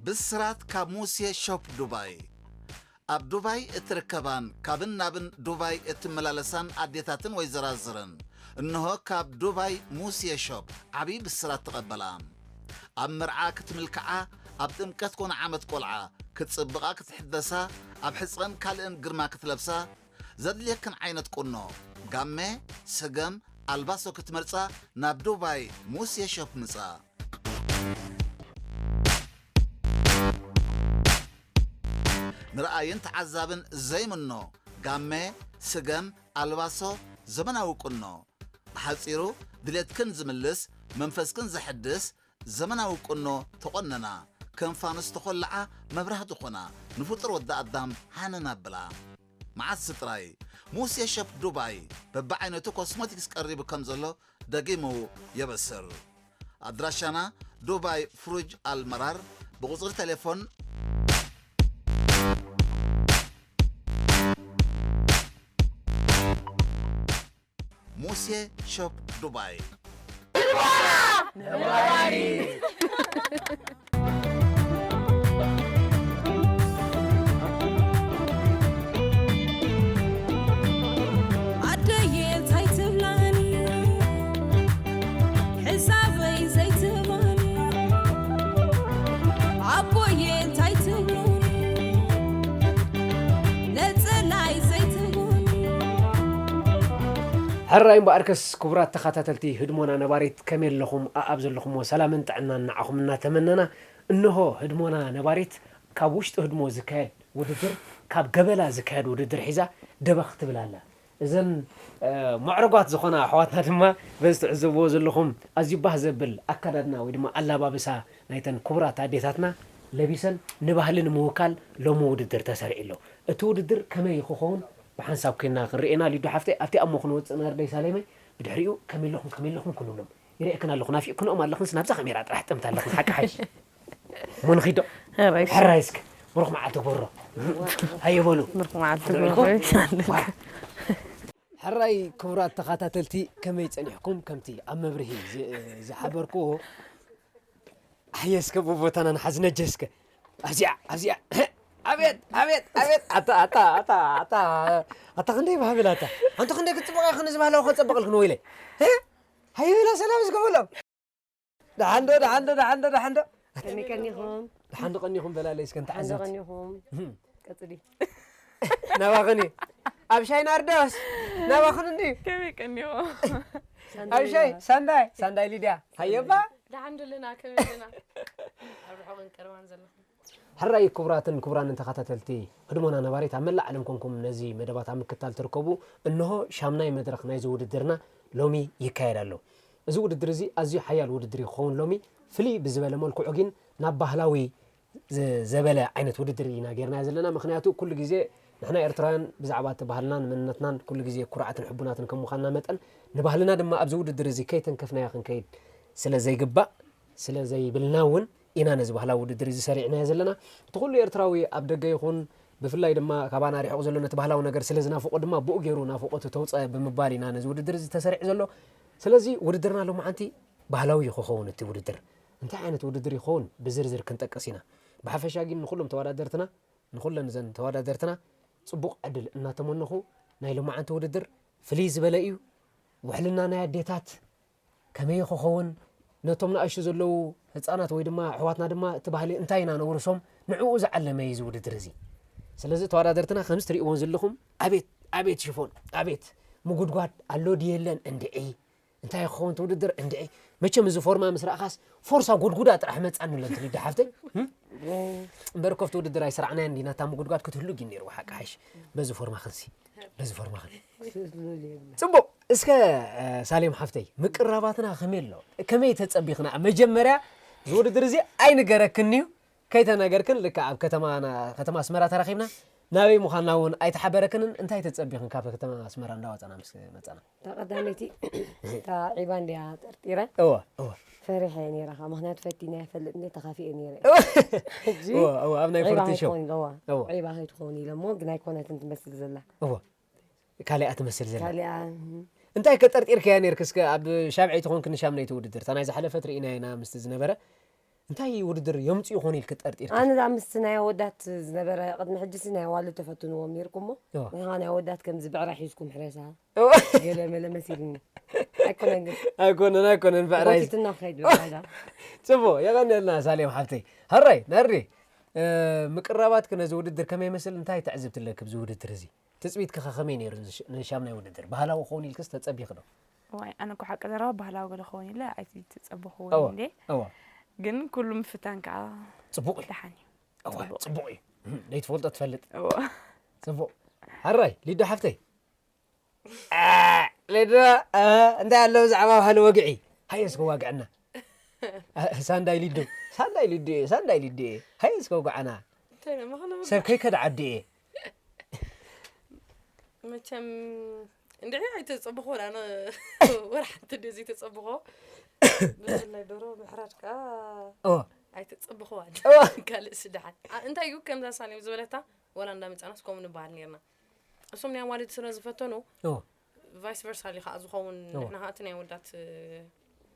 ብስራት ካብ ሙሴ ሾፕ ዱባይ። ኣብ ዱባይ እትርከባን ካብን ናብን ዱባይ እትመላለሳን ኣዴታትን ወይዘራዝርን፣ እንሆ ካብ ዱባይ ሙሴ ሾፕ ዓብዪ ብስራት ተቐበላ። ኣብ መርዓ ክትምልክዓ፣ ኣብ ጥምቀት ኮነ ዓመት ቆልዓ ክትጽብቓ ክትሕደሳ፣ ኣብ ሕጸን ካልእን ግርማ ክትለብሳ፣ ዘድልየክን ዓይነት ቁኖ፣ ጋመ፣ ስገም፣ ኣልባሶ ክትመርጻ ናብ ዱባይ ሙሴ ሾፕ ምጻ። ንረኣይን ተዓዛብን ዘይምኖ፣ ጋመ፣ ስገም፣ ኣልባሶ፣ ዘመናዊ ቁኖ። ብሓጺሩ፣ ድሌትክን ዝምልስ፣ መንፈስክን ዘሐድስ፣ ዘመናዊ ቁኖ ተቖነና፣ ከም ፋኑስ ተኾልዓ መብራህቲ ኾና፣ ንፍጡር ወዲ ኣዳም ሃነን ኣብላ። መዓስ ጥራይ፣ ሙሴ ሸፕ ዱባይ በብዓይነቱ ኮስሞቲክስ ቀሪቡ ከም ዘሎ ደጊሙ የበስር። ኣድራሻና ዱባይ ፍሩጅ ኣልመራር፣ ብቁጽሪ ቴሌፎን ሙሴ ሾፕ ዱባይ። ኣደየ እንታይ ትብላኒ? ሕሳበይ ዘይትህባኒ። ኣቦየ እንታይ ትብሉኒ? ነጸላይ ዘይትህቡኒ። ሕራይ እምበኣርከስ ክቡራት ተኸታተልቲ ህድሞና ነባሪት፣ ከመይ ኣለኹም? ኣኣብ ዘለኹምዎ ሰላምን ጥዕናን ንዓኹም እናተመነና፣ እንሆ ህድሞና ነባሪት ካብ ውሽጢ ህድሞ ዝካየድ ውድድር፣ ካብ ገበላ ዝካየድ ውድድር ሒዛ ደበኽ ትብል ኣላ። እዘን፣ እ፣ ምዕሩጋት ዝኾና ኣሕዋትና ድማ በዚ ትዕዘብዎ ዘለኹም ኣዝዩ ባህ ዘብል ኣከዳድና ወይ ድማ ኣላባብሳ ናይተን ክቡራት ኣዴታትና ለቢሰን ንባህሊ ንምውካል ሎሚ ውድድር ተሰሪዑ ኣሎ። እቲ ውድድር ከመይ ክኸውን ብሓንሳብ ኮይና ክንርእየና፣ ሊዱ ሓፍተይ፣ ኣብቲ ኣሞ ክንወጽእ ናርደይ ሳሌመይ፣ ብድሕሪኡ ከመይ ኣለኹም፣ ከመይ ኣለኹም ክንብሎም። ይርእየክን ኣለኹ፣ ናፊቕክንኦም ኣለኽንስ ናብዛ ካሜራ ጥራሕ ጥምት ኣለኽን፣ ሓቂ ሓይሽ። እሞ ንኺዶ? ሕራይ እስከ። ሕራይ እስከ። ብሩኽ መዓልቲ ክብሮ። ሃየ በሉ። ብሩኽ መዓልቲ ክብሮ። ሕራይ ክቡራት ተኸታተልቲ፣ ከመይ ጸኒሕኩም? ከምቲ ኣብ መብርሂ ዝ-፣ ዝሓበርክዎ፣ ሃየ እስከ ብቦታና ንሓዝ፣ ነጀ እስከ። ኣብዚኣ፣ ኣብዚኣ። ኣቤት፣ ኣቤት፣ ኣቤት። ኣታ፣ ኣታ፣ ኣታ፣ ኣታ፣ ኣታ ክንደይ ባህብል ኣታ። ኣንተ ክንደይ ክትጽብቕ ኢኽን፣ እዚ ባህላዊ ከጸብቐልክን ወይለይ። እ? ሃየ በላ ሰላም እስከ በሎም። ደሓን ዶ፣ ደሓን ዶ፣ ደሓን ዶ፣ ደሓን ዶ? ከመይ ቀኒኹም? ደሓን ዶ ቀኒኹም በላለይ እስከ፣ እንተ ደሓን ዶ ዓዘብቲ። ቀኒኹም? እህም። ቀጽሊ። ናባኽን እዩ። ኣብ ሻይ ናርዶስ፣ ናባኽን እንድዩ። ከመይ ቀኒኹም? ኣብ ሻይ፣ ሳንዳይ፣ ሳንዳይ ሊድያ። ሃየባ። ደሓን ዶ ኣለና፣ ከመይ ኣለና? ኣብ ርሑቕን ቀረባን ዘለኹም። ሕራይ ክቡራትን ክቡራንን ተኸታተልቲ ህድሞና ነባሪት፣ ኣብ መላእ ዓለም ኮንኩም ነዚ መደባት ኣብ ምክትታል ትርከቡ፣ እንሆ ሻምናይ መድረኽ ናይዚ ውድድርና ሎሚ ይካየድ ኣሎ። እዚ ውድድር እዚ ኣዝዩ ሓያል ውድድር እዩ ክኸውን ሎሚ። ፍልይ ብዝበለ መልክዑ ግን ናብ ባህላዊ ዝ-፣ ዘበለ ዓይነት ውድድር ኢና ጌርናዮ ዘለና። ምኽንያቱ ኩሉ ግዜ ንሕና ኤርትራውያን ብዛዕባ እቲ ባህልናን መንነትናን ኩሉ ግዜ ኩርዓትን ሕቡናትን ከም ምዃንና መጠን፣ ንባህልና ድማ ኣብዚ ውድድር እዚ ከይተንከፍናዮ ክንከይድ ስለ ዘይግባእ፣ ስለ ዘይብልና እውን ኢና ነዚ ባህላዊ ውድድር እዚ ሰሪዕናዮ ዘለና። እቲ ኩሉ ኤርትራዊ ኣብ ደገ ይኹን ብፍላይ ድማ ካባና ርሒቑ ዘሎ ነቲ ባህላዊ ነገር ስለ ዝናፍቖ ድማ ብኡ ገይሩ ናፍቖቱ ተውፀ ብምባል ኢና ነዚ ውድድር እዚ ተሰሪዑ ዘሎ። ስለዚ ውድድርና ሎማዓንቲ ባህላዊ እዩ ክኸውን እቲ ውድድር። እንታይ ዓይነት ውድድር ይኸውን ብዝርዝር ክንጠቅስ ኢና። ብሓፈሻ ግን ንኹሎም ተወዳደርትና፣ ንኹለን እዘን ተወዳደርትና ጽቡቕ ዕድል እናተመነኹ፣ ናይ ሎማዓንቲ ውድድር ፍልይ ዝበለ እዩ። ውሕልና ናይ ኣዴታት ከመይ ክኸውን፣ ነቶም ንኣሽቱ ዘለዉ ህጻናት ወይ ድማ ኣሕዋትና ድማ እቲ ባህሊ እንታይ ኢና ነውርሶም፣ ንዕኡ ዝዓለመ እዩ እዚ ውድድር እዚ። ስለዚ ተወዳደርትና ከምዚ ትርእይዎን ዘለኹም፣ ኣቤት፣ ኣቤት ሽፎን፣ ኣቤት ምጉድጓድ ኣሎ ድዩ የለን እንድዒ፣ እንታይ ክኸውን እቲ ውድድር እንድዒ። መቸም እዚ ፎርማ ምስ ረኣኻስ ፎርሳ ጎድጉዳ ጥራሕ መጻኒ ኣሎ፣ እንተ ሊዳ ሓፍተይ። እም? እምበር ኮፍቲ ውድድር ኣይሰራዕናያን ዲና፣ እታ ምጉድጓድ ክትህሉ ግን ነይርዋ፣ ሓቂ ሓይሽ። በዚ ፎርማ ክንሲ፣ በዚ ፎርማ ክን። ጽቡቕ። እስከ፣ እ፣ ሳሌም ሓፍተይ፣ ምቅራባትና ከመይ ኣሎ? ከመይ ተጸቢኽና? መጀመርያ፣ እዚ ውድድር እዚ ኣይንገረክን እዩ። ከይተናገርክን፣ ልክዕ ኣብ ከተማና፣ ከተማ ኣስመራ ተራኺብና፣ ናበይ ምዃንና እውን ኣይተሓበረክንን። እንታይ ተጸቢኽን ካብ ከተማ ኣስመራ እንዳወጸና ምስ መጸና? እታ ቀዳመይቲ፣ እታ ዒባ እንድያ ጠርጢረ። እወ፣ እወ። ፈሪሐ እየ ነይረ ኸዓ፣ ምኽንያቱ ፈቲነ ኣይፈልጥ እንድየ፣ ተኻፊኤ ነይረ። እወ። ሕጂ እወ፣ እወ፣ ኣብ ናይ ዒባ ፈርቲ ሾው። ከይትኸውን፣ እወ፣ እወ። ዒባ ከይትኸውን ኢለ እሞ፣ ግን ኣይኮነትን ትመስል ዘላ። እወ። ካሊኣ ትመስል ዘላ። ካሊኣ፣ እህ። እንታይ ከ ጠርጢርካያ ነይርክ? እስከ ኣብ ሻብዐይቲ ኮንክ ንሻምነይቲ ውድድር፣ እታ ናይ ዝሓለፈት ርኢናያ ኢና ምስቲ ዝነበረ። እንታይ ውድድር የምፅኡ ይኾኑ ኢልክ ጠርጢርክ? ኣነ ዛ ምስቲ ናይ ኣወዳት ዝነበረ ቅድሚ ሕጂሲ ናይ ኣዋልድ ተፈትንዎም ነይርኩሞ እዋ። ንኻ ናይ ኣወዳት ከምዚ ብዕራይ ሒዝኩም ሕረሳ እዋ። ገለ መለ መሲልኒ ኣይኮነን ግን ኣይኮነን ኣይኮነን ብዕራይ ጎቲትና ክኸይድ ብዕራይዳ ፅቡቅ የቐንየልና ሳሌም ሓፍተይ። ሃራይ ናርዲ፣ ምቅራባትክ ነዚ ውድድር ከመይ ይመስል? እንታይ ትዕዝብቲ ኣለክ ብዚ ውድድር እዚ? ትፅቢትክ ከ ከመይ ነይሩ? ንሻምናይ ውድድር ባህላዊ ክኸውን ኢልክስ ተፀቢኽ ዶ? ዋይ ኣነ እኮ ሓቂ ዘረባ ባህላዊ ገለ ክኸውን ኢለ ኣይተፀበኽዎ እወ። እንዴ እወ። ግን ኩሉ ምፍታን ከዓ ፅቡቅ እዩ። ደሓን እዩ እወ ፅቡቅ። ፅቡቅ እዩ። ለይትፈልጦ ትፈልጥ። እወ ፅቡቅ። ሓራይ ሊዶ ሓፍተይ። አ፣ ሊዶ፣ አ፣ እንታይ ኣሎ ብዛዕባ ባህሊ ወግዒ? ሃየ እስከ ዋግዕና። አ፣ ሳንዳይ ሊዶ፣ ሳንዳይ ሊዶ፣ ሳንዳይ ሊዶ። ሃየ እስከ ወግዓና። እንታይ ነው መኽለቡ ሰብ ከይከድ ዓዲ እየ። መቸም እንድዒ ኣይተፀብኾ ወላ ወላ ሓንቲ ደ ዘይተፀብኾ ብፍላይ ዶሮ ምሕራድ ከዓ እወ፣ ኣይተፀብኽዋን እወ። ካልእ ስደሓት እንታይ እዩ ከምዛ ሳሌም ዝበለታ ወላ እንዳመፃናስ ከምኡ ንበሃል ነርና እሶም ናይ ኣዋልድ ስለ ዝፈተኑ እወ። ቫይስ ቨርሳ ሊ ከዓ ዝኸውን እወ። ንሕና ከዓ እቲ ናይ ወዳት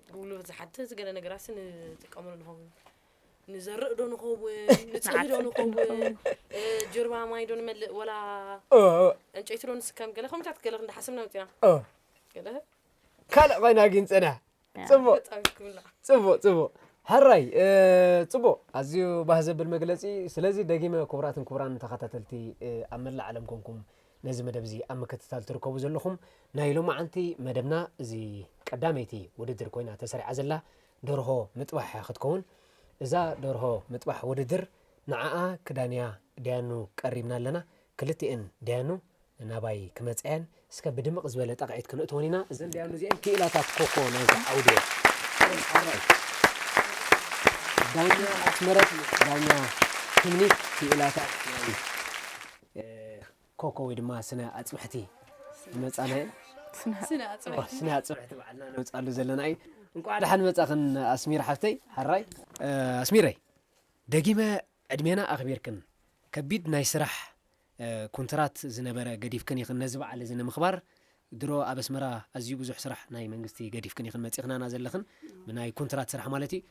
ጉሉ ዝሓትት ገለ ነገራሲ ንጥቀመሉ ንኸውን ንዘርእ ዶ ንኸውን ንፅህዲ ዶ ንኸውን እ፣ ጅርባ ማይ ዶ ንመልእ ወላ እወ፣ እወ፣ ዕንጨይቲ ዶ ንስከም ገለ ከምታት ገለ ክንዳሓስብና መፂና እወ። ገለ ካልእ ኮይና ግን ፅንሕ። ፅቡቅ። ተፃዊት ክብላ ፅቡቅ ፅቡቅ። ሕራይ እ፣ ፅቡቅ ኣዝዩ ባህ ዘብል መግለፂ። ስለዚ ደጊመ ክቡራትን ክቡራን ተኸታተልቲ እ፣ ኣብ መላእ ዓለም ኮንኩም ነዚ መደብ እዚ ኣብ ምክትታል ትርከቡ ዘለኹም ናይ ሎማዓንቲ መደብና እዚ ቀዳመይቲ ውድድር ኮይና ተሰሪዓ ዘላ ደርሆ ምጥባሕ ክትከውን እዛ ደርሆ ምጥባሕ ውድድር ንዓኣ ክዳንያ ደያኑ ቀሪብና ኣለና። ክልቲኤን ደያኑ ናባይ ክመፅኣየን እስከ ብድምቕ ዝበለ ጠቕዒት ክንእትወን ኢና። እዘን ደያኑ እዚአን ክኢላታት ኮኮ ናይዚ ዓውዲ እየን። ዳኛ ኣስመረት ዳኛ ትምኒት ክኢላታት ናይ ኮኮ ወይ ድማ ስነ ኣፅብሕቲ ዝመፃና እየን። ስነ ኣፅብሒ ስነ ኣፅብሕቲ ባዕልና ነውፃሉ ዘለና እዩ። እንቋዕ ደሓን መፃኽን ኣስሚር ሓፍተይ። ሓራይ ኣስሚረይ ደጊመ ዕድሜና ኣኽቢርክን ከቢድ ናይ ስራሕ ኮንትራት ዝነበረ ገዲፍክን ኢኽን ነዚ በዓል እዚ ንምኽባር ድሮ ኣብ ኣስመራ ኣዝዩ ብዙሕ ስራሕ ናይ መንግስቲ ገዲፍክን ኢኽን መፂኽናና ዘለኽን ብናይ ኮንትራት ስራሕ ማለት እዩ።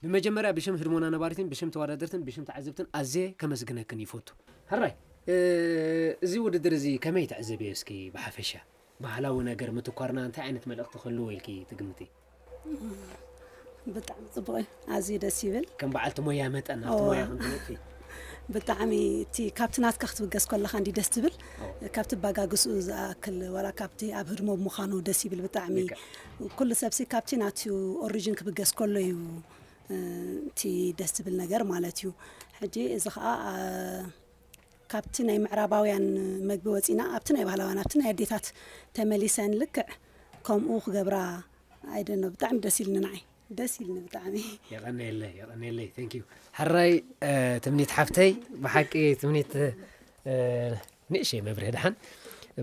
ብመጀመርያ ብሽም ህድሞና ነባሪትን ብሽም ተወዳደርትን ብሽም ተዓዘብትን ኣዝየ ከመስግነክን ይፈቱ። ሕራይ እዚ ውድድር እዚ ከመይ ትዕዘብዮ እስኪ ብሓፈሻ? ባህላዊ ነገር ምትኳርና እንታይ ዓይነት መልእኽቲ ክህልዎ ኢልኪ ትግምቲ? ብጣዕሚ ፅቡቅ እዩ። ኣዝዩ ደስ ይብል። ከም በዓልቲ ሞያ መጠን ኣብቲ እወ። ሞያ ክንትነጥፊ ብጣዕሚ እቲ ካብቲ ናትካ ክትብገስ ከለካ እንዲ ደስ ትብል ካብቲ ባጋግስኡ ዝኣክል ዋላ ካብቲ ኣብ ህድሞ ብምዃኑ ደስ ይብል ብጣዕሚ ልክዕ። ኩሉ ሰብሲ ካብቲ ናቱ ኦሪጅን ክብገስ ከሎ እዩ እ፣ እቲ ደስ ዝብል ነገር ማለት እዩ። ሕጂ እዚ ከዓ እ፣ ካብቲ ናይ ምዕራባውያን መግቢ ወፂና ኣብቲ ናይ ባህላውያን ኣብቲ ናይ ኣዴታት ተመሊሰን ልክዕ ከምኡ ክገብራ ኣይደኖ ብጣዕሚ ደስ ኢልኒ ንዓይ ደስ ኢልኒ ብጣዕሚ የቐነየለይ የቐነየለይ thank you። ሕራይ ትምኒት ሓፍተይ ብሓቂ ትምኒት ንእሽተይ መብርሂ ድሓን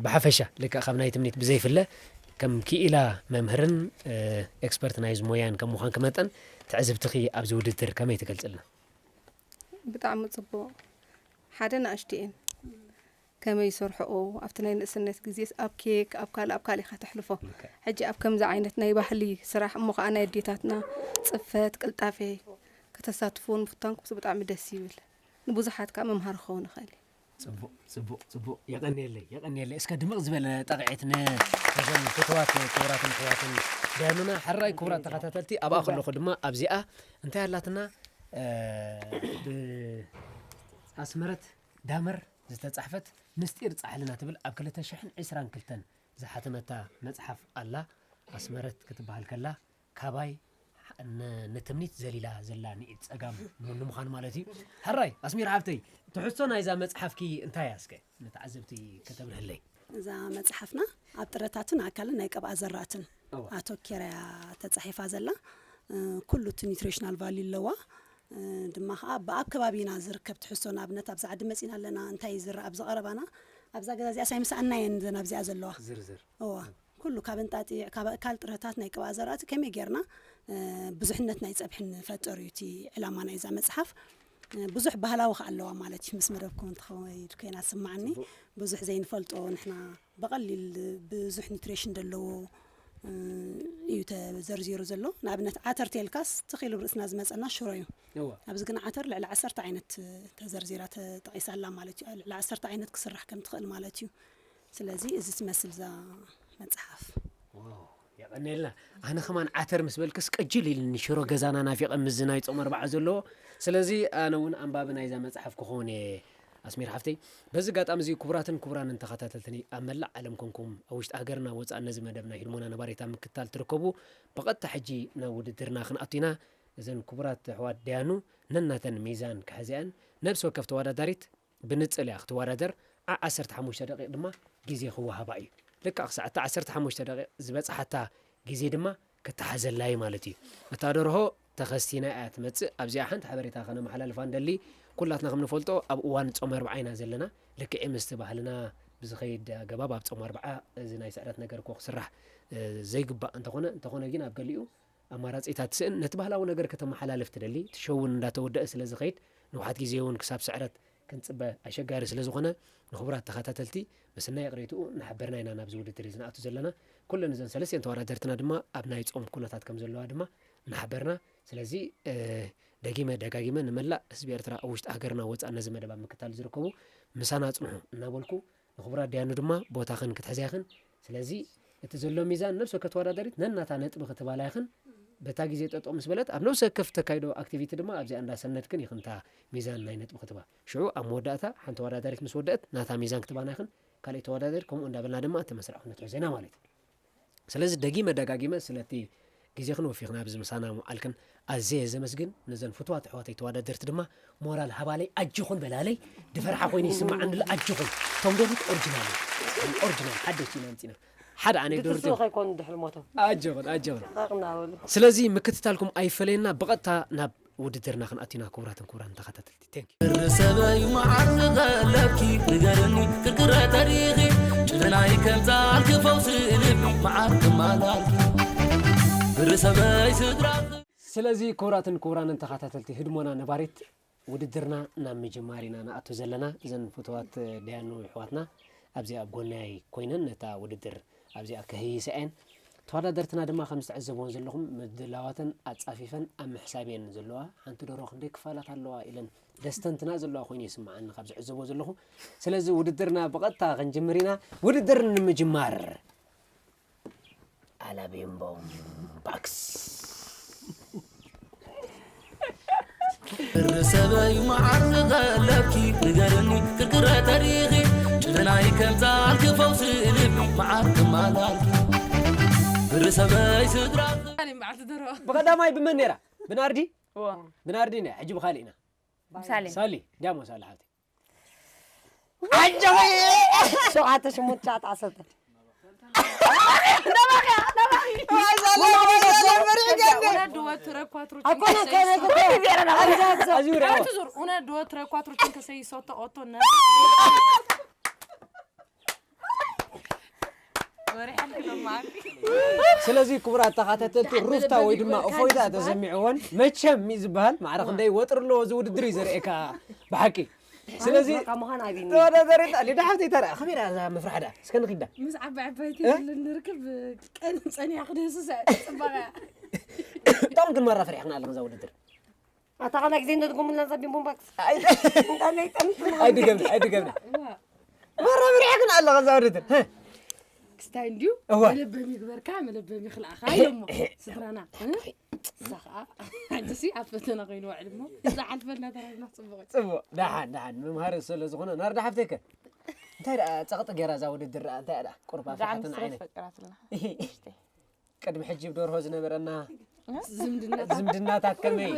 ብሓፈሻ ልክዕ ካብ ናይ ትምኒት ብዘይፍለ ከም ክኢላ መምህርን ኤክስፐርት ናይ ዝሞያን ከም ምዃንኪ መጠን ትዕዝብትኺ ኣብዚ ውድድር ከመይ ትገልፅልና? ብጣዕሚ ፅቡቕ ሓደ ንኣሽትኤን ከመይ ይሰርሕኦ ኣብቲ ናይ ንእስነት ግዜስ ኣብ ኬክ ኣብ ካልእ ኣብ ካልእ ኢኻ ተሕልፎ ሕጂ ኣብ ከምዚ ዓይነት ናይ ባህሊ ስራሕ እሞ ከዓ ናይ ኣዴታትና ፅፈት ቅልጣፌ ከተሳትፍዎ ምፍታንኩምስ ብጣዕሚ ደስ ይብል ንብዙሓት ከዓ መምሃሪ ክኸውን ይኽእል እዩ ፅቡቅ ፅቡቅ ፅቡቅ የቀንየለይ የቀንየለይ እስከ ድምቅ ዝበለ ጠቅዒት ነዞም ፍትዋት ክቡራትን ክቡራትን ዳያኑና ሕራይ ክቡራት ተኸታተልቲ ኣብኣ ከለኹ ድማ ኣብዚኣ እንታይ ኣላትና ብኣስመረት ዳመር ዝተፃሕፈት ምስጢር ፃሕልና ትብል ኣብ ክልተ ሽሕን ዕስራን ክልተን ዝሓተመታ መፅሓፍ ኣላ ኣስመረት ክትበሃል ከላ ካባይ ንትምኒት ዘሊላ ዘላ ንኢድ ፀጋም ንምዃን ማለት እዩ። ሕራይ ኣስሚር ሓፍተይ ትሕዝቶ ናይዛ መፅሓፍኪ እንታይ እያ እስከ ንተዓዘብቲ ከተብርህለይ? እዛ መፅሓፍና ኣብ ጥረታትን ኣካልን ናይ ቅብኣ ዘራእትን ኣተኪራ እያ ተፃሒፋ ዘላ። ኩሉ እቲ ኒትሪሽናል ቫልዩ ኣለዋ። ድማ ከዓ ብኣብ ከባቢና ዝርከብ ትሕዝቶ ንኣብነት ኣብዚ ዓዲ መፂና ኣለና እንታይ ይዝራእ ኣብዚ ቀረባና ኣብዛ ገዛ እዚኣ ሳይምሰኣና እየን ዘን ኣብዚኣ ዘለዋ ዝርዝር እዋ ኩሉ ካብ እንጣጢዕ ካብ ኣእካል ጥረታት ናይ ቅብኣ ዘራእቲ ከመይ ጌርና ብዙሕነት ናይ ፀብሒ ንፈጠር እዩ እቲ ዕላማ ናይዛ መፅሓፍ ብዙሕ ባህላዊ ከዓ ኣለዋ ማለት እዩ ምስ መደብኩም እንትኸይድ ኮይና ስማዓኒ ብዙሕ ዘይንፈልጦ ንሕና ብቐሊል ብዙሕ ኒትሬሽን ዘለዎ እዩ ተዘርዚሩ ዘሎ። ንኣብነት ዓተር ተልካስ ትኽ ኢሉ ርእስና ዝመጸና ሽሮ እዩ። እወ ኣብዚ ግን ዓተር ልዕሊ ዓሰርተ ዓይነት ተዘርዚራ ተጠቒሳ ኣላ ማለት እዩ። ልዕሊ ዓሰርተ ዓይነት ክስራሕ ከም ትኽእል ማለት እዩ። ስለዚ እዚ ትመስል እዛ መጽሓፍ። ዋው የቐኔልና። ኣነ ከማን ዓተር ምስ በልክስ ቅጅል ኢልኒ ሽሮ ገዛና ናፊቐ ምስዚ ናይ ጾም ኣርባዓ ዘለዎ። ስለዚ ኣነ እውን ኣንባቢ ናይዛ መጽሓፍ ክኸውን እየ። ኣስሚር ሓፍተይ፣ በዚ ኣጋጣሚ እዚ ክቡራትን ክቡራንን ተኸታተልትኒ ኣብ መላእ ዓለም ኮንኩም ኣብ ውሽጢ ሃገርና ወፃእ ነዚ መደብ ናይ ህድሞና ነባሪት ኣብ ምክትታል ትርከቡ ብቐጥታ ሕጂ ናብ ውድድርና ክንኣቱ ኢና። እዘን ክቡራት ኣሕዋት ደያኑ ነናተን ሚዛን ክሕዘአን ነብሲ ወከፍ ተወዳዳሪት ብንጽል እያ ክትወዳደር። ዓ ዓሰርተ ሓሙሽተ ደቂቕ ድማ ግዜ ክወሃባ እዩ። ልክዕ ክሳዕ እታ ዓሰርተ ሓሙሽተ ደቂቕ ዝበጽሓታ ግዜ ድማ ክተሓዘላ እዩ ማለት እዩ። እታ ደርሆ ተኸስቲና እያ ትመጽእ። ኣብዚኣ ሓንቲ ሓበሬታ ከነመሓላልፋ ንደሊ። ኩላትና ከም ንፈልጦ ኣብ እዋን ጾም ኣርብዓ ኢና ዘለና። ልክዕ ምስቲ ባህልና ብዝኸይድ ኣገባብ ኣብ ጾም ኣርብዓ እዚ ናይ ስዕረት ነገር እኮ ክስራሕ ዘይግባእ እንተኾነ እንተኾነ ግን ኣብ ገሊኡ ኣማራጺታት ትስእን ነቲ ባህላዊ ነገር ከተመሓላልፍ ትደሊ። እቲ ሸው እውን እንዳተወደአ ስለ ዝኸይድ ንውሓት ግዜ እውን ክሳብ ስዕረት ክንጽበ ኣሸጋሪ ስለ ዝኾነ ንኽቡራት ተኸታተልቲ ምስናይ ይቕሬትኡ እናሓበርና ኢና ናብዚ ውድድር እዚ ንኣቱ ዘለና። ኩለን እዘን ሰለስቲኤን ተወዳደርትና ድማ ኣብ ናይ ጾም ኩነታት ከም ዘለዋ ድማ እናሓበርና። ስለዚ ደጊመ ደጋጊመ ንመላእ ህዝቢ ኤርትራ ኣብ ውሽጢ ሃገርና ወጻእ ነዚ መደብ ኣብ ምክታል ዝርከቡ ምሳና ጽንሑ እናበልኩ ንኽቡራት ደያኑ ድማ ቦታኽን ክትሕዛ ኢኽን። ስለዚ እቲ ዘሎ ሚዛን ነብሲ ወከፍ ተወዳዳሪት ነናታ ነጥቢ ክትባላ ኢኽን። በታ ግዜ ጠጠው ምስ በለት ኣብ ነብሲ ወከፍ ተካይዶ ኣክቲቪቲ ድማ ኣብዚኣ እንዳሰነድክን ኢኽን እታ ሚዛን ናይ ነጥቢ ክትባ። ሽዑ ኣብ መወዳእታ ሓንቲ ተወዳዳሪት ምስ ወደአት ናታ ሚዛን ክትባና ኢኽን። ካልእ ተወዳዳሪት ከምኡ እንዳበልና ድማ እቲ መስርዕ ክንትሕዞ ኢና ማለት እዩ። ስለዚ ደጊመ ደጋጊመ ስለቲ ግዜኽን ወፊኽና ኣብዚ ምሳና ምውዓልክን ኣዝየ እየ ዘመስግን። ነዘን ፍቱዋት ኣሕዋተይ ተወዳደርቲ ድማ ሞራል ሃባለይ ኣጆኹን በላለይ። ድፈርሓ ኮይኑ ይስምዓኒ ኣሎ ኣጆኹን። እቶም ደርሁት ኦርጅናል እዮም። ኦርጅናል ሓደሽቲ ኢና ኣምፂና። ሓደ ኣነ ድትስኡ ደርሁት ከይኮኑ ድሕሪ ሞቶም ኣጆኹን ኣጆኹን። ቃቕ እናበሉ ስለዚ ምክትታልኩም ኣይፈለየና። ብቐጥታ ናብ ውድድርና ክንኣቱ ኢና ክቡራትን ክቡራን ተኸታተልቲ። Thank you። ርእሰበይ መዓር ዝቐለብኪ ንገርኒ ክርክረ ተሪኺ ጭደናይ ከምፃልኪ ፈውሲ ልቢ መዓር ክማላልኪ ርእሰበይ ስድራ ስለዚ ክቡራትን ክቡራንን ተኸታተልቲ ህድሞና ነባሪት ውድድርና ናብ ምጅማር ኢና ንኣቱ ዘለና። እዘን ፍቱዋት ደያኑ ኣሕዋትና ኣብዚኣ ኣብ ጎናይ ኮይነን ነታ ውድድር ኣብዚኣ ክህይሳ እየን። ተወዳደርትና ድማ ከም ዝተዕዘብዎን ዘለኹም ምድላዋተን ኣጻፊፈን ኣብ ምሕሳብ እየን ዘለዋ። ሓንቲ ደርሆ ክንደይ ክፋላት ኣለዋ ኢለን ደስተንትና ዘለዋ ኮይኑ ይስምዓኒ ካብ ዝዕዘቦ ዘለኹ። ስለዚ ውድድርና ብቐጥታ ክንጅምር ኢና። ውድድር ንምጅማር ኣላቤምቦም ባክስ ርእሰበይ መዓር ዝቐለብኪ ንገርኒ ክርክረ ተሪኺ ጭደናይ ከምፃልኪ ፈውሲ ልቢ መዓር ክማላልኪ ርእሰበይ ስድራ ሳሌም በዓልቲ ደርሆ ብቐዳማይ ብመን ነይራ? ብናርዲ እዎ ብናርዲ ነ ሕጂ ብኻሊእ ኢና ሳሌ ሳሊ ዳሞ ሳሊ ሓብቲ ሸውዓተ ሽሞንተ ትሽዓተ ዓሰርተ ወለድ ወትረ ኳትሮችን ኣይኮነ ከሰይሶ ኣዚሩ ኣቲ ዙር እነ ድወ ትረ ኳትሮችን ከሰይሶ ተኦቶ ነ ወሪሓልክሎም ማዕሪ ስለዚ ክቡራት ተኸታተልቲ ሩፍታ ወይ ድማ እፎይታ ተሰሚዕዎን መቸም እዩ ዝበሃል ማዕረ ክንደይ ወጥሪ ኣለዎ እዚ ውድድር እዩ ዘርእየካ ብሓቂ ስለዚ በቃ ምዃን ኣብኒ ተወዳደሪት ኣሊ ዳሓብተይ ተረኣ ከመይ ዳ እዛ ምፍራሕ ዳ እስከ ንኺዳ ምስ ዓባይ ዓባይቲ እ? ንርክብ ቀን ፀኒሓ ክድህስስ እያ ፅባቐ እያ ጣውን ክንመራ ፈሪሕና ኣለና እዛ ውድድር ኣታ ካልኣይ ግዜ እንደድጎምልና ጸቢቦም ባክስ ኣይድገምና ኣይድገምና መራ ፈሪሕክን ኣለኻ እዛ ውድድር ህ? ክስታይ እንዲዩ እወ። መለበሚ ግበርካ መለበሚ ክልኣኻ ኢሎሞ ስድራና እ? እሳ ከዓ ሕጂሲ ኣብ ፈተና ኮይኑ ውዕል እሞ እዛ ሓልፈልና ተራይና ፅቡቕ እዩ። ፅቡቕ ደሓን ደሓን መምሃሪ ስለ ዝኾነ ናርዳ ሓፍተይከ እንታይ ደኣ ፀቕጢ ገይራ እዛ ውድድር ደኣ እንታይ ደኣ ቁርባ ብጣዕሚ ፍርሓትን ስረት ዓይነት ፈጢራትልና ቅድሚ ሕጂ ብደርሆ ዝነበረና ዝምድና ዝምድናታት ከመይ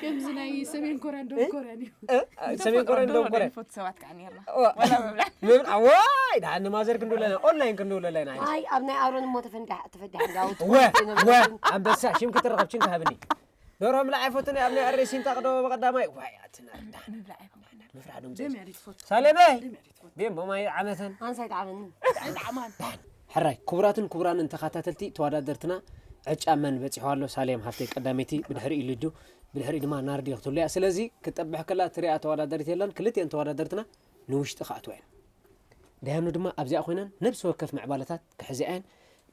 ከምዚ ናይ ሰሜን ኮርያን ደቡብ ኮርያን እዩ። እ? ሰሜን ኮርያን ደቡብ ኮርያን ንፈቱ ሰባት ከዓ ነርና ዋ- ምብላ- ዋይ ደሓን ንማዘር ክንድውለና ኦንላይን ክንድውለለና ኣይ ኣብ ናይ ኣሮን እሞ ተፈንዳሕ ተፈዳሕ እንዳወጡ ወ ወ ኣንበሳ ሽም ክትረኸብ ችንካ ሃብኒ ደርሆ ምብላዕ ኣይፈቱን ኣብ ናይ ኣሬሲንታ ቅዶ በቐዳማይ ዋይ ኣትናርዳ ምፍራሕ ድምፂ ደም ያዲት ፎቶ ሳሌመ ደም ያዲት ፎቶ ቤም ቦማይ ዓመተን ኣንሳይ ጣዕመኒ ጣዕማን ሕራይ ክቡራትን ክቡራንን ተኸታተልቲ ተወዳደርትና ዕጫ መን በፂሑ ኣሎ ሳሌም ሃፍተይ ቀዳመይቲ ብድሕሪኡ ልዱ ብድሕሪኡ ድማ ናርዲ ክትህሉ እያ ስለዚ ክትጠብሕ ከላ ትሪኣ ተወዳደሪት የላን ክልቲአን ተወዳደርትና ንውሽጢ ክኣትዋ እየን ደያኑ ድማ ኣብዚኣ ኮይነን ነብሲ ወከፍ ምዕባለታት ክሕዚኣየን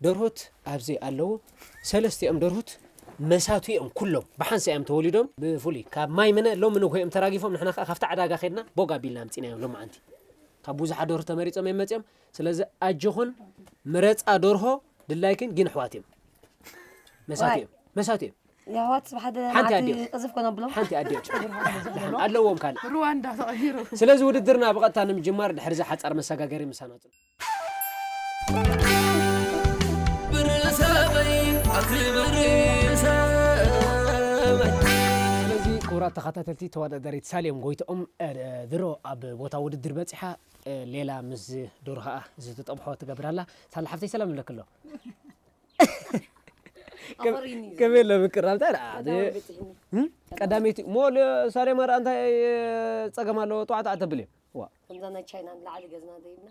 ደርሁት ኣብዚ ኣለዉ። ሰለስቲኦም ደርሁት መሳቱ እዮም፣ ኩሎም ብሓንሳ እዮም ተወሊዶም። ብፍሉይ ካብ ማይ ምነ ሎሚ ንግሆ እዮም ተራጊፎም። ንሕና ከዓ ካብቲ ዕዳጋ ከድና ቦግ ኣቢልና ኣምፂናዮም ሎማዓንቲ። ካብ ብዙሓት ደርሁ ተመሪፆም እዮም መፂኦም። ስለዚ ኣጆኹን ምረፃ ደርሆ ድላይክን፣ ግን ኣሕዋት እዮም። መሳቱ እዮም፣ መሳቱ እዮም። የሕዋት ብሓደ ሓንቲ መዓልቲ ኣዲኦም። ቅዝፍ ኮነ ብሎም። ሓንቲ ኣዲኦም። ኣለዎም ካልእ። ሩዋንዳ ተቐይሩ። ስለዚ ውድድርና ብቐጥታ ንምጅማር ድሕሪ እዚ ሓጻር መሰጋገሪ ምሳና ጽንሑ። ብርእሰበይ ኣክብር ሰበይ። ስለዚ ክቡራት ተኸታተልቲ፣ ተወዳዳሪት ሳሌም ጎይትኦም፣ እ፣ ድሮ ኣብ ቦታ ውድድር በጺሓ፣ እ፣ ሌላ ምስ ዶርሃኣ ዝተጠብሖ ትገብር ኣላ። ሳላ ሓፍተይ ሰላም ንብለኪ ኣሎ። ኣፈሪኒ። ከመይ ኣሎ ምቅራብ? እንታይ ደኣ? ቀዳማይ በፂሕኒ። እም? ቀዳመይቲ። እሞ ለ-፣ ሳሌማ ደኣ እንታይ ጸገም ኣለዎ? ጧዕ ጣዕ ተብል እዩ። ዋ። ከምዛ ናይ ቻይና ንላዕሊ ገዝና ዘይብና።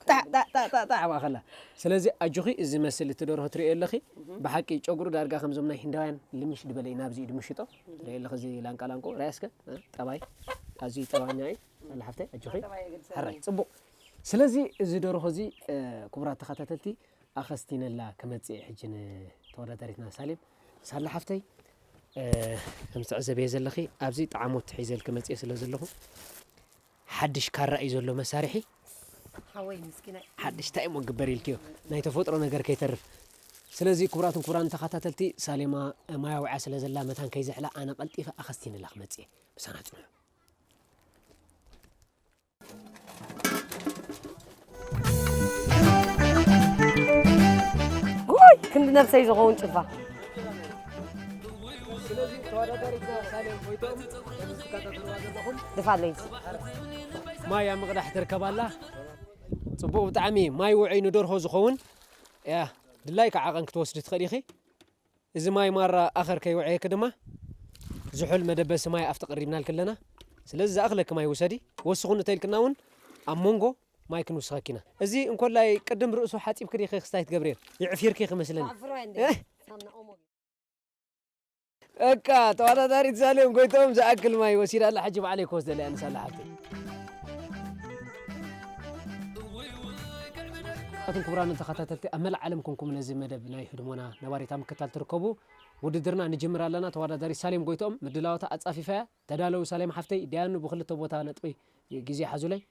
ጣዕ ጣዕ ጣዕ ጣዕ ጣዕ ማእኸላ። ስለዚ ኣጆኺ እዚ መስል እቲ ደርሆ ትርእዮ ኣለኺ። እህ። ብሓቂ ጨጉሩ ዳርጋ ከምዞም ናይ ህንዳውያን ልምሽ ድበለ ኢና ኣብዚ ኢድ ምሽጦ። ትርእዮ ኣለኺ እዚ ላንቃ ላንቆ። ራእያ እስከ፣ እ፣ ጠባይ። ኣዝዩ ጠባኛ እዩ። ኣላ ሓፍተይ ኣጆኺ። ጠባይ የገድሰኒ። ሕራይ፣ ጽቡቕ። ስለዚ እዚ ደርሆ እዚ፣ እ፣ ክቡራት ተኸታተልቲ፣ ኣኸስቲነላ ክመጽእ እየ ሕጂ ንተወዳዳሪትና ሳሌም። ሳላ ሓፍተይ፣ እ፣ ከም ትዕዘብዮ ዘለኺ ኣብዚ ጠዓሞት ሒዘልኪ መጽየ ስለ ዘለኹ፣ ሓድሽ ካራ እዩ ዘሎ መሳርሒ። ሓወይ ምስኪናይ። ሓድሽ እንታይ እሞ ግበር ኢልክዮ? ናይ ተፈጥሮ ነገር ከይተርፍ። ስለዚ ክቡራትን ክቡራን ተኸታተልቲ፣ ሳሌማ ማይ ኣውዕያ ስለ ዘላ መታን ከይዝሕላ ኣነ ቀልጢፈ ኣኸስቲነላ ክመጽእ እየ። ምሳና ጽንሑ። ጉይ! ክንዲ ነብሰይ ዝኸውን ጭልፋ። ስለዚ ተወዳዳሪትና ሳሌም ጎይትኦም፣ ከም ትከታተልዋ ዘለኹም፣ ድፋለይ። ማይ ኣብ ምቕዳሕ ትርከብ ኣላ። ጽቡቕ ብጣዕሚ። ማይ ውዑይ ንደርሆ ዝኸውን። ያ፣ ድላይካ ዓቐን ክትወስዲ ትኽእሊ ኢኺ። እዚ ማይ ማራ ኣኸር ከይውዕየኪ ድማ ዝሑል መደበሲ ማይ ኣብቲ ቀሪብናልኪ ኣለና። ስለዚ ዝኣኽለኪ ማይ ውሰዲ። ወስኹ እንተኢልክና እውን ኣብ መንጎ ማይ ክንውስኸኪ ኢና። እዚ እንኮላይ ቅድም ርእሱ ሓጺብኪ ዲኺ ክስታይ ትገብርዮ? የዕፊርኪ ክመስለኒ። ኣዕፍሮ እንደ እህ! ሳምና ኦሞ። እካ ተወዳዳሪት ሳሌም ጎይትኦም ዝኣክል ማይ ወሲዳ ኣላ። ሕጂ ባዕለይ ክወስደላ እያ ንሳላ ሓፍተይ። ኣቱም ክቡራን ተኸታተልቲ፣ ኣብ መላእ ዓለም ኮንኩም ነዚ መደብ ናይ ህድሞና ነባሪታ ምክታል ትርከቡ፣ ውድድርና ንጅምር ኣለና። ተወዳዳሪት ሳሌም ጎይትኦም ምድላዋታ ኣጻፊፋ እያ። ተዳለዊ ሳሌም ሓፍተይ፣ ደያኑ ብክልተ ቦታ ነጥቢ ግዜ ሓዙለይ።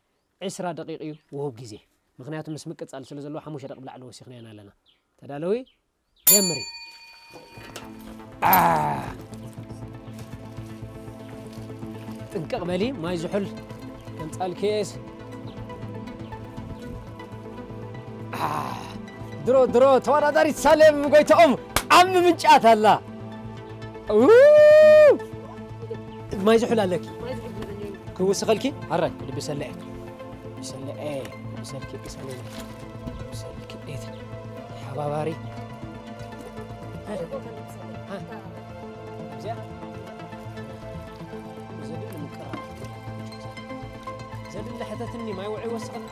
ዕስራ ደቂቕ እዩ ውሁብ ግዜ። ምኽንያቱ ምስ ምቅጻል ስለ ዘለዎ ሓሙሽተ ደቂቕ ብላዕሊ ወሲኽናየን ኣለና። ተዳለዊ? ጀምሪ። ኣ! ጥንቅቕ በሊ፣ ማይ ዝሑል ከምጻልክስ። ኣ! ድሮ፣ ድሮ ተወዳዳሪት ሳሌም ጎይትኦም ኣብ ምምንጫት ኣላ። ኡ! ማይ ዝሑል ኣለኪ። ክውስኸልኪ? ኣራይ፣ ልብሰለኤ። ልብሰለኤ፣ ልብሰልኪ፣ ልብሰለኤ። ልብሰልኪ፣ ኤት። ሓባባሪ። ሃ? እዚኣ? ዘድሊ ምቅራብ። ዘድሊ ሕተትኒ፣ ማይ ውዑይ ወስኸል-፣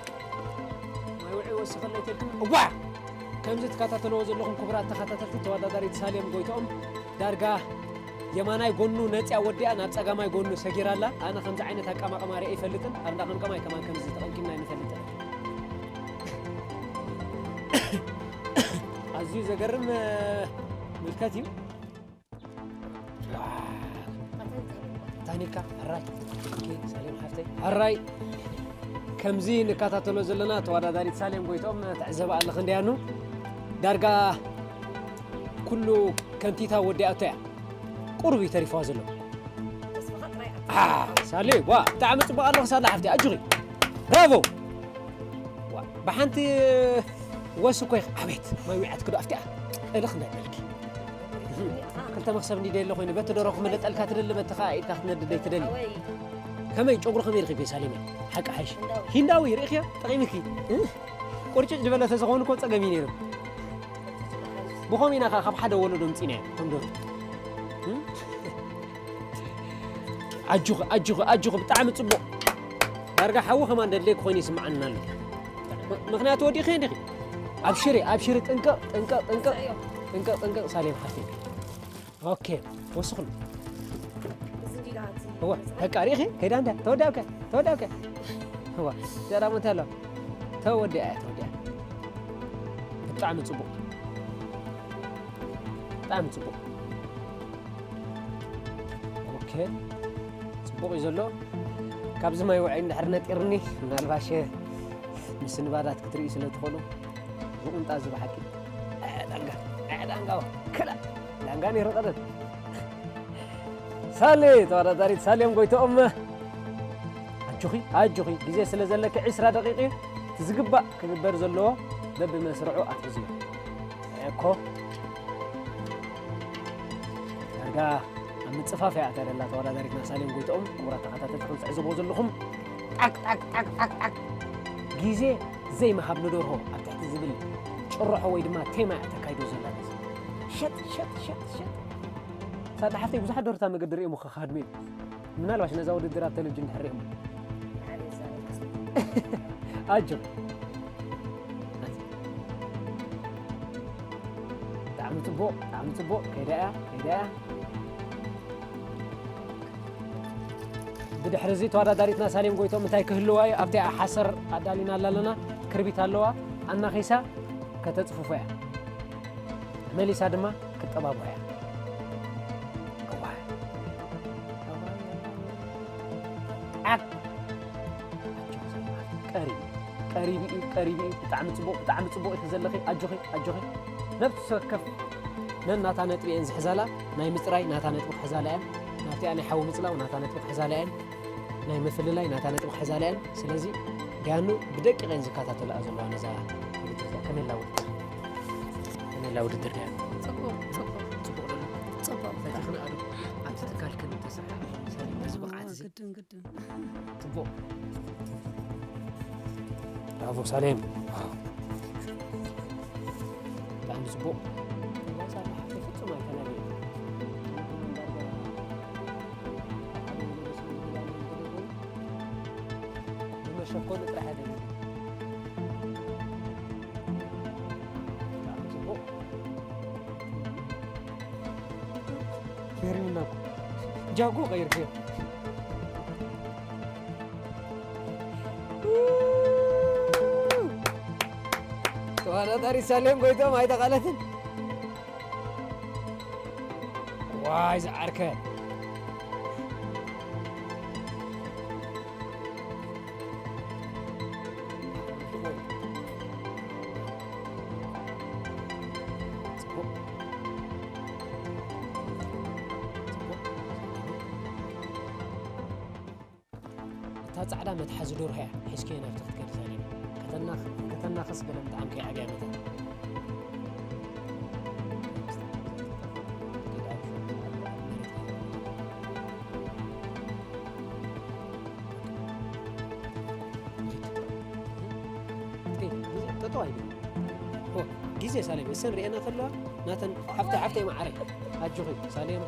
ማይ ውዑይ ወስኸለይ ተልክም። እዋ! ከምዚ ትከታተልዎ ዘለኹም ክቡራት ተኸታተልቲ፣ ተወዳዳሪት ሳሌም ጎይትኦም ዳርጋ የማናይ ጎኑ ነጽያ ወዲኣ ናብ ጸጋማይ ጎኑ ሰጊራ ኣላ። ኣነ ከምዚ ዓይነት ኣቀማቕማ ርእየ ኣይፈልጥን። ኣብ እንዳ ቀምቀማይ ከማን ከምዚ ተቐምቂምና ኣይንፈልጥን። ኣዝዩ ዘገርም፣ እ፣ ምልከት እዩ። ታኒካ፣ ሕራይ። ኦኬ፣ ሳሌም ሓፍተይ። ሕራይ። ከምዚ ንከታተሎ ዘለና ተወዳዳሪት ሳሌም ጎይትኦም ትዕዘባ ኣለኺ እንድያኑ። ዳርጋ ኩሉ ከንቲታ ወዲኣቶ እያ። ቁሩብ እዩ ተሪፍዋ ዘሎ። አ፣ ሳሌ፣ ዋ፣ ብጣዕሚ ጽቡቕ ኣለኺ ሳላ ሓፍተይ፣ ኣጆኺ። ብራቮ። ዋ፣ ብሓንቲ ወስ እኮ ኢኺ። ኣቤት፣ ማይ ዊዓትኪ ዶ ኣፍቲኣ? እልኽ እንዳይበልኪ። ክልተ መኽሰብ እንዲደ የለ ኮይኑ፣ በቲ ደሮ ክምለጠልካ ትደሊ፣ በቲ ኸኣ ኢድካ ክትነድደይ ትደሊ። ኣወይ። ከመይ፣ ጨጉሪ ከመይ ረኺብኪ ሳሌመይ? ሓቂ ሓይሽ። ሂንዳዊ። ሂንዳዊ ርኢኽዮ? ጠቒምኪ። እ? ቁርጭጭ ዝበለ ተዝኸውን እኮ ጸገም እዩ ነይሩ። ብኸምኡ ኢና ኸኣ ካብ ሓደ ወለዶ ምጺናዮ፣ እቶም ደርሁ። እም? ኣጆኺ፣ ኣጆኺ፣ ኣጆኺ፣ ብጣዕሚ ጽቡቕ። ዳርጋ ሓዊ ከማን ደድልየኪ ኮይኑ ይስምዓኒ ኣሎ። ም-፣ ምኽንያቱ ወዲእኺ እንዲኺ። ኣብሽሪ፣ ኣብሽሪ፣ ጥንቅቕ፣ ጥንቅቕ፣ ጥንቅቕ፣ ጥንቅቕ፣ ጥንቅቕ፣ ሳሌም ሓፍተይ። ኦኬ፣ ወስኽሉ። እወ፣ በቃ ርኢኺ፣ ከይዳ እንዳ፣ ተወዲኣካ፣ ተወዲኣካ። እወ፣ ዘራሞ እንታይ ኣሎ? ተወዲኣ፣ ተወዲኣ። ብጣዕሚ ጽቡቕ፣ ብጣዕሚ ጽቡቕ። ኦኬ፣ ጽቡቕ እዩ ዘሎ። ካብዚ ማይ ውዑይ እንድሕር ነጢርኒ፣ ምናልባሽ ምስንባዳት ክትርኢ ስለ ትኽእሉ፣ ዝቑንጣ እዚ ብሓቂ፣ እ፣ ዳንጋ፣ እ፣ ዳንጋ፣ ክላ፣ ዳንጋ ነይሩ ቀደም። ሳሌ፣ ተወዳዳሪት ሳሌም ጎይትኦም። ኣጆኺ፣ ኣጆኺ፣ ግዜ ስለ ዘለኪ ዕስራ ደቂቕ እዩ። እቲ ዝግባእ ክግበር ዘለዎ በብመስርዑ ኣትሕዝዮ። እኮ። ዳርጋ ኣብ ምጽፋፍ እያ ኣትያ ዘላ ተወዳዳሪትና ሳሌም ጎይትኦም። ክቡራት ተኸታተልቲ፣ ከም ትዕዘብዎ ዘለኹም፣ ጣቅ፣ ጣቅ፣ ጣቅ፣ ጣቅ፣ ጣቅ። ግዜ ዘይምሃብ ንደርሆ ኣብ ትሕቲ ዝብል ጭርሖ ወይ ድማ ቴማ እያ ተካይዶ ዘላ ነዚ። ሸጥ፣ ሸጥ፣ ሸጥ፣ ሸጥ። ሳዳ ሓፍተይ፣ ብዙሓት ደርሆታት መገዲ ርእዮም እኮ ክሃድሙ እዮም። ምናልባሽ ነዛ ውድድር ኣብ ቴሌቪዥን ድሕር ርእዮም። ኣጆ። ብጣዕሚ ጽቡቕ፣ ብጣዕሚ ጽቡቕ። ከይዳ እያ፣ ከይዳ እያ። ብድሕሪ እዚ ተወዳዳሪትና ሳሌም ጎይቶም እንታይ ክህልዋ እዩ? ኣብቲ ሓሰር ኣዳሊና ኣለና። ክርቢት ኣለዋ። ኣናኺሳ ከተጽፍፎ እያ። መሊሳ ድማ ክትጠባብሖ እያ። እዋይ። ዓክ። ቀሪቡ፣ ቀሪቡ እዩ፣ ቀሪቡ እዩ። ብጣዕሚ ጽቡቕ፣ ብጣዕሚ ጽቡቕ ኢኺ ዘለኺ። ኣጆኺ፣ ኣጆኺ። ነፍሲ ወከፍ ነናታ ነጥቢ እየን ዝሕዛላ። ናይ ምጽራይ ናታ ነጥቢ ክሕዛላ እየን። ናብቲኣ ናይ ሓዊ ምጽላው ናታ ነጥቢ ክሕዛላ እየን። ናይ ምፍልላይ ናታ ነጥቢ ክሕዛላ እየን። ስለዚ ዳያኑ ብደቂቕ እየን ዝከታተላ ዘለዋ ነዛ ውድድር እዚኣ። ከመይ ኣላ ውድድር? ከመይ ኣላ ውድድር ዳያኑ? ጽቡቕ፣ ጽቡቕ። ጽቡቕ ዶ? ጽቡቕ። ፈቲኽንኣ ዶ? ኣብቲ ትካልክን እተሰርሐ ምሳሌ በዚ ብቕዓት እዚ? ግድን፣ ግድን። ጽቡቕ። ብራቮ ሳሌም። ዋው። ብጣዕሚ ጽቡቕ። ዋዛ ብሓቂ ፍጹም ኣይተላለየን። ብመሸኮል ጥራሕ ኣይደለም። ብጣዕሚ ጽቡቕ። ፌርሚና እኮ ጃጎ ቀይርክዮ። ተዋዳዳሪ ሳሌም ጎይቶም ኣይተቓለትን። ዋይ ዝዓርከ። ጽቡቕ። ጽቡቕ። እታ ጻዕዳ መትሓዚ ደርሆ እያ ሒዝካዮ ናብቲ ክትከድ ሳሌም። ከተናኽ-፣ ከተናኽስ ገለ ምጥዓም ከይዓብያ መታን። ጠጠው ኣይበል። ኦ፣ ግዜ ሳሌም፣ እሰን ርእየና ከለዋ፣ ናተን ሓፍተ-፣ ሓፍተይ መዓረይ። ኣጆኺ፣ ሳሌም።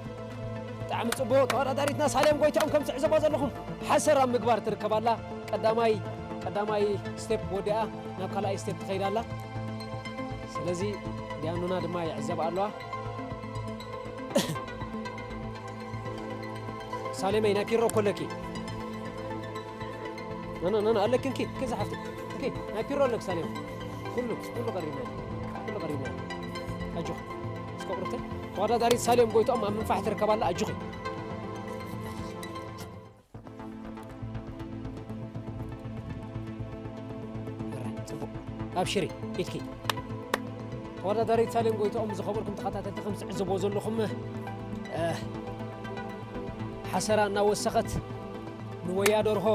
ብጣዕሚ ጽቡቕ። ተወዳዳሪትና ሳሌም ጎይትኦም፣ ከም ትዕዘቦ ዘለኹም፣ ሓሰር ኣብ ምግባር ትርከብ ኣላ። ቀዳማይ፣ ቀዳማይ ስቴፕ ወዲኣ፣ ናብ ካልኣይ ስቴፕ ትኸይድ ኣላ። ስለዚ፣ ዳያኑና ድማ ይዕዘብ ኣለዋ። ሳሌመይ፣ ናይ ፒሮ እኮ ኣለኪ። ኖ፣ ኖ፣ ኖ፣ ኖ፣ ኣለኪ፣ እንኪ፣ እንኪ፣ ዝሓፍቲ። እንኪ፣ ናይ ፒሮ ኣለኪ፣ ሳሌም። ኩሉ፣ ኩሉ ቀሪብና፣ ኩሉ ቀሪብና። ኣጆኺ። እስከ ቁርብተይ። ተወዳዳሪት ሳሌም ጎይትኦም ኣብ ምንፋሕ ትርከብ ኣላ፣ ኣጆኺ። ሕራይ፣ ጽቡቕ። ኣብሽሪ፣ ኢድኪ። ተወዳዳሪት ሳሌም ጎይትኦም፣ ዝኸበርኩም ተኸታተልቲ፣ ከም ትዕዘብዎ ዘለኹም፣ እ፣ ሓሰራ እናወሰኸት ንወያ ደርሆ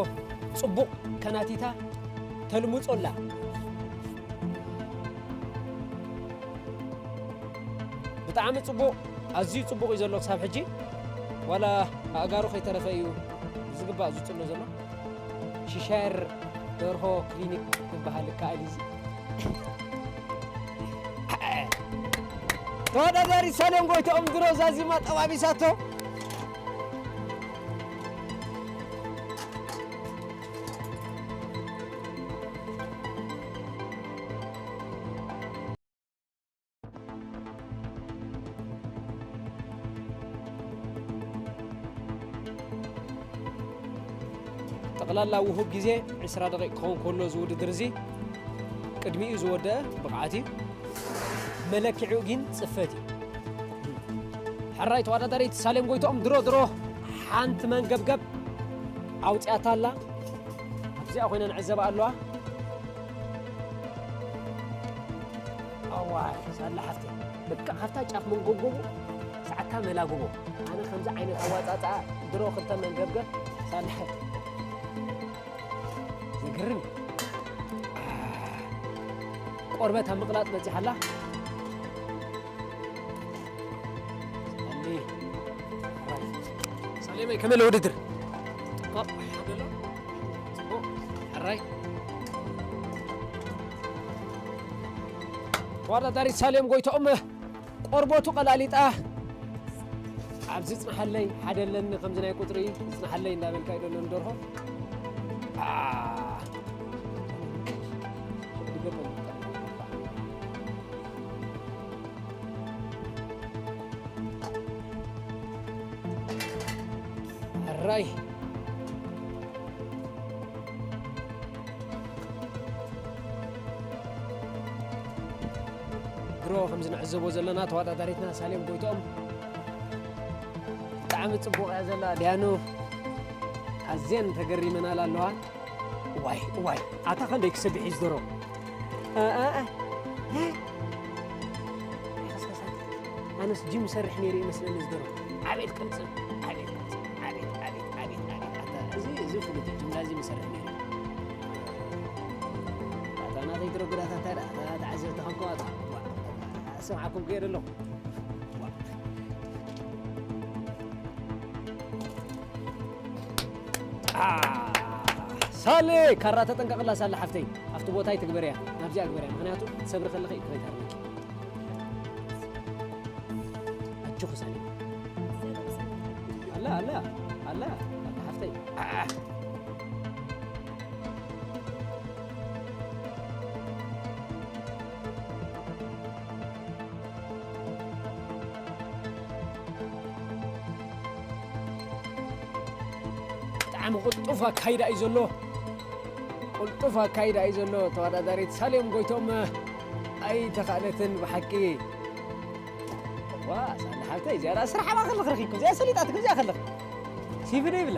ጽቡቕ ከናቲታ ተልምጾ ኣላ። ብጣዕሚ ጽቡቕ፣ ኣዝዩ ጽቡቕ እዩ ዘሎ ክሳብ ሕጂ። ዋላ ኣእጋሩ ከይተረፈ እዩ ብዝግባእ ዝጽሎ ዘሎ። ሽሻየር ደርሆ ክሊኒክ ክበሃል ይከኣል እዩ። ተወዳዳሪ ሳሌም ጎይትኦም ድሮ ዛዚማ ጠባቢሳቶ። ጠቕላላ ውሁብ ግዜ ዕስራ ደቂቕ ክኸውን ከሎ፣ እዚ ውድድር እዚ ቅድሚኡ ዝወደአ ብቕዓት እዩ። መለክዒኡ ግን ጽፈት እዩ። ሕራይ ተወዳዳሪት ሳሌም ጎይትኦም ድሮ ድሮ ሓንቲ መንገብገብ ኣውጺኣታ ኣላ። ኣብዚኣ ኮይነ ንዕዘባ ኣለዋ። ኣዋ፣ ሳላ ሓፍተይ፣ በቃ ካብታ ጫፍ መንጎጎቡ ሰዓታ መላጉቦ። ኣነ ከምዚ ዓይነት ኣዋጻጽኣ ድሮ ክልተ መንገብገብ ሳላ ሓፍተይ። ዘግርም። ቆርበት ኣብ ምቕላጥ በጺሓ ኣላ። ሳሌመይ፣ ከመይ ኣሎ ውድድር? ጽቡቕ፣ ኣልሓምዱሊላህ። ጽቡቕ፣ ሕራይ። ተወዳዳሪት ሳሌም ጎይትኦም ቆርበቱ ቀላሊጣ። ኣብዚ ጽንሓለይ፣ ሓደ ኣለኒ ከምዚ ናይ ቁጽሪ፣ ጽንሓለይ እንዳበልካ እዩ ዘሎ ንደርሆ። ኣ። ሕራይ። ድሮ ከም ዝንዕዘቦ ዘለና ተወዳዳሪትና ሳሌም ጎይትኦም ብጣዕሚ ጽቡቕ እያ ዘላ። ዲያኑ ኣዝየን ተገሪመናል ኣለዋ። እዋይ፣ እዋይ፣ ኣታ ኸንደይ ክሰብሕ እዩ ዝደሮ። እ፣ እ፣ እ፣ እ። ኣነስ ጂም ሰርሕ ነይሩ ይመስለኒ ዝደሮ። ኣቤት ቅልጽም፣ ኣቤት ቅልጽም፣ ኣቤት፣ ኣቤት፣ ኣቤት፣ ኣቤት። ኣታ፣ እዚ፣ እዚ ፍሉጥ እዩ፣ ጂምናዚየም ይሰርሕ ነይሩ። ኣታ ናተይ ድሮ ጉዳት ኣታ፣ ኣታ፣ ተዓዘብቲ ኸንኮ ኣታ። ዋ፣ ሰምዓኩም ከይደ ኣለኹ። ዋ። አ፣ ሳሌ፣ ካራ ተጠንቀቕላ ሳሌ ሓፍተይ። ኣብቲ ቦታ ኣይትግበርያ፣ ናብዚኣ ግበርያ። ምኽንያቱ ትሰብሪ ከለኺ እዩ ክረይት ሃርመኪ። ኣጆኺ ሳሌ። ኣላ፣ ኣላ፣ ኣላ፣ ኣላ ሓፍተይ። አ። ብጣዕሚ ቅልጡፍ ኣካይዳ እዩ ዘሎ። ቅልጡፍ ኣካይዳ እዩ ዘሎ። ተወዳዳሪት ሳሌም ጎይቶም ኣይተኻእለትን ብሓቂ። ዋ፣ ሳሌ ሓብተይ፣ እዚኣ ደኣ ስራሕ ኣባ ከለኽ ረኺብኩ። እዚኣ ሰሊጣትክ፣ እዚኣ ከለኽ። ሲቪ ዶ ይብላ?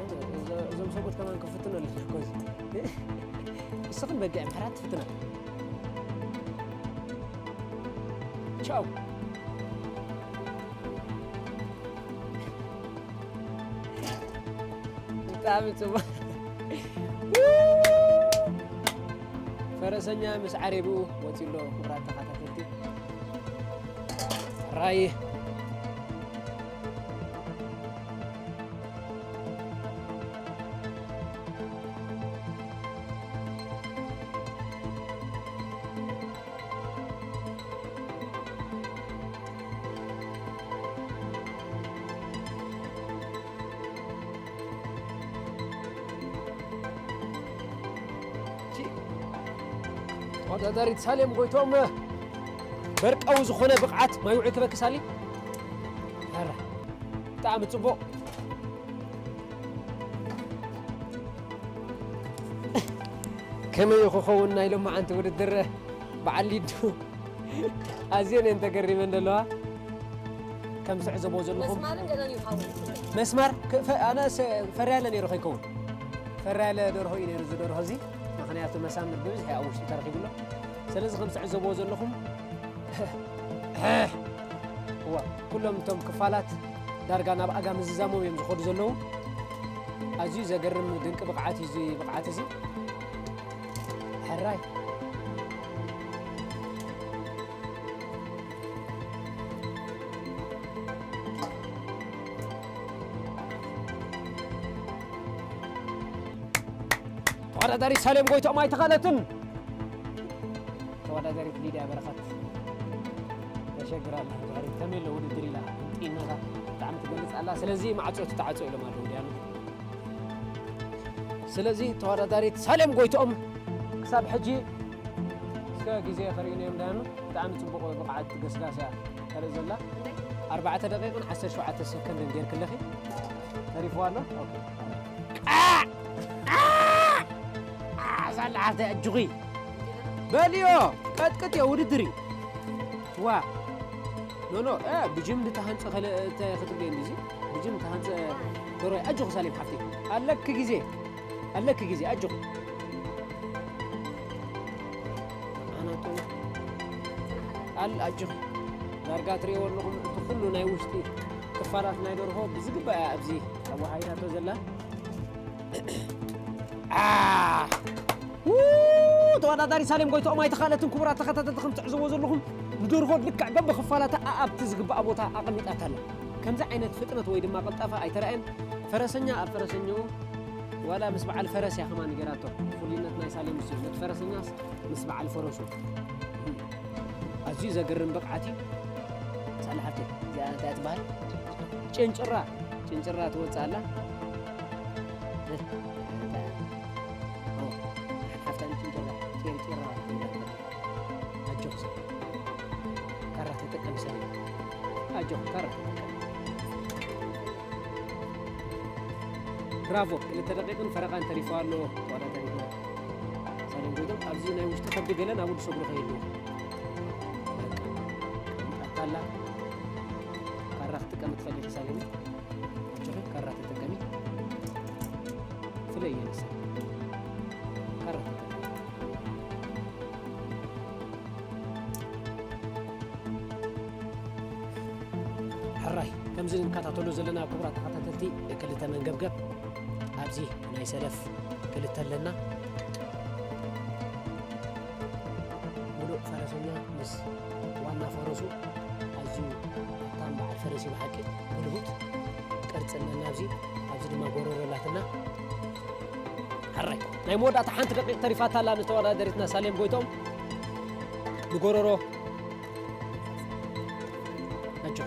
እዞ-፣ እዞም ሰብኡት ከማን ክፍትኑ ኣለኹ እኮ እዚ። ንስኽን በጊዕ ምሕራት ትፍትና። ቻው። ብጣዕሚ ጽቡቕ። ፈረሰኛ ምስ ዓሬብኡ ወጺኡ ኣሎ፣ ክቡራት ተኸታተልቲ። ራይ። ተወዳዳሪት ሳሌም ጎይቶም በርቃዊ ዝኾነ ብቕዓት ማይ ውዒ ክበክሳሊ። ኧረ፣ ብጣዕሚ ጽቡቕ። ከመይ ክኸውን ናይ ሎማዓንቲ ውድድር በዓል ሊዱ? ኣዝየን እየን ተገሪመን ዘለዋ። ከም ትዕዘብዎ ዘለኹም መስማርን ገለን ይኸውን። መስማር ክ-፣ ፈ-፣ ኣነ ሰ-፣ ፈርያ ኢለ ነይሩ ከይከውን። ፈርያ ኢለ ደርሆ እዩ ነይሩ እዚ ደርሆ እዚ። ምኽንያቱ መሳምር ብብዝሒ ኣብ ውሽጢ ተረኺቡ ኣሎ። ስለዚ ከም ትዕዘብዎ ዘለኹም እዋ፣ ኩሎም እቶም ክፋላት ዳርጋ ናብ ኣጋ ምዝዛሞም እዮም ዝኸዱ ዘለዉ። ኣዝዩ ዘገርም ድንቂ ብቕዓት እዩ እዚ ብቕዓት እዚ። ሕራይ። ተወዳዳሪት ሳሌም ጎይትኦም ኣይተኻእለትን። ተወዳዳሪት ሊድያ በረኸት ተሸግራ ኣላ። ድሕሪት ከመይ ኣሎ ውድድር ኢላ ጥኢናታ ብጣዕሚ ትገልጽ ኣላ። ስለዚ ማዕጾ ትተዓጾ ኢሎም ኣለዉ ዲያኑ። ስለዚ ተወዳዳሪት ሳሌም ጎይትኦም ክሳብ ሕጂ እስከ ግዜ ከርእዩና እዮም ዳያኑ። ብጣዕሚ ጽቡቕ ብቕዓት ገስጋስ እያ ተርኢ ዘላ። ክንደይ? ኣርባዕተ ደቂቕን ዓሰርተ ሸውዓተ ሰከንድን ጌርክለኺ። ተሪፍዋ ኣሎ? ኦኬ። ቃዕ! ለዓልቲ ኣጆኺ በልዮ። ቀጥቅጥዮ ውድድር እዩ። ዋ ኖኖ ብጅም ዝተሃንፀ ከለ ክትብለኒ እዚ ብጅም ተሃንፀ ዶሮይ ኣጆኺ ሳሌም ሓፍቲ ኣለኪ ግዜ ኣለኪ ግዜ ኣጆኺ ኣናቶ ኣል ኣጆኺ ዳርጋ ትሪእዎ ኣለኹም እቲ ኩሉ ናይ ውሽጢ ክፋላት ናይ ደርሆ ብዝግባእ እያ ኣብዚ ኣወሃሂዳቶ ዘላ ተወዳዳሪ ሳሌም ጎይትኦም ኣይተኻእለትን። ክቡራት ተኸታተልቲ ከም ትዕዝቦ ዘለኹም ንደርሆ ልክዕ በብኽፋላታ ኣኣብቲ ዝግባእ ቦታ ኣቐሚጣታ ኣላ። ከምዚ ዓይነት ፍጥነት ወይ ድማ ቅልጣፈ ኣይተራእየን። ፈረሰኛ ኣብ ፈረሰኛኡ ዋላ ምስ በዓል ፈረስ እያ ከማን ገይራቶ። ፍሉይነት ናይ ሳሌም እሱ እዩ። ነቲ ፈረሰኛስ ምስ በዓል ፈረሱ ኣዝዩ ዘገርም ብቕዓት እዩ። ሳላ ሓፍተይ እዚኣ እንታይ ትበሃል? ጭንጭራ ጭንጭራ ትወፅእ ኣላ። ሓፍታ ጭንጭራ ጭርጭራ ኣጆክ ካራ ተጠቀም ሰሪ ኣጆክ ካራ ተጠቀም። ብራቮ። ክልተ ደቂቕን ፈረቓን ተሪፎ ኣሎ ተወዳዳሪትና። ሳሌም ጎይቶም ኣብዚ ናይ ውሽጢ ከብዲ ገለ ናብ ወዲ ሰጉሪ ከይህልዎ ኣታላ ካራ ክትጥቀም ትፈልጊ ሳሌም? ኣጆኺ ካራ ተጠቀሚ። ፍለይ የንሳ ካራ ተጠቀሚ። ሕራይ ከምዚ ንከታተሎ ዘለና ክቡራት ተኸታተልቲ ክልተ መንገብገብ ኣብዚ ናይ ሰለፍ ክልተ ኣለና። ሙሉእ ፈረሰኛ ምስ ዋና ፈረሱ ኣዝዩ ሃብታም በዓል ፈረስ እዩ ብሓቂ። ጉልሁት ቅርፂ ኣለና ኣብዚ ኣብዚ ድማ ጎረሮ ኣላትና። ሕራይ ናይ መወዳእታ ሓንቲ ደቂቕ ተሪፋታ ኣላ ንተወዳደሪትና ሳሌም ጎይቶም ንጎረሮ ኣጆ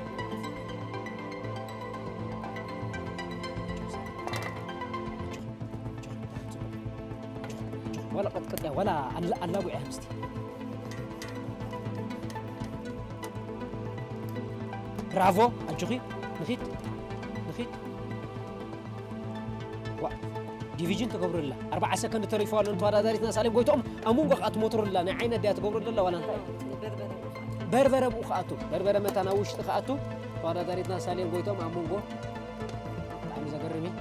ዋላ ቀጥቀጥያ ዋላ ኣላጉዕያ ምስቲ ብራቮ ኣጆኺ ንኺድ ንኺድ ዲቪዥን ተገብሩላ ኣርባዓ ሰከንድ ተሪፎ ኣሎ ንተወዳዳሪትና ሳሌም ጎይትኦም ኣብ መንጎ ከዓ ትሞትሩላ ናይ ዓይነ ድያ ትገብሩላ ዋላ እንታይ በርበረ ብኡ ክኣቱ በርበረ መታ ናብ ውሽጢ ክኣቱ ተወዳዳሪትና ሳሌም ጎይትኦም ኣብ መንጎ ብጣዕሚ ዘገርም እዩ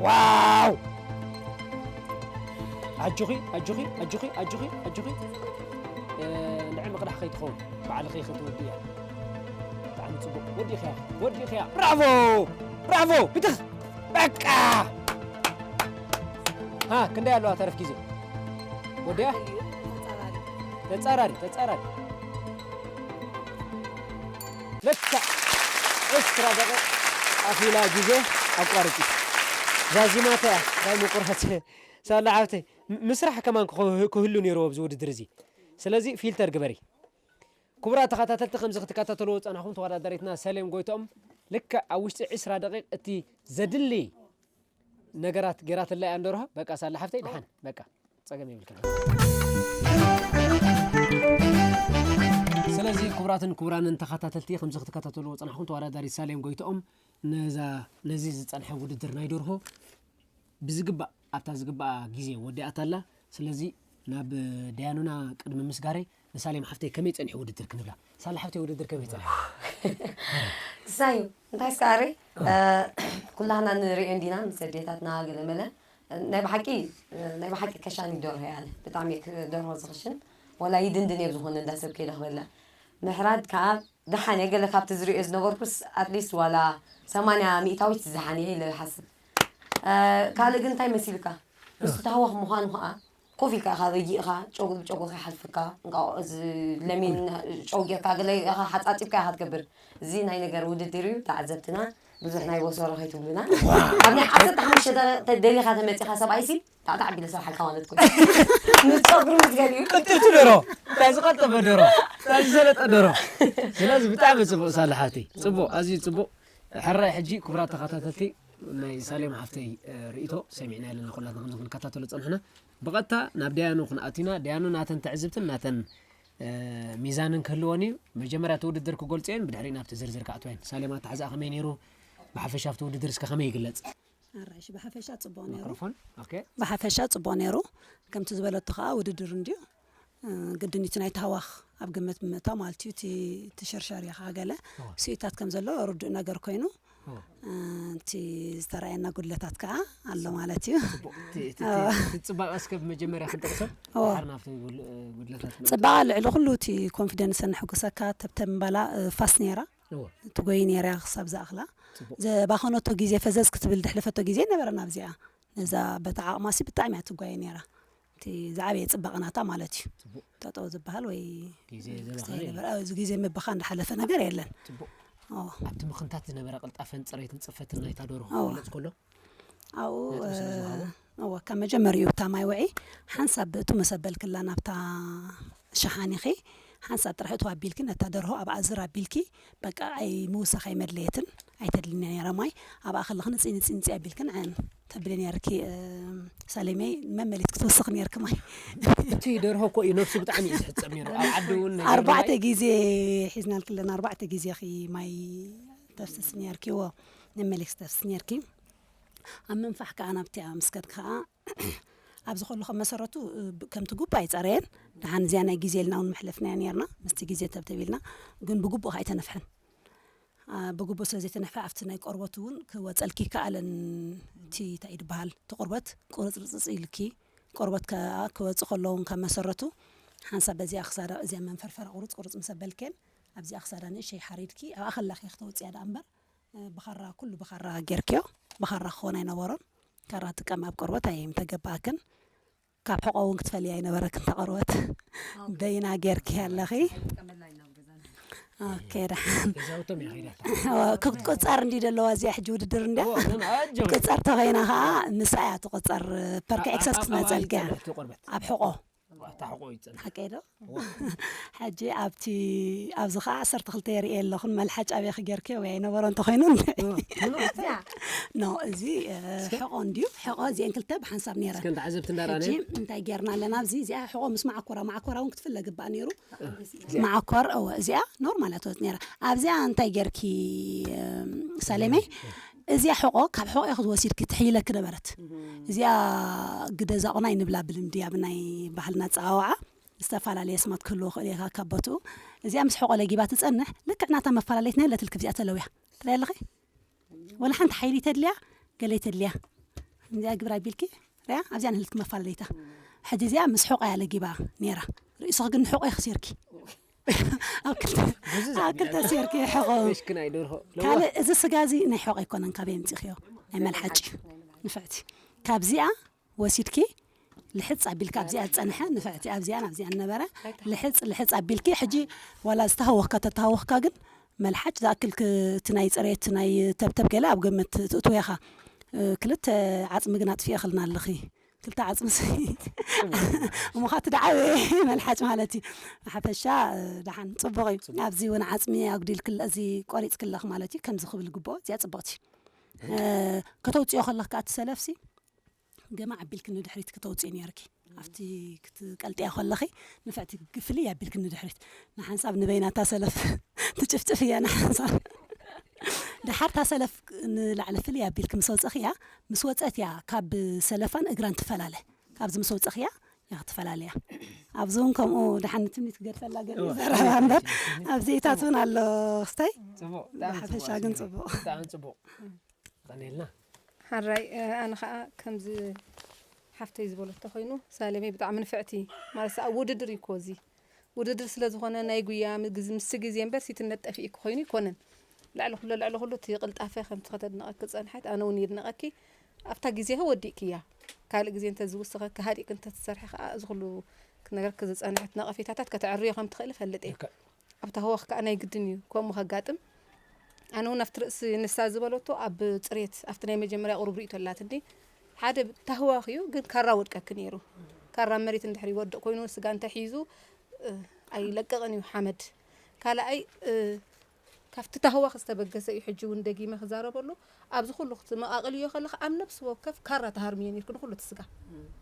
ዋው ኣጆኺ ኣጆኺ ኣጆኺ ኣጆኺ ኣጆኺ እንድዒ ምቕዳሕ ከይትኸውን ባዕልኺ ክትውድእያ ብጣዕሚ ፅቡቅ ወዲእኽያ ወዲእኽያ ብራቮ ብራቮ ብትኽ በቃ ሃ ክንደይ ኣለዋ ተረፍ ግዜ ወዲያ ተፃራሪ ተፃራሪ ለካ ዕስራ ደቂቕ ኣኺላ ግዜ ኣቋርፂ ዛዚማታ እያ እንታይ ምቁራት ሳላ ሓብተይ ምስራሕ ከማን ክህሉ ነይርዎ ኣብዚ ውድድር እዚ ስለዚ ፊልተር ግበሪ ክቡራት ተኸታተልቲ ከምዚ ክትከታተልዎ ዝፀናኹም ተወዳዳሪትና ሰሌም ጎይትኦም ልክዕ ኣብ ውሽጢ ዕስራ ደቂቕ እቲ ዘድሊ ነገራት ገይራትላ እያ እንደርሆ በቃ ሳላ ሓፍተይ ድሓን በቃ ፀገም የብልክን ስለዚ ክቡራትን ክቡራንን ተኸታተልቲ ከምዚ ክትከታተልዎ ዝፀናኹም ተወዳዳሪት ሳሌም ጎይትኦም ነዚ ዝፀንሐ ውድድር ናይ ደርሆ ብዝግባእ ኣብታ ዝግባኣ ግዜ ወዲኣታ ኣላ ስለዚ ናብ ደያኑና ቅድሚ ምስጋረይ ንሳሌም ሓፍተይ ከመይ ፀኒሑ ውድድር ክንብላ ሳሌ ሓፍተይ ውድድር ከመይ ፀኒሑ ሳዩ እንታይ ስካሪ ኩላህና ንሪኦ እንዲና ምስ ኣዴታትና ገለመለ ናይ ብሓቂ ናይ ብሓቂ ከሻኒ ደርሆ ያለ ብጣዕሚ ደርሆ ዝኽሽን ወላ ይድንድን እየ ዝኾነ እንዳ ሰብ ከይደ ክበላ ምሕራድ ከዓ ደሓን እየ ገለ ካብቲ ዝሪኦ ዝነበርኩስ ኣትሊስት ዋላ ሰማንያ ሚእታዊት ዝሓን እየ ኢለ ይሓስብ ካልእ ግን እንታይ መሲልካ ምስ ተሃዋኽ ምዃኑ ከዓ ኮፍ ኢልካ ኢኻ ረጊእኻ ጨጉሪ ብጨጉሪ ከይሓልፈካ እንቃቆ እዚ ለሚን ጨው ጌርካ ገለ ኢኻ ሓፃፂብካ ኢኻ ትገብር እዚ ናይ ነገር ውድድር እዩ ተዓዘብትና ብዙሕ ናይ ወሰሮ ከይትብሉና ኣብ ናይ ዓሰርተ ሓሙሽተ ደቂቕ ተደሊኻ ተመፂኻ ሰብኣይሲ ታዕታዕ ኣቢለ ስራሓልካ ማለት ኮይኑ ምስ ጨጉሪ ምስ ገሊኡ ቅልጥፍቲ ደሮ እንታይ ዝቐልጠፈ ደሮ እንታይ ዝሰለጠ ደሮ ስለዚ ብጣዕሚ ፅቡቅ ሳለ ሓፍተይ ፅቡቅ ኣዝዩ ፅቡቅ ሕራይ ሕጂ ክቡራት ተኸታተልቲ ናይ ሳሌም ሓፍተይ ርእቶ ሰሚዕና ኣለና ኩላትና ከምዚ ክንከታተሎ ፀንሕና ብቐጥታ ናብ ደያኑ ክንኣቲና ደያኑ ናተን ትዕዝብትን ናተን ሚዛንን ክህልወን እዩ መጀመርያ እቲ ውድድር ክገልፆ እየን ብድሕሪኡ ናብቲ ዝርዝር ክኣትዋ እየን ሳሌም ኣተሓዝኣ ከመይ ነይሩ ብሓፈሻ ኣብቲ ውድድር እስከ ከመይ ይግለፅ ኣራይሽ ብሓፈሻ ጽቡቕ ነይሩ። ማይክሮፎን። ኦኬ። ብሓፈሻ ጽቡቕ ነይሩ። ከምቲ ዝበለቶ ከዓ ውድድር እንድዩ። እ፣ ግድን እቲ ናይ ታህዋኽ ኣብ ግምት ብምእታው ማለት እዩ። እቲ ትሽርሸር ኢኻ ገለ እዋ። ስኢታት ከም ዘሎ ርዱእ ነገር ኮይኑ እዋ። እ፣ እቲ ዝተረኣየና ጉድለታት ከዓ ኣሎ ማለት እዩ። ጽቡቕ። እቲ- እቲ- እቲ ጽባቐ እስከ ብመጀመርያ ክንጠቕሶ እዋ። ድሓር ናብቲ ጉል- ጉድለታት ንመጽእ። ጽባቐ ልዕሊ ኩሉ እቲ ኮንፊደንስ ነሕጉሰካ ተብተምባላ እ፣ ፋስ ነይራ እዋ። ትጎይ ነይራ ክሳብ ዝኣኽላ ጽቡቕ። ዘባኸነቶ ግዜ ፈዘዝ ክትብል ድሕለፈቶ ግዜ ነበረ ናብዚኣ ነዛ በታ ዓቕማሲ ብጣዕሚ እያ ትጓየ ነይራ። እቲ ዝዓበየ ጽባቐ ናታ ማለት እዩ። ጽቡቕ። ጠጠው ዝበሃል ወይ ግዜ ክሳይ ዘባኸነ ነበረ። ኣብ እዚ ግዜ ምብኻን ዝሓለፈ ነገር የለን። ጽቡቕ። ኦ፣ ኣብቲ ምኽንታት ዝነበረ ቅልጣፈን ጽሬትን ጽፈትን ናይታ ደርሆ እዋ። ክገልጽ ከሎ ኣብኡ ነጥቢ ስለ ዝወሃቦ? እወ ካብ መጀመሪኡ እታ ማይ ውዒ ሓንሳብ ብእቱ መሰበልክላ ናብታ ሸሓኒኺ ሓንሳብ ጥራሕ እቱ ኣቢልኪ ነታ ደርሆ ኣብ ኣዝር ኣቢልኪ በቃ ኣይ ምውሳኽ ኣይመድለየትን ኣይተድልኒ ነራ ማይ ኣብኣ ከለኺ ንፅይ ንፅይ ንፅይ ኣቢልክን ዕን ተብሊ ነርኪ። ሰሌመይ መመሊት ክትውስኽ ነርኪ ማይ እቲ ደርሆ እኮ እዩ ነብሱ ብጣዕሚ እዩ ዝሕጸብ ነይሩ ኣብ ዓዲ እውን ኣርባዕተ ግዜ ሒዝናልኪ ኣለና ኣርባዕተ ግዜ ኺ ማይ ተፍስስ ነርኪ ዎ መመሊት ተፍስስ ነርኪ ኣብ ምንፋሕ ከዓ ናብቲ ምስከድ ከዓ ኣብዚ ከለኹ መሰረቱ ከምቲ ጉባ ኣይፀረየን ደሓን እዚኣ ናይ ግዜ ኢልና እውን መሕለፍናያ ነርና ምስቲ ግዜ ተብተቢልና ግን ብግቡእ ኣይተነፍሐን ብግቡእ ስለ ዘይተነፍሐ ኣብቲ ናይ ቆርበቱ እውን ክወፀልኪ ይከኣለን እቲ እንታይ ድበሃል እቲ ቆርበት ቁርፅርፅፅ ኢልኪ ቆርበት ከዓ ክወፅ ከለውን ካብ መሰረቱ ሓንሳብ በዚኣ ክሳዳ እዚኣ መንፈርፈራ ቁርፅ ቁርፅ ምስ ኣበልክን ኣብዚኣ ክሳዳ ንእሸይ ሓሪድኪ ኣብኣ ከላኺ ክተውፅያ ደኣ እምበር ብኻራ ኩሉ ብኻራ ጌርክዮ ብኻራ ክኾን ኣይነበሮን ካራ ጥቀም ኣብ ቆርበት ኣይምተገባእክን ካብ ሕቆ እውን ክትፈልያ ኣይነበረክን ተቆርበት በይና ጌርኪ ኣለኺ ኦኬ ደሓን ገዛውቶም እያ ኸይዳታ ክትቆፀር እንዲ ዘለዋ እዚኣ ሕጂ ውድድር እንዲያ እዎ፣ ምን ኣጀው ቅፀር ተኸይና ከዓ ምሳ እያ ትቆፀር ፐርክ ኤክሰስ ክትመፀልኪያ ቆርበት ኣብ ሕቆ ኣታ ሕቆ ይፀን ሓቀይ ዶ ሕጂ ኣብቲ ኣብዚ ከዓ ዓሰርተ ክልተ የርእየ ኣለኹን መልሓጭ ኣበይ ክጌርክዮ ወይ ኣይነበሮ እንተኮይኑ ኖ እዚ ሕቆ እንድዩ ሕቆ እዚአን ክልተ ብሓንሳብ ነይረን እስከ ንተዓዘብቲ እንዳርኣነ ሕጂ እንታይ ጌርና ኣለና ኣብዚ እዚኣ ሕቆ ምስ ማዓኮራ ማዓኮራ እውን ክትፍለ ግባእ ነይሩ ማዓኮር እወ እዚኣ ኖርማል እያ ትወፅ ነይራ ኣብዚኣ እንታይ ጌርኪ ሰሌመይ እዚኣ ሕቆ ካብ ሕቆ ኢኺ ወሲድኪ ትሕይለኪ ነበረት እዚኣ ግደ ዛቑናይ ንብላ ብልምዲ ኣብ ናይ ባህልና ኣፀዋውዓ ዝተፈላለየ ስማት ክህልዎ ክእል እየ ካብ ቦትኡ እዚኣ ምስ ሕቆ ለጊባ ትፀንሕ ልክዕ ናታ መፈላለይት ናይ ለትልክ እዚኣ ተለውያ ትሪያ ኣለኺ ወላ ሓንቲ ሓይሊ ተድልያ ገለ ተድልያ እዚኣ ግብራ ቢልኪ ሪያ ኣብዚኣ ንህልክ መፈላለይታ ሕጂ እዚኣ ምስ ሕቆ እያ ለጊባ ነይራ ርእስኺ ግን ንሕቆ ይኽሲርኪ ኣብ ክልተ ኣብ ክልተ ሲርኪ ሕቆ ሽክና ይደርሆ ካልእ እዚ ስጋ እዚ ናይ ሕቆ ኣይኮነን ካበይ ኣምፂኽዮ ናይ መልሓጭ ንፍዕቲ ካብዚኣ ወሲድኪ ልሕፅ ኣቢልካ ኣብዚኣ ዝፀንሐ ንፍዕቲ ኣብዚኣን ኣብዚኣን ነበረ ልሕፅ ልሕፅ ኣቢልኪ ሕጂ ዋላ ዝተሃወኽካ ተተሃወኽካ ግን መልሓጭ ዝኣክል እቲ ናይ ፅሬት ናይ ተብተብ ገለ ኣብ ግምት ትእትዎ ኢኻ ክልተ ዓፅሚ ግን ኣጥፊኤ ክልና ኣለኺ ክልተ ዓፅሚ እሞ ኻቲ ደዓበ መልሓጭ ማለት እዩ ሓፈሻ ደሓን ፅቡቕ እዩ ኣብዚ እውን ዓፅሚ ኣጉዲል እዚ ቆሪፅ ክለኽ ማለት እዩ ከምዚ ክብል ግብኦ እዚኣ ፅቡቕቲ ከተውፅኦ ከለኽ ከዓ እቲ ሰለፍሲ ገማ ኣቢልኪ ንድሕሪት ክተውፅኢ ነይርኪ ኣብቲ ክትቀልጥያ ከለኺ ንፍዕቲ ፍልይ ኣቢልኪ ንድሕሪት ንሓንሳብ ንበይናታ ሰለፍ ትጭፍጭፍ እያ ንሓንሳብ ድሓርታ ሰለፍ ንላዕሊ ፍልይ ኣቢልኪ ምስ ወፀኽያ ምስ ወፀት እያ ካብ ሰለፋን እግራን ትፈላለ ካብዚ ምስ ወፀኽያ እያ ክትፈላለያ ኣብዚ እውን ከምኡ ድሓን ትምኒት ክገድፈላ ገ ዘረባ እምበር ኣብዚ ኢታት እውን ኣሎ ክስታይ ጽቡቅ ብሓፈሻ ግን ጽቡቅ ብጣዕሚ ጽቡቅ ቀኒልና ሓራይ ኣነ ከዓ ከምዚ ሓፍተይ ዝበለቶ ኮይኑ ሳሌመይ ብጣዕሚ ንፍዕቲ ማለት ኣብ ውድድር እዩ ኮዚ ውድድር ስለ ዝኾነ ናይ ጉያ ምስ ግዜ እምበር ሲትነት ጠፊእኪ ኮይኑ ይኮነን ልዕሊ ኩሎ ልዕሊ ኩሉ እቲ ቅልጣፈ ከምቲ ከተድንቐኪ ዝጸንሐት ኣነ እውን የድንቐኪ ኣብታ ግዜኺ ወዲእክያ ካልእ ግዜ እንተዝውስኸኪ ሃዲእኪ እንተትሰርሒ ከዓ እዚ ኩሉ ነገርኪ ዝጸንሐት ነቐፌታታት ከተዕርዮ ከም ትኽእሊ እፈልጥ እየ ኣብታ ህወኽ ከዓ ናይ ግድን እዩ ከምኡ ከጋጥም ኣነ እውን ኣብቲ ርእሲ ንሳ ዝበለቶ ኣብ ፅሬት ኣብቲ ናይ መጀመርያ ቁሩብ ርእቶ ኣላትኒ ሓደ ታህዋኽ እዩ ግን ካራ ወድቀኪ ነይሩ ካራ መሬት እንድሕር ይወድቅ ኮይኑ ስጋ እንተሒዙ ኣይለቅቕን እዩ ሓመድ ካልኣይ ካብቲ ታህዋኽ ዝተበገሰ እዩ ሕጂ እውን ደጊመ ክዛረበሉ ኣብዚ ኩሉ ክትመቃቅልዮ ከለካ ኣብ ነብሲ ወከፍ ካራ ተሃርምዮ ነርኪ ንኩሉ እቲ ስጋ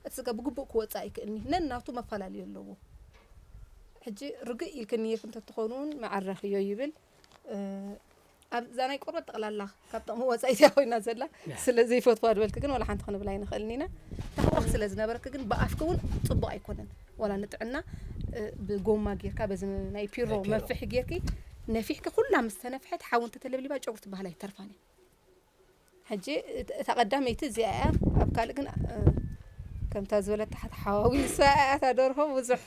እቲ ስጋ ብግቡእ ክወፅእ ኣይክእልኒ ነናቱ መፈላለዩ ኣለዎ ሕጂ ርግእ ኢልክኒ ነርኪ እንተትኾኑ እውን መዓረኽዮ ይብል ኣብዛ ናይ ቆርበት ጠቕላላ ካብ ጥቕሚ ወፃኢት እያ ኮይና ዘላ። ስለ ዘይፈትዋ ድበልክ ግን ዋላ ሓንቲ ክንብል ኣይንኽእልን ኢና። ታህዋኽ ስለ ዝነበረክ ግን ብኣፍክ እውን ፅቡቕ ኣይኮነን። ዋላ ንጥዕና ብጎማ ጌርካ በዚ ናይ ፒሮ መንፍሒ ጌርኪ ነፊሕኪ ኩላ ምስ ተነፍሐት ሓዊ እንተተለብሊባ ጨጉሪ ትበሃል ኣይተርፋን እዩ። ሕጂ እታ ቀዳመይቲ እዚኣ እያ። ኣብ ካልእ ግን ከምታ ዝበለት ታሕቲ ሓዋዊሳ እያ እታ ደርሆ። ብዙሕ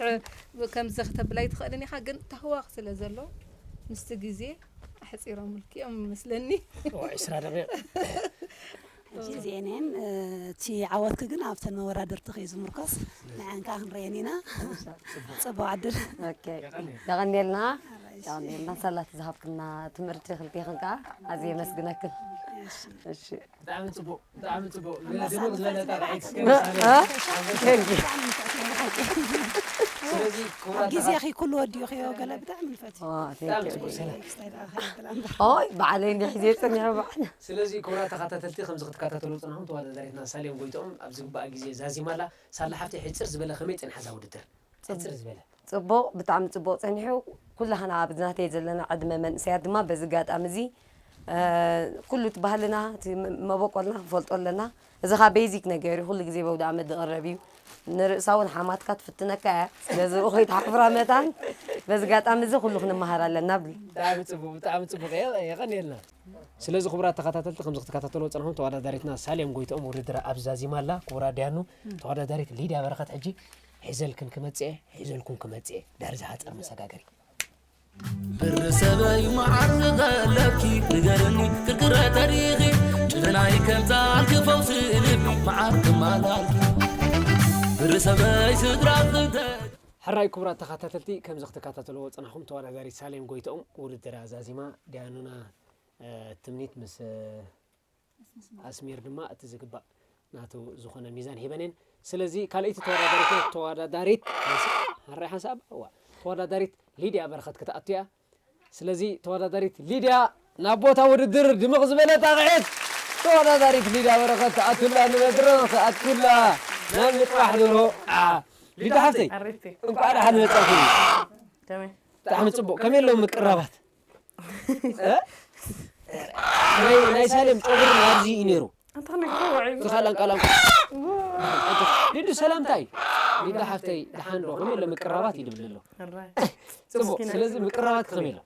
ከምዚ ክተብል ኣይትኽእልን ኢኻ፣ ግን ታህዋኽ ስለ ዘሎ ምስቲ ግዜ ኣሕፂሮምልኪ እዮም መስለኒ። ዒስራ ደቂቕ። እዚኤን እየን። እቲ ዓወትኪ ግን ኣብተን መወዳድርትኺ እዩ ዝምርኮስ። ንዐን ከዓ ክንርእየን ኢና። ፅቡቅ ዕድል። የቐንየልና። የቐንየልና ሳላ እቲ ዝሃብክና ትምህርቲ ክልቴኽን ከዓ ኣዝየ የመስግነክን። እሺ። ብጣዕሚ ፅቡቅ፣ ብጣዕሚ ፅቡቅ። ድምፅ ዝበለ ጣቕዒት እስከ ምሳሌ። ስለዚ ክቡራት ግዜኺ ኩሉ ወዲእኽዮ ገለ ብጣዕሚ ንፈትዮ። ብጣዕሚ ፅቡቅ ሰላም። ኦይ ባዕለይ እንዲ ሒዘ ፀኒሐ ባዕለ። ስለዚ ክቡራት ተኸታተልቲ ከምዚ ክትከታተሉ ዝፀናኹም ተወዳዳሪትና ሳሌም ጎይትኦም ኣብ ዝግባእ ግዜ ዛዚማ ኣላ። ሳላ ሓፍተይ ሕፅር ዝበለ ከመይ ፀኒሓ እዛ ውድድር? ሕፅር ዝበለ። ፅቡቕ፣ ብጣዕሚ ፅቡቕ ፀኒሑ። ኩላህና ኣብዚ ናተይ ዘለና ዕድመ መንእሰያት ድማ በዚ ኣጋጣሚ እዚ ኩሉ እቲ ባህልና እቲ መበቆልና ክንፈልጦ ኣለና። እዚ ኸዓ ቤዚክ ነገር እዩ፣ ኩሉ ግዜ በውደ ኣመት ዝቕረብ እዩ። ንርእሳ እውን ሓማትካ ትፍትነካ እያ። ስለዚ ብኡ ከይትሓፍራ መታን በዚ ኣጋጣሚ እዚ ኩሉ ክንመሃር ኣለና እብል። ብጣዕሚ ፅቡቕ፣ ብጣዕሚ ፅቡቕ። የቐንየልና። ስለዚ ክቡራት ተኸታተልቲ ከምዚ ክትከታተልዎ ዝፀናኹም ተወዳዳሪትና ሳሌም ጎይትኦም ውድድራ ኣብዚ ዛዚማ ኣላ። ክቡራ ዳያኑ ተወዳዳሪት ሊድያ በረኸት ሕጂ ሒዘልክን ክመፅእ እየ፣ ሒዘልኩም ክመፅእ እየ። ድሕሪ እዚ ሓፃር መሰጋገሪ። ብሪ ሰበይ መዓር ዝቐለብኪ ንገርኒ ክርክረ ተሪኺ ጭልናይ ከምፃልኪ ፈውሲ ልቢ መዓር ክማላልኪ ብሪ ሰበይ ስድራ ክንተ ሕራይ ክቡራት ተኸታተልቲ ከምዚ ክትከታተልዎ ዝፀናኹም ተወዳዳሪት ሳሌም ጎይትኦም ውድድራ ዛዚማ ዳያኑና ትምኒት ምስ ኣስሚር ድማ እቲ ዝግባእ ናቱ ዝኾነ ሚዛን ሂበን እየን። ስለዚ ካልኣይቲ ተወዳዳሪት ተወዳዳሪት ሓንሳብ ሓራይ ሓንሳብ እዋ ተወዳዳሪት ሊድያ በረኸት ክትኣቱ እያ። ስለዚ ተወዳዳሪት ሊድያ ናብ ቦታ ውድድር ድምቕ ዝበለ ጣቕዒት ተወዳዳሪት ሊድያ በረኸት ትኣቱላ ንመድረኽ ትኣቱላ ናብ ምጥባሕ ደሮ ሊዳ ሓፍተይ እንኳዕ ደሓን መጻእኪ። ብጣዕሚ ጽቡቕ ከመይ ኣለዉ ምቅራባት? ናይ ሳሌም ጨጉሪ ናብዚ እዩ ነይሩ። ክኻል ኣንቃላም ሊዱ ሰላምታይ ሊዳ ሓፍተይ ደሓን ዶ ከመይ ኣሎ ምቅራባት ይድብል ኣሎ። ጽቡቕ ስለዚ ምቅራባት ከመይ ኣሎ?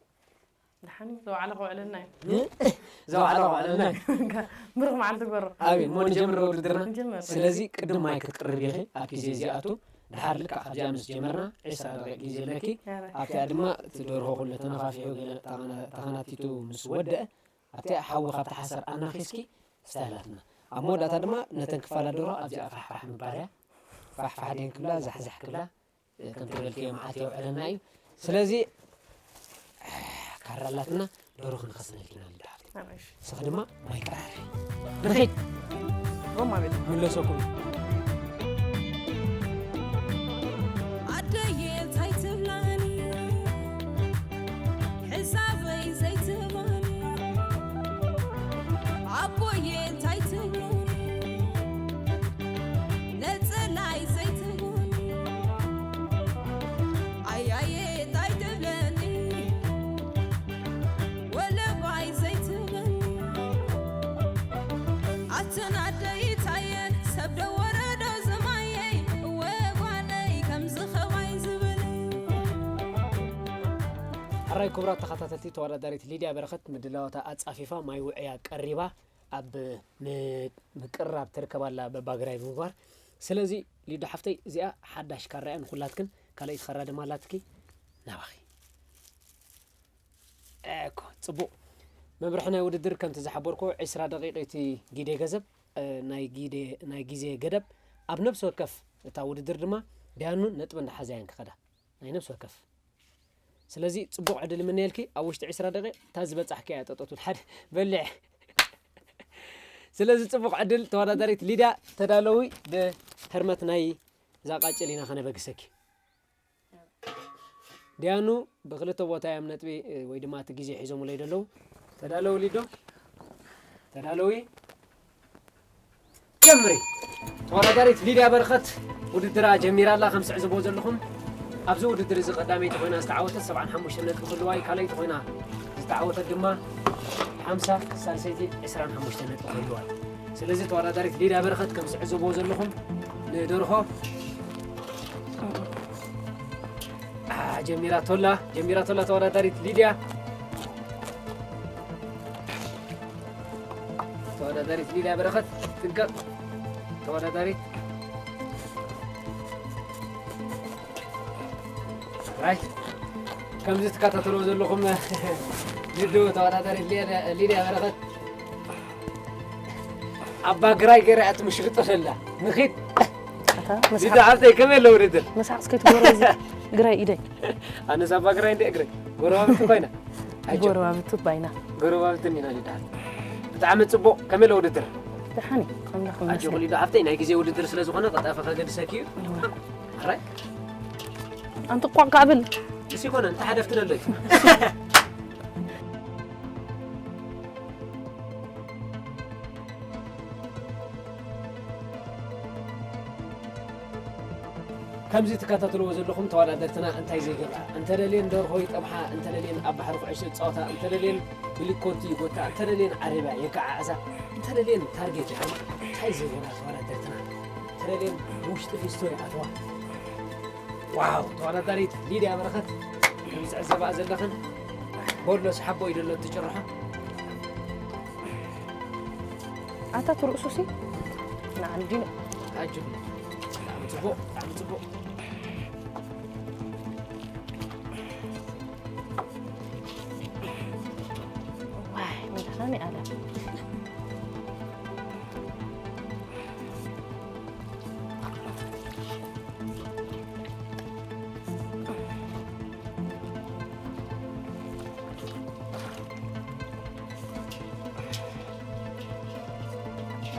ደሓን እዩ ዘውዓለ ከውዕለና እዩ። ዘውዓለ ከውዕለና እዩ። ብሩኽ መዓልቲ ግበሮ። ኣሜን። እሞ ንጀምር ውድድርና። ንጀምር። ስለዚ ቅድም ማይ ክትቅርብ ኢኺ ኣብ ግዜ እዚ ኣቱ። ድሓር ልክዕ ካብዚኣ ምስ ጀመርና ዒስራ ደቂቕ ግዜ ኣለኪ። ኣብቲኣ ድማ እቲ ደርሆ ኩሉ ተነፋፊሑ ገለ ተኸናቲቱ ምስ ወደአ ኣብቲኣ ሓዊ ካብቲ ሓሰር ኣናኺስኪ ስታይላትና። ኣብ መወዳእታ ድማ ነተን ክፋላት ደርሆ ኣብዚኣ ፋሕፋሕ ምባል እያ። ፋሕፋሕ ደን ክብላ ዛሕዛሕ ክብላ ከምቲ በልክዮ መዓት የውዕለና እዩ። ስለዚ ካራ ኣላትና ደርሆ ክንኸስነልኪ ኢና ንድሓር። ንስኺ ድማ ማይ ቀራርሒ። ንኺድ። ጎማ ቤት። ምለሰኩም። ኣደየ እንታይ ትብላኒ ሕሳበይ ዘይትህባኒ ኣቦየ እንታይ ትብሉኒ ነፀላይ ዘይትህቡኒ ኣያየ እንታይ ትብለኒ ወለባይ ዘይትብለኒ ኣትን ኣደይ ታየ ሰብ ዶ ወረዶ ዝማየይ እወ ጓለይ ከምዚ ኸማይ ዝብል ሕራይ ክቡራት ተኸታተልቲ ተወዳዳሪት ሊድያ በረኸት ምድላዋታ ኣፃፊፋ ማይ ውዕያ ቀሪባ ኣብ ምቅራብ ትርከብ ኣላ በባግራይ ብምግባር ስለዚ ሊዱ ሓፍተይ እዚኣ ሓዳሽ ካራ እያ ንኩላትክን ካልኣይቲ ካራ ድማ ኣላትኪ ናባኺ እኮ ፅቡቅ መምርሒ ናይ ውድድር ከምቲ ዝሓበርኮ ዒስራ ደቂቅ እቲ ጊደ ገዘብ ናይ ጊዜ ገደብ ኣብ ነብሲ ወከፍ እታ ውድድር ድማ ዳያኑን ነጥቢ እንዳሓዛ እየን ክኸዳ ናይ ነብሲ ወከፍ ስለዚ ፅቡቕ ዕድል ይምነየልኪ ኣብ ውሽጢ ዕስራ ደቂቕ እታ ዝበፃሕክያ እያ ጠጠው ትብል ሓደ በልዕ ስለዚ ፅቡቕ ዕድል ተወዳዳሪት ሊዳ ተዳለዊ ብህርመት ናይ እዛ ቃጭል ኢና ከነበግሰኪ ዲያኑ ብክልተ ቦታ እዮም ነጥቢ ወይ ድማ እቲ ግዜ ሒዞምለይ ዘለዉ ተዳለዊ ሊዶ ተዳለዊ ጀምሪ ተወዳዳሪት ሊድያ በረኸት ውድድራ ጀሚራ ኣላ ከም ትዕዝቦ ዘለኹም ኣብዚ ውድድር እዚ ቀዳመይቲ ኮይና ዝተዓወተት ሰብዓን ሓሙሽተን ነጥቢ ክህልዋ እዩ ካልኣይቲ ኮይና ዝተዓወተት ድማ ሓምሳ ሳልሰይቲ ዕስራን ሓሙሽተን ነጥቢ ክህልዋ እዩ። ስለዚ ተወዳዳሪት ሊድያ በረኸት ከም ዝዕዘብዎ ዘለኹም ንደርሆ ጀሚራቶላ ጀሚራቶላ ተወዳዳሪት ሊድያ ተወዳዳሪት ሊድያ በረኸት ትንቀቕ ተወዳዳሪት ራይ ከምዚ ትከታተልዎ ዘለኹም ንዱ ተወዳዳሪት ሊድያ በረኸት ኣባ ግራይ ገይራ እያ ትምሽርጦ ዘላ ንኺድ ሊዳ ሓብተይ ከመይ ኣሎ ውድድር መሳቕ እስከ ትጎሮ እዚ ግራይ ኢደይ ኣነስ ኣባ ግራይ እንደ እግረይ ጎረባብቲ ኮይና ጎረባብቲ ባይና ጎረባብቲ ኢና ሊዳ ሓብተይ ብጣዕሚ ፅቡቕ ከመይ ኣሎ ውድድር ደሓኒ ኣምላኽ ኣጆኹ ሊዳ ሓብተይ ናይ ግዜ ውድድር ስለ ዝኾነ ቀልጣፈ ከገድሰኪ እዩ ኣራይ ኣንቲ ቋንቋ ብል እሲ ኮነ እንተ ሓደፍቲ ደለይ ከምዚ ትከታተልዎ ዘለኹም ተወዳደርትና እንታይ ዘይገብራ እንተደልየን ደርሆ ይጠብሓ እንተደልየን ኣብ ባሕሪ ኩዕሾ ይፃወታ እንተደልየን ብሊኮቲ ይጎታ እንተደልየን ዓረብያ የከዓዕዛ እንተደልየን ታርጌት ይሃማ እንታይ ዘይገብራ ተወዳደርትና እንተደልየን ብውሽጢ ፊስቶ ይኣትዋ ዋው ተወዳዳሪት ሊድያ በረኸት ከም ዝዕዘባ ዘለኽን ቦሎ ስሓቦ እዩ ደሎ ትጭርሖ ኣታ ትርእሱሲ ንዓንዲነ ኣጅብ ብጣዕሚ ፅቡቅ ብጣዕሚ ፅቡቅ ዋይ መድሃኒ ኣለ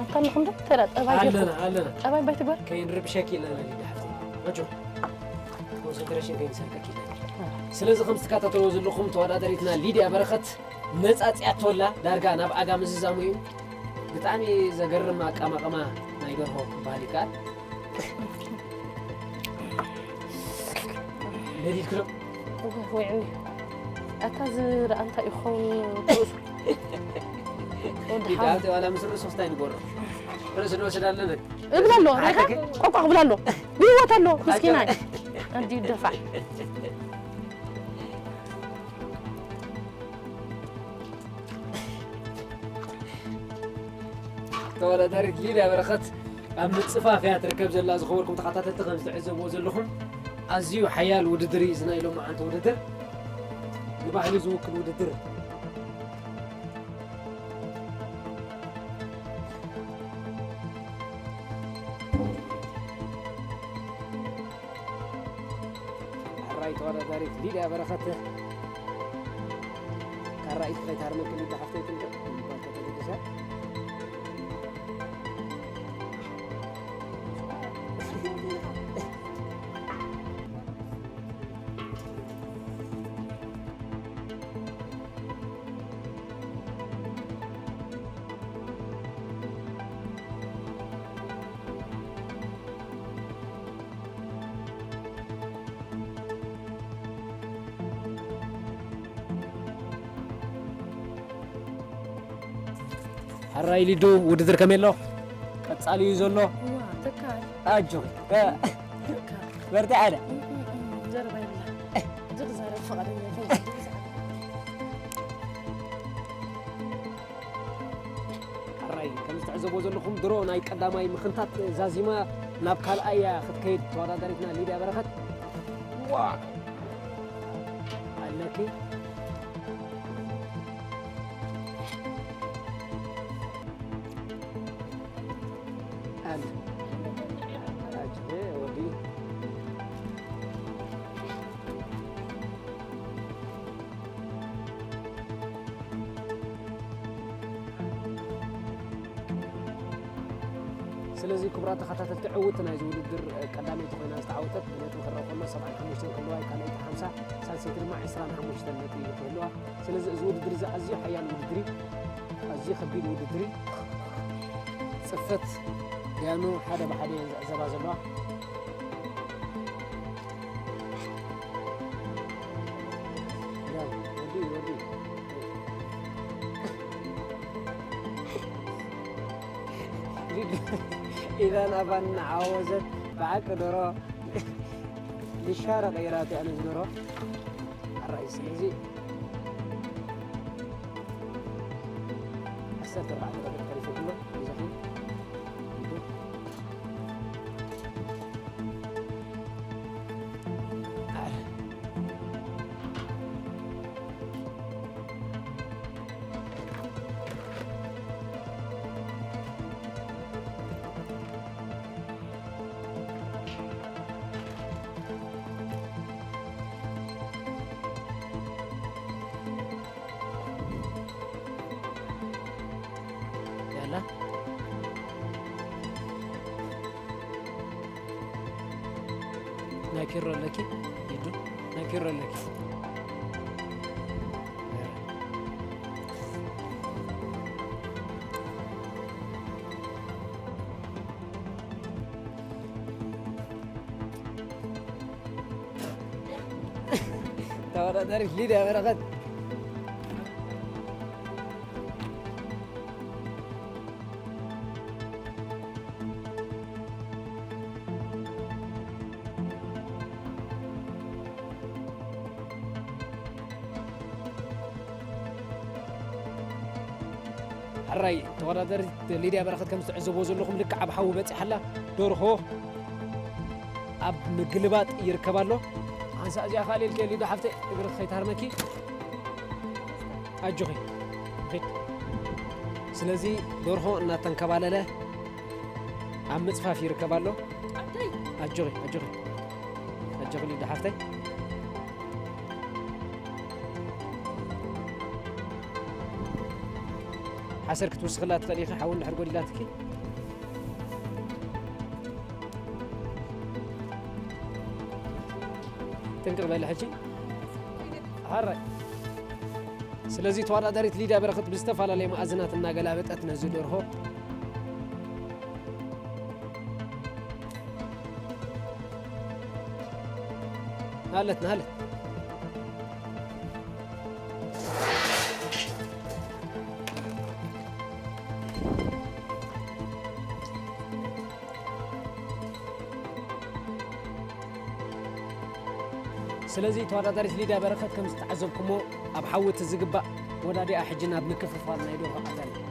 ኣካል ንኹም ዶ ተላ ጠባይ ኣለና ኣለና ጠባይ ባይ ትግበር ከይንርብሸክ ኢለና ሊዳ ሓፍቲ መጆ ኮንሰንትሬሽን ከይንሰርቀክ ኢለና ስለዚ ከም ትከታተልዎ ዘለኹም ተወዳደሪትና ሊድያ በረኸት ነፃ ፅያቶላ ዳርጋ ናብ ኣጋ ምዝዛሙ እዩ ብጣዕሚ ዘገርም ኣቀማቕማ ናይ ደርሆ ክበሃል ይከኣል ነዲድክሎ ውዕኒ ኣታ ዝረኣ እንታይ ይኸውን ርእሱ ወዲ ሓው ዳብቲ ዋላ ምስ ርእሱ ክስታይ ንጎሮ ርእሱ ንወስድ ኣለነ እብላ ኣሎ ሪኻ ቆቋ ክብላ ኣሎ ብህይወት ኣሎ ምስኪናይ ኣዲ ደፋዕ ተወዳዳሪት ሊድያ በረኸት ኣብ ምፅፋፍ እያ ትርከብ ዘላ ዝኸበርኩም ተኸታተልቲ ከም ዝተዕዘብዎ ዘለኹም ኣዝዩ ሓያል ውድድር እዩ እዚ ናይ ሎማዓንቲ ውድድር ንባህሊ ዝውክል ውድድር ሕራይ ተወዳዳሪት ሊድያ በረኸት ካራ ኢድ ከይትሃርመኪ ሊዳ ሓፍተይ ትንቀ ይባል ከተገድሰ ሕራይ ሊዱ ውድድር ከመይ ኣሎ ቀፃሊ እዩ ዘሎ ኣጆ በርትዐ ደ ዘረባ ይብላ ዝርዛረብ ፈቃደኛ ሕራይ ከም ዝተዕዘቦ ዘለኹም ድሮ ናይ ቀዳማይ ምኽንታት ዛዚማ ናብ ካልኣይ እያ ክትከይድ ተወዳዳሪትና ሊድያ በረኸት ዋ ኣለኪ ኣለ ኣጅበ ወዲ ስለዚ ክቡራት ተኸታተልቲ ዕውቲ ናይዚ ውድድር ቀዳመይቲ ኮይና ዝተዓወተት ብነጥቢ ክረአ ከሎ ሰብዓን ሓሙሽተን ክህልዋ እዩ ካልኣይቲ ሓምሳ ሳልሰይቲ ድማ ዕስራን ሓሙሽተን ነጥቢ እዩ ክህልዋ ስለዚ እዚ ውድድር እዚ ኣዝዩ ሓያል ውድድር እዩ ኣዝዩ ከቢድ ውድድር እዩ ጽፈት ዳያኑ ሓደ ብሓደ እየን ዝዕዘባ ዘለዋ ዳያኑ ወዲ ወዲ ኢላን ኣባን እናዓወዘት ብሓቂ ዶሮ ልሻረ ቀይራትያ ነዚ ዶሮ። ኣራይ ስለዚ ዓሰርተ ኣርባዕተ ደቂቕ ተሪፉ ኣሎ። ይዘኽን። ያላ ናይ ፒሮ ኣለኪ? ሊዱ፣ ናይ ፒሮ ኣለኪ? ተወዳዳሪት ሊድያ በረኸት። ሕራይ ተወዳደሪት ሊድያ በረኸት ከም ዝትዕዘብዎ ዘለኹም ልክዕ ኣብ ሓዊ በፂሓ ኣላ። ደርሆ ኣብ ምግልባጥ ይርከብ ኣሎ። ኣንሳ እዚኣ ካልእ ኢልከ ሊዱ ሓፍተይ እግሪ ከይታርመኪ። ኣጆኺ ኺድ። ስለዚ ደርሆ እናተንከባለለ ኣብ ምጽፋፍ ይርከብ ኣሎ። ኣጆኺ ኣጆኺ ኣጆኺ ሊዱ ሓፍተይ። ሓሰር ክትውስኽላ ትኽእሊ ኢኺ፣ ሓዊ እንድሕር ጎዲላትኪ። ጥንቅቕ በሊ ሕጂ። ሓራይ። ስለዚ ተወዳዳሪት ሊድያ በረኸት ብዝተፈላለየ መኣዝናት እናገላበጠት ነዚ ደርሆ። ናለት፣ ናለት። ስለዚ ተወዳዳሪት ሊድያ በረኸት ከም ዝተዓዘብኩሞ ኣብ ሓዊ እቲ ዝግባእ ወዳዲኣ ሕጂ ናብ ምክፍፋል ናይ ደርሆ ኣዳልያ።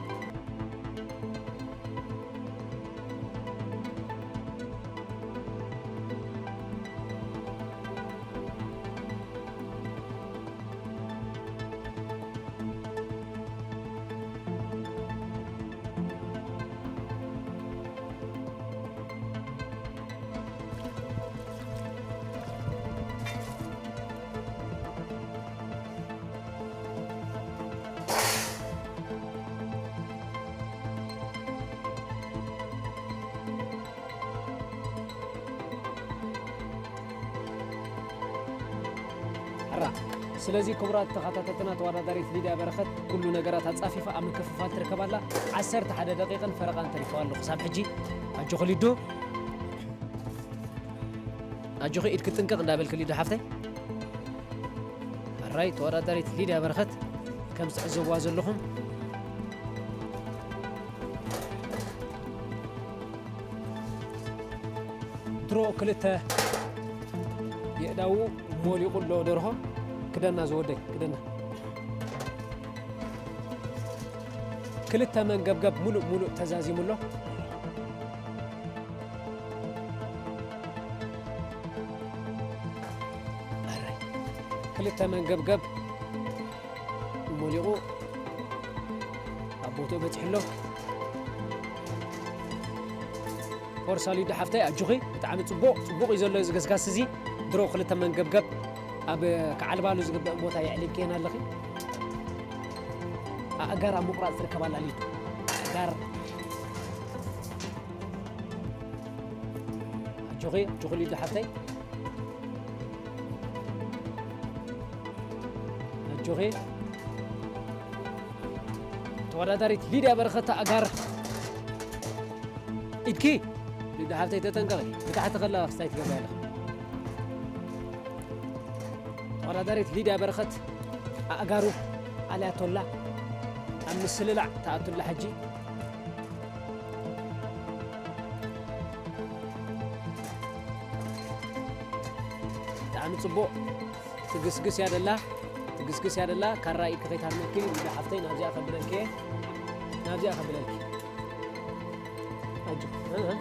ሕራ። ስለዚ ክቡራት ተኸታተልትና፣ ተወዳዳሪት ሊድያ በረኸት ኩሉ ነገራት ኣጻፊፋ ኣብ ምክፍፋል ትርከብ ኣላ። ዓሰርተ ሓደ ደቂቕን ፈረቓን ተሪፋ ኣሎ ክሳብ ሕጂ። ኣጆኺ ሊዱ። ኣጆኺ ኢድኪ ጥንቅቕ እንዳበልኪ ሊዱ ሓፍተይ። ሕራይ ተወዳዳሪት ሊድያ በረኸት ከም ዝትዕዘብዋ ዘለኹም። ድሮ ክልተ የእዳዉ ሞሊቑ ኣሎ ደርሆ። ክደና ዝወደይ፣ ክደና። ክልተ መንገብገብ ሙሉእ ሙሉእ ተዛዚሙ ኣሎ። ኣራይ። ክልተ መንገብገብ ሞሊቑ ኣብ ቦትኡ በጺሑ ኣሎ። ፎርሳ ሊዱ ሓፍተይ ኣጆኺ፣ ብጣዕሚ ጽቡቕ፣ ጽቡቕ እዩ ዘሎ እዚ ገስጋስ እዚ። ድሮ ክልተ መንገብገብ ኣብ ክዓልባሉ ዝግበእ ቦታ የዕሊልክየን ኣለኺ። ኣእጋር ኣብ ምቑራጽ ትርከብ ኣላ ሊዱ። ኣእጋር። ኣጆኺ፣ ኣጆኺ ሊዱ ሓፍተይ። ኣጆኺ። ተወዳዳሪት ሊድያ በረኸት ኣእጋር ኢድኪ። ሊዱ ሓፍተይ ተጠንቀቒ። ብታሕቲ ከላ ክስታይ ትገብሪ ኣለኺ። ተወዳዳሪት ሊድያ በረኸት ኣእጋሩ ኣልያቶላ። ኣብ ምስልላዕ ተኣቱላ ሕጂ። ጽቡቕ። ትግስግስ እያ ደላ፣ ትግስግስ እያ ደላ። ካራ ኢድኪ ከይትሃርመኪ፣ ሊዱ ሓፍተይ፣ ናብዚኣ ከብለልኪ እየ። ናብዚኣ ከብለልኪ። ኣጆ። እ፣ እ።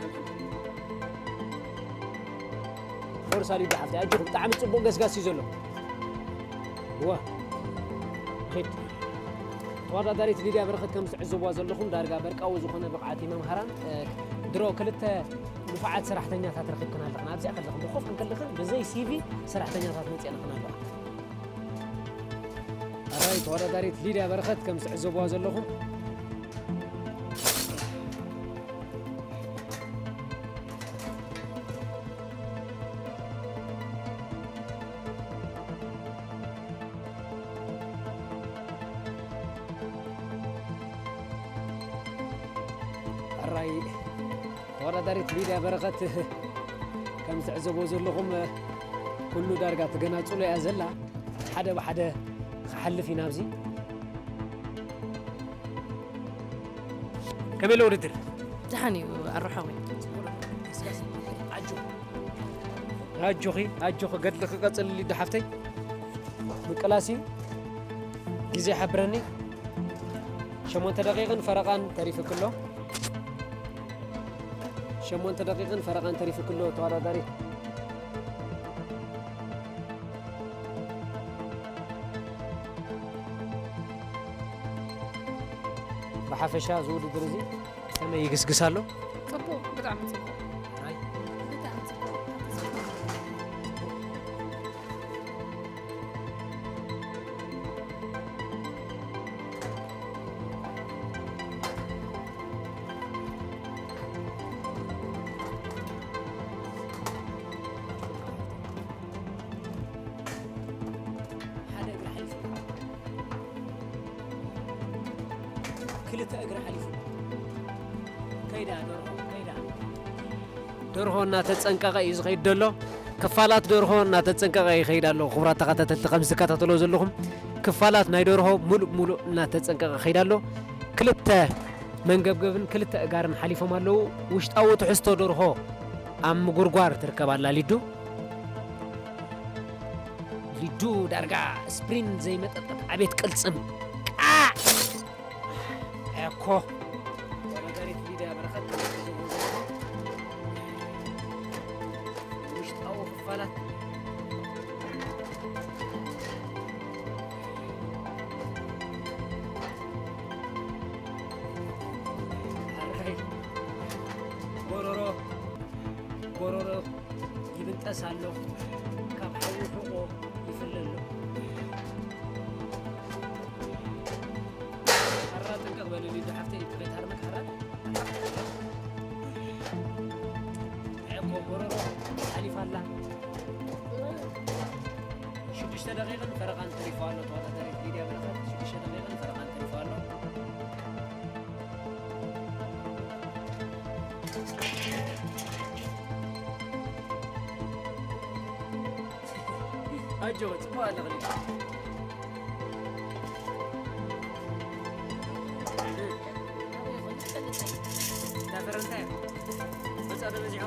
ፎርሳ ሊዱ ሓፍተይ፣ ኣጆ። ብጣዕሚ ጽቡቕ ገስጋስ እዩ ዘሎ። ዋ። ኺድ። ተወዳዳሪት ሊድያ በረኸት ከም ትዕዘብዋ ዘለኹም ዳርጋ በርቃዊ ዝኾነ ብቕዓት እዩ መምሃራን። እ፣ ድሮ ክልተ ንፉዓት ሰራሕተኛታት ረኺብክን ኣለኽን። ኣብዚኣ ከለኽን፣ ብኾፍ እንከለኽን ብዘይ ሲቪ ሰራሕተኛታት መጺኣንኽን ኣለዋ። ኣራይ ተወዳዳሪት ሊድያ በረኸት ከም ትዕዘብዋ ዘለኹም። ኣራይ ተወዳዳሪት ሊድያ በረኸት ከም ትዕዘብዎ ዘለኹም ኩሉ ዳርጋ ትገናጽሎ እያ ዘላ። ሓደ ብሓደ ክሓልፍ ኢና ኣብዚ። ከመይ ኣሎ ውድድር? ደሓን እዩ ኣሮሓወይ። ኣጆኺ፣ ኣጆኺ፣ ገድልኺ ቀጽልሊ ዶ ሓፍተይ። ምቅላስ እዩ። ግዜ ሓብረኒ። ሸሞንተ ደቂቕን ፈረቓን ተሪፍክሎ። ሸሞንተ ደቂቕን ፈረቓን ተሪፍክሎ ተወዳዳሪ። ብሓፈሻ እዚ ውድድር እዚ ከመይ ይግስግስ ኣሎ? ጽቡቕ፣ ብጣዕሚ ጽቡቕ። ሕራይ? ብጣዕሚ ጽቡቕ። ሓደ እግሪ ሓሊፉ። ክልተ እግሪ ሓሊፉ። ከይዳ ደርሆ፣ ከይዳ። ደርሆ እናተጸንቀቐ እዩ ዝኸይድ ዘሎ። ክፋላት ደርሆ እናተጸንቀቐ ይኸይድ ኣሎ። ክቡራት ተኸታተልቲ፣ ከም ዝከታተሎ ዘለኹም ክፋላት ናይ ደርሆ ሙሉእ ሙሉእ እናተጸንቀቐ ይኸይድ ኣሎ። ክልተ መንገብገብን ክልተ እጋርን ሓሊፎም ኣለዉ። ውሽጣዊ ትሕዝቶ ደርሆ ኣብ ምጉርጓር ትርከብ ኣላ ሊዱ። ሊዱ ዳርጋ ስፕሪን ዘይመጠጠት ዓቤት ቅልጽም። ቃዕ! እኮ። ወረጋሪት ሊድያ በረኸት ውሽጣዊ ክፋላት ኣራይ ጎሮሮ፣ ጎሮሮ ይብንጠስ ኣሎ። ካብ ሓዊ ሕቖ ይፍለ ኣሎ። ሓራ ጥንቅቕ በልሉ፣ ሓፍተይ፣ ከይትሃርመክ ሓራ። እኮ ጎሮሮ ሓሊፋ ኣላ። ሽዱሽተ ደቂቕን ፈረቓን ተሪፉ ኣሎ። ተወዳዳሪት ሊድያ በረኸት ሽዱሽተ ደቂቕን ፈረቓን ተሪፉ ኣሎ። ኣጆ፣ ጽቡቕ ኣለኽኒ። እታ ፈረንሳይ መጻ ዶ በዚሖ?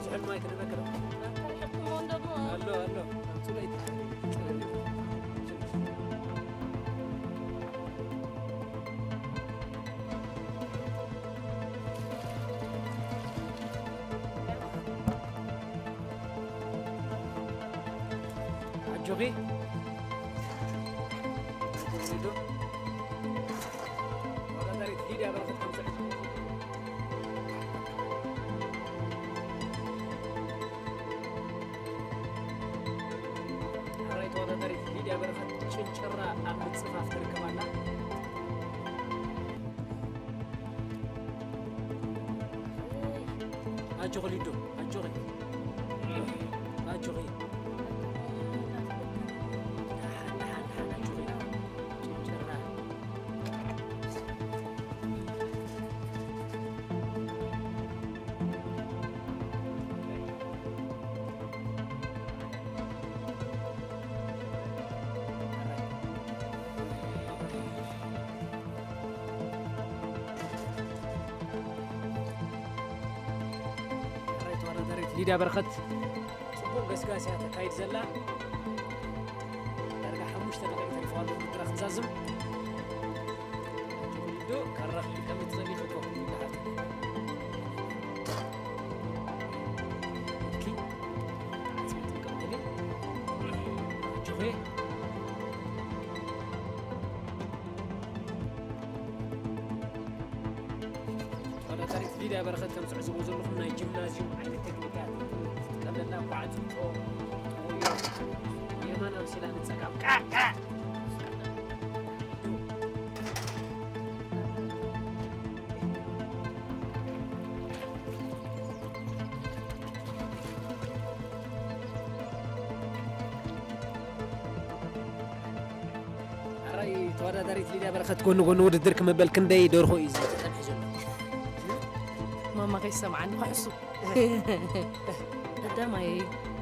ዝሑል ማይ ክንበክር። ኣሎ፣ ኣሎ። ኣምጽኡ ለይቲ። ኣጆኺ። ተወዳዳሪት ሊድያ በረኸት ከም ትዕዘቦ። ሕራይ ተወዳዳሪት ሊድያ በረኸት ጭንጭራ ኣብ ምጽፋፍ ትርከብ ኣላ። ኣጆኺ ሊዱ፣ ኣጆኺ። ኣጆኺ። ደሓን፣ ደሓን፣ ደሓን፣ ኣጆኺ። ጭንጭራ። ሊድያ በረኸት ጽቡቕ ገስጋስ እያ ተካይድ ዘላ። ዳርጋ ሓሙሽተ ደቂቕ ተሪፍዋ ኣሎ ውድድራ ክትዛዝም። ርዱእ ከራኽቢ ከም እትኽእሊ ይሕብሮ። ኦኬ። ኣጆኺ። ተወዳዳሪት ሊድያ በረኸት ከም ትዕዝቦ ዘለኹም ናይ ጂምናዝዩም ዓይነት ቴክኒካት ትጥቀም ዘላ ኳዕጽጾ፣ ጥውዮ፣ የማን ኣምሲላ ንጸጋም ቃ ቃ። ኣራይ ተወዳዳሪት ሊድያ በረኸት ጎኒ ጎኒ ውድድር ክምበል ክንደይ ደርሆ እዩ ዝጸንሕ ዘሎ? ማማ ከይሰምዓኒ ክሕሱ። ቀዳማይ።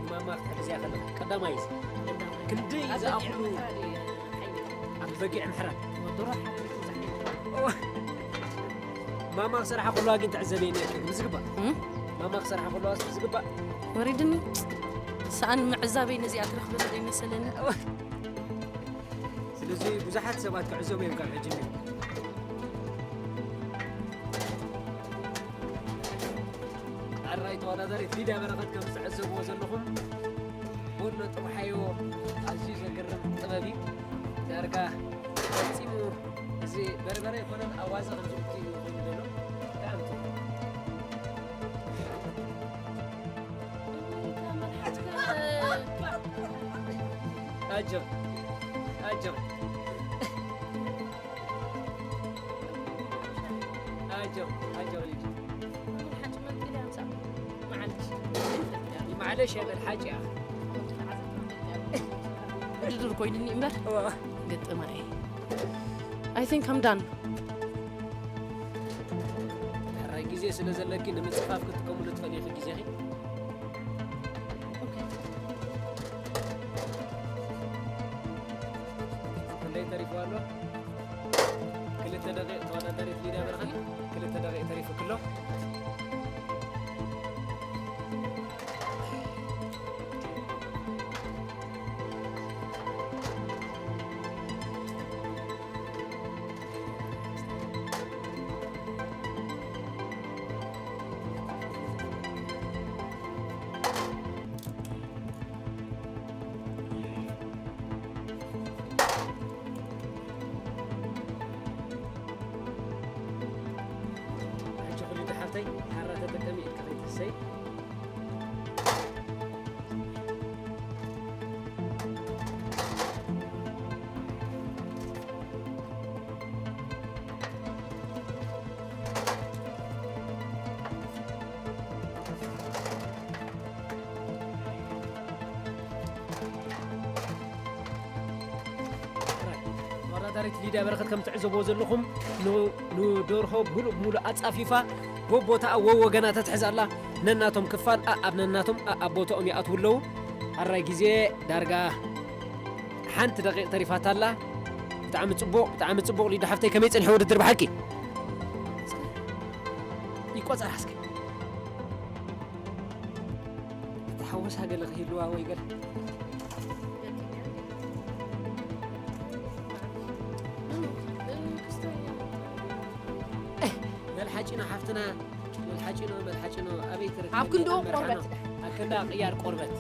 ማማ ክትሕግዝያ ከለኻ ቀዳማይ እዩ። ቀዳማይ። ክንደይ ኣብ ዝኣኽሉ በጊዕ ምሕራድ እዩ ሓይሊ። ኣብ በጊዕ ምሕራድ። ወድሮ ሓሪፉ ዝሓይል። ማማ ክሰርሓ ከለዋ ግን ትዕዘበየ ነርኪ ብዝግባእ። እም? ማማ ክሰርሓ ከለዋ ብዝግባእ። ወሪድኒ። ሰኣን ምዕዛበይ ነዚኣ ትረኽበኒ ዶ ይመሰለኒ? ስለዚ ብዙሓት ሰባት ክዕዘቡ እዮም ካብ ሕጂ እኒኦ። ኣራይ ተወዳዳሪት ሊድያ በረኸት ከም ትዕዘብዎ ዘለኹም፣ ጎድኖ ጥብሓዮ ኣዝዩ ዘገርም ጥበብ እዩ። ዳርጋ ፈጺሙ እዚ በርበረ ኣይኮነን፣ ኣዋዘ ከም ዝእቱ እዩ ኮይኑ ዘሎ። ብጣዕሚ ጽቡቕ። ኣጆኺ፣ ኣጆኺ። ኣጆኺ፣ ኣጆኺ ልጅ። ማዕለሽ እያ፣ መልሓጭ እያ። ውድድር ኮይኑኒ እምበር እዋ። ግጥማ እየ። I think I'm done። ሕራይ ግዜ ስለ ዘለኪ ንምጽፋፍ ክትጥቀምሉ ትኽእሊ ኢኺ ግዜኺ። ኦኬ። ክንደይ ተሪፉ ኣሎ? ክልተ ደቂቕ ተወዳዳሪት ሊድያ በረኸት፣ ክልተ ደቂቕ ተሪፉ ክሎ። ሕጂ ክልተ ሓፍተይ፣ ሓራ ተጠቀሚ ኢድካ ከይትህሰይ። ተወዳዳሪት ሊድያ በረኸት ከም ትዕዘብዎ ዘለኹም ን-፣ ንደርሆ ምሉእ ብምሉእ ኣጻፊፋ በቦታኣ ወወገና ተትሕዝ ኣላ። ነናቶም ክፋል ኣኣብ ነናቶም ኣኣብ ቦታኦም ይኣትዉ ኣለዉ። ኣራይ ግዜ ዳርጋ ሓንቲ ደቂቕ ተሪፋታ ኣላ። ብጣዕሚ ጽቡቕ፣ ብጣዕሚ ጽቡቕ ሊዱ ሓፍተይ፣ ከመይ ጸኒሑ ውድድር ብሓቂ? ይቆጸር እስኪ። ተሓወሳ ገለ ክህልዋ ወይ ገለ። መልሓጭና ሓፍትና፣ መልሓጭኖ፣ መልሓጭኖ፣ ኣበይ ትርከብ? ኣብ ክንድኡ ኣብ መርሓና። ቆርበት። ኣብ ክንዳ ቅያር ቆርበት።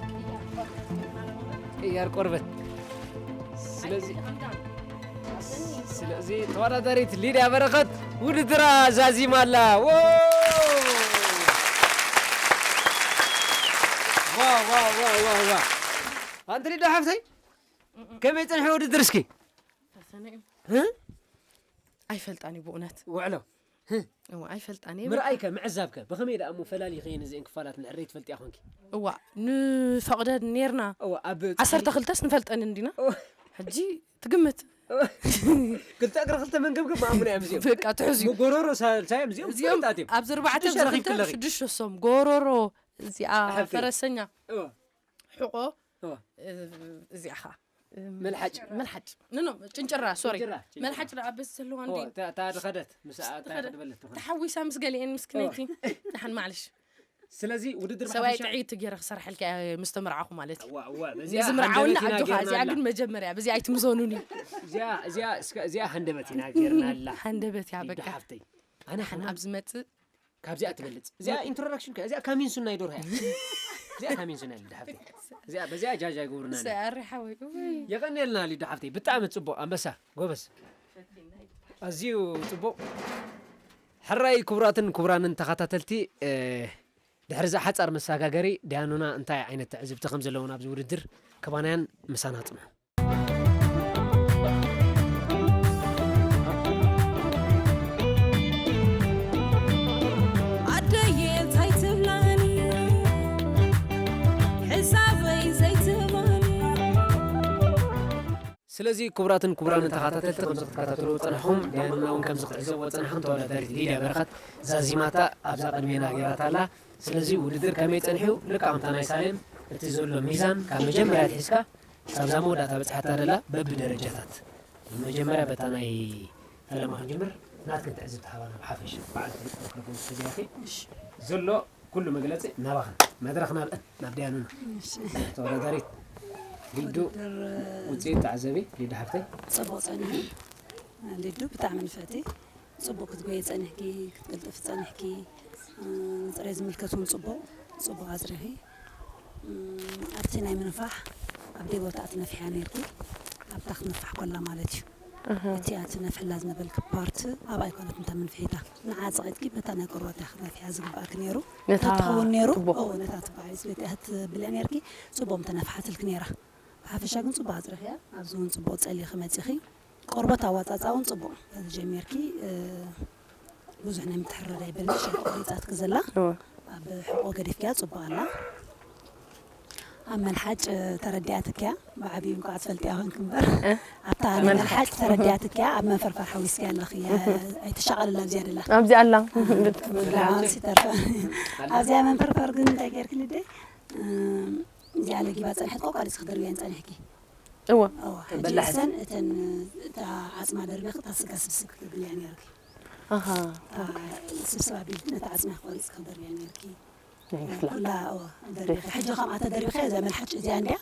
ቅያር ቆርበት። ስለዚ፣ ስለዚ ተወዳዳሪት ሊድያ በረኸት ውድድራ ዛዚማ ኣላ። ዎ! ዋ፣ ዋ፣ ዋ፣ ዋ፣ ዋ። ኣንቲ ሊድያ ሓፍተይ፣ ከመይ ጸንሐ ውድድር እስኪ? ፈተነ እዩ። እ? ኣይፈልጣን እዩ ብእውነት። ውዕሎ። ህ። እወ፣ ኣይፈልጣን እየ። ምርኣይከ፣ ምዕዛብከ፣ ብኸመይ ደኣ እሞ ፈላሊኸ ነዚአን ክፋላት ንዕረይ ትፈልጥያ ኾንኪ? እዋ፣ ንፈቕደን ኔርና። እወ፣ ኣብ ዓሰርተ ክልተስ ንፈልጠን እንዲና። እወ። ሕጂ ትግምት። እወ። ክልተ እግሪ ክልተ መንገብገብ መኣሙና እዮም እዚኦም። በቃ፣ ትሕዙ። መጎሮሮ ሳልሳይ እዮም እዚኦም፣ እዚኦም ፍሉጣት እዮም። ኣብዚ ኣርባዕተ፣ ሽዱሽተ ኣብዚ ረኺብኪ ክልተ፣ ኣለኺ። ሽዱሽተ ሶም። ጎሮሮ፣ እዚኣ ኣሕልፊ። ፈረሰኛ። እወ። ሕቖ፣ እወ። እ-፣ እዚኣ ኸኣ፣ እም፣ መልሓጭ። መልሓጭ። ኖ፣ ኖ፣ ጭንጭራ፣ ሶሪ። ጭንጭራ፣ ጭንጭራ። መልሓጭ ደኣ በዚ ዘለዋ እወ፣ እንዴ? እታ፣ እታ ዝኸደት፣ ምስ፣ እታ ዝኸደት። ዝኸደት በለት ትኾን። ተሓዊሳ ምስ ገሊኤን ምስክነይቲ። እወ። ደሓን ማዕለሽ። ስለዚ ውድድር ሰብኣይ ብሓፈሻ ጥዒት ገይረ ክሰርሐልካ እየ ምስ ተምርዓኹ ማለት እዩ። እዋ፣ እዋ፣ በዚኣ ንዝምርዓውኒ ሃንደበት ኢና ኣጆኻ፣ እዚኣ ጌርናላ። ግን መጀመርያ በዚኣ ኣይትምዘኑኒ። እዚኣ እዚኣ እስከ እዚኣ ሃንደበት ኢና ጌርናላ። ሃንደበት እያ ሊዱ በቃ። ሓፍተይ፣ ኣነ ሓን ሓና ኣብ ዝመጽእ ካብዚኣ ትበልጽ። እዚኣ ኢንትሮዳክሽን ከ እዚኣ ካሚንሱና ይዶርሃ። እዚኣ ካሚንሱና ሊዱ ሓፍተይ። እዚኣ በዚኣ ጃጃ ይገብሩና። ሰኣሪ ሓወይ። ውይ። የቐንየልና ሊዱ ሓፍተይ፣ ብጣዕሚ ጽቡቕ ኣንበሳ፣ ጎበዝ። ኣዝዩ ጽቡቕ። ሕራይ ክቡራትን ክቡራንን ተኸታተልቲ፣ እ፣ ድሕሪ እዛ ሓጻር መሰጋገሪ ዳያኑና እንታይ ዓይነት ትዕዝብቲ ከም ዘለዎም ኣብዚ ውድድር ከባናያን ምሳና ጽንሑ። ኣደየ እንታይ ትብላኒ ሕሳበይ ዘይትህባኒ ስለዚ ክቡራትን ክቡራንን ተኸታተልቲ፣ ከምዚ ክትከታተልዎ ዝጸናሕኩም፣ ዳያኑና እውን ከምዚ ክትዕዘብዎ ዝጸናሕኩም፣ ተወዳዳሪት ሊድያ በረኸት ዛዚማታ ኣብዛ ቅድሜና ገይራታ ኣላ። ስለዚ ውድድር ከመይ ጸኒሑ? ልክዕ ከምታ ናይ ሳሌም፣ እቲ ዘሎ ሚዛን ካብ መጀመርያ ኣትሒዝካ ካብዛ መወዳእታ በጽሓታ ደላ በብደረጃታት። መጀመርያ በታ ናይ ፈለማ ክንጅምር፣ ናትክን ትዕዝብቲ ሃባና ብሓፈሻ። በዓል ፍሉጥ ሚክሮፎን ተጀራኺ። ዘሎ ኩሉ መግለጺ ናባኽን። መድረኽ ናብእን፣ ናብ ዳያኑና። ተወዳዳሪት ሊዱ፣ ውጽኢት ተዓዘቢ፣ ሊዱ ሓፍተይ። ጽቡቕ ጸኒሑ። ሊዱ ብጣዕሚ ንፍዕቲ። ጽቡቕ ክትጎየ ጸኒሕኪ፣ ክትቅልጥፊ ጸኒሕኪ። እ፣ ንጽሬት ዝምልከት እውን ጽቡቕ፣ ጽቡቕ ኣጽሪኺ። እ፣ ኣብቲ ናይ ምንፋሕ ኣብ ደይ ቦታ ትነፍሕያ ነይርኪ። ኣብታ ክትንፋሕ ኮላ ማለት እዩ። እቲ ትነፍሕላ ዝነበርኪ ፓርት ኣብ ኣይኮነት እንተ ምንፍሒታ። ንዓ ጸቒጥኪ በታ ናይ ቆርበታ ክትነፍሕያ ዝግባእኪ ነይሩ። ነታ ተትኸውን ነይሩ። ቱቦ። ኦ፣ ነታ ቱቦ ዓብይቲ ቤት እያ ትብልያ ነይርኪ። ጽቡቕ ምተነፍሓትልኪ ነይራ። ብሓፈሻ ግን ጽቡቕ ኣጽሪኽያ። ኣብዚ እውን ጽቡቕ ጸሊኺ መጺኺ። ቆርበት ኣዋጻጻ እውን ጽቡቕ ተጀሚርኪ። እ፣ ብዙሕ ናይ ምትሕርራድ ኣይበልሽ፣ እያ ቆሪጻትኪ ዘላ። እወ። ኣብ ሕቆ ገዲፍክያ ጽቡቕ ኣላ። ኣብ መልሓጭ ተረዲኣትክያ፣ ብዓብዩ እንኳዕ ትፈልጥያ ኮንክ እምበር። እ? ኣብታ ኣብ መልሓጭ። መልሓጭ ተረዲኣትክያ፣ ኣብ መንፈርፈር ሓዊስክያ ኣለኺ። ኣይትሻቐልላ ኣብዚኣ ደላ። ኣብዚኣ ኣላ። ብርሃን ሲተርፈ። ኣብዚኣ መንፈርፈር ግን እንታይ ጌርክኒ ደይ? እም፣ እዚኣ ለጊባ ጸንሐት ቆቃሊስ ክደርብያን ጸኒሕኪ። እወ። እወ፣ ሕጂ በላሕ። እሰን እተን እታ ዓጽማ ደርቢኺ እታ ስጋ ስብስብ ክትብልያ ነይርኪ። ኣሃ። እታ ስብስብ ኣቢልኪ ነታ ዓጽማ ቆሪጽ ክደርብያ ነይርኪ። ናይ ፍላ። ኩላ፣ እወ፣ ደርቢኺ። ሕጂ ከምኣ ተደርቢኺ እዛ መልሓጭ እዚኣ እንድያ።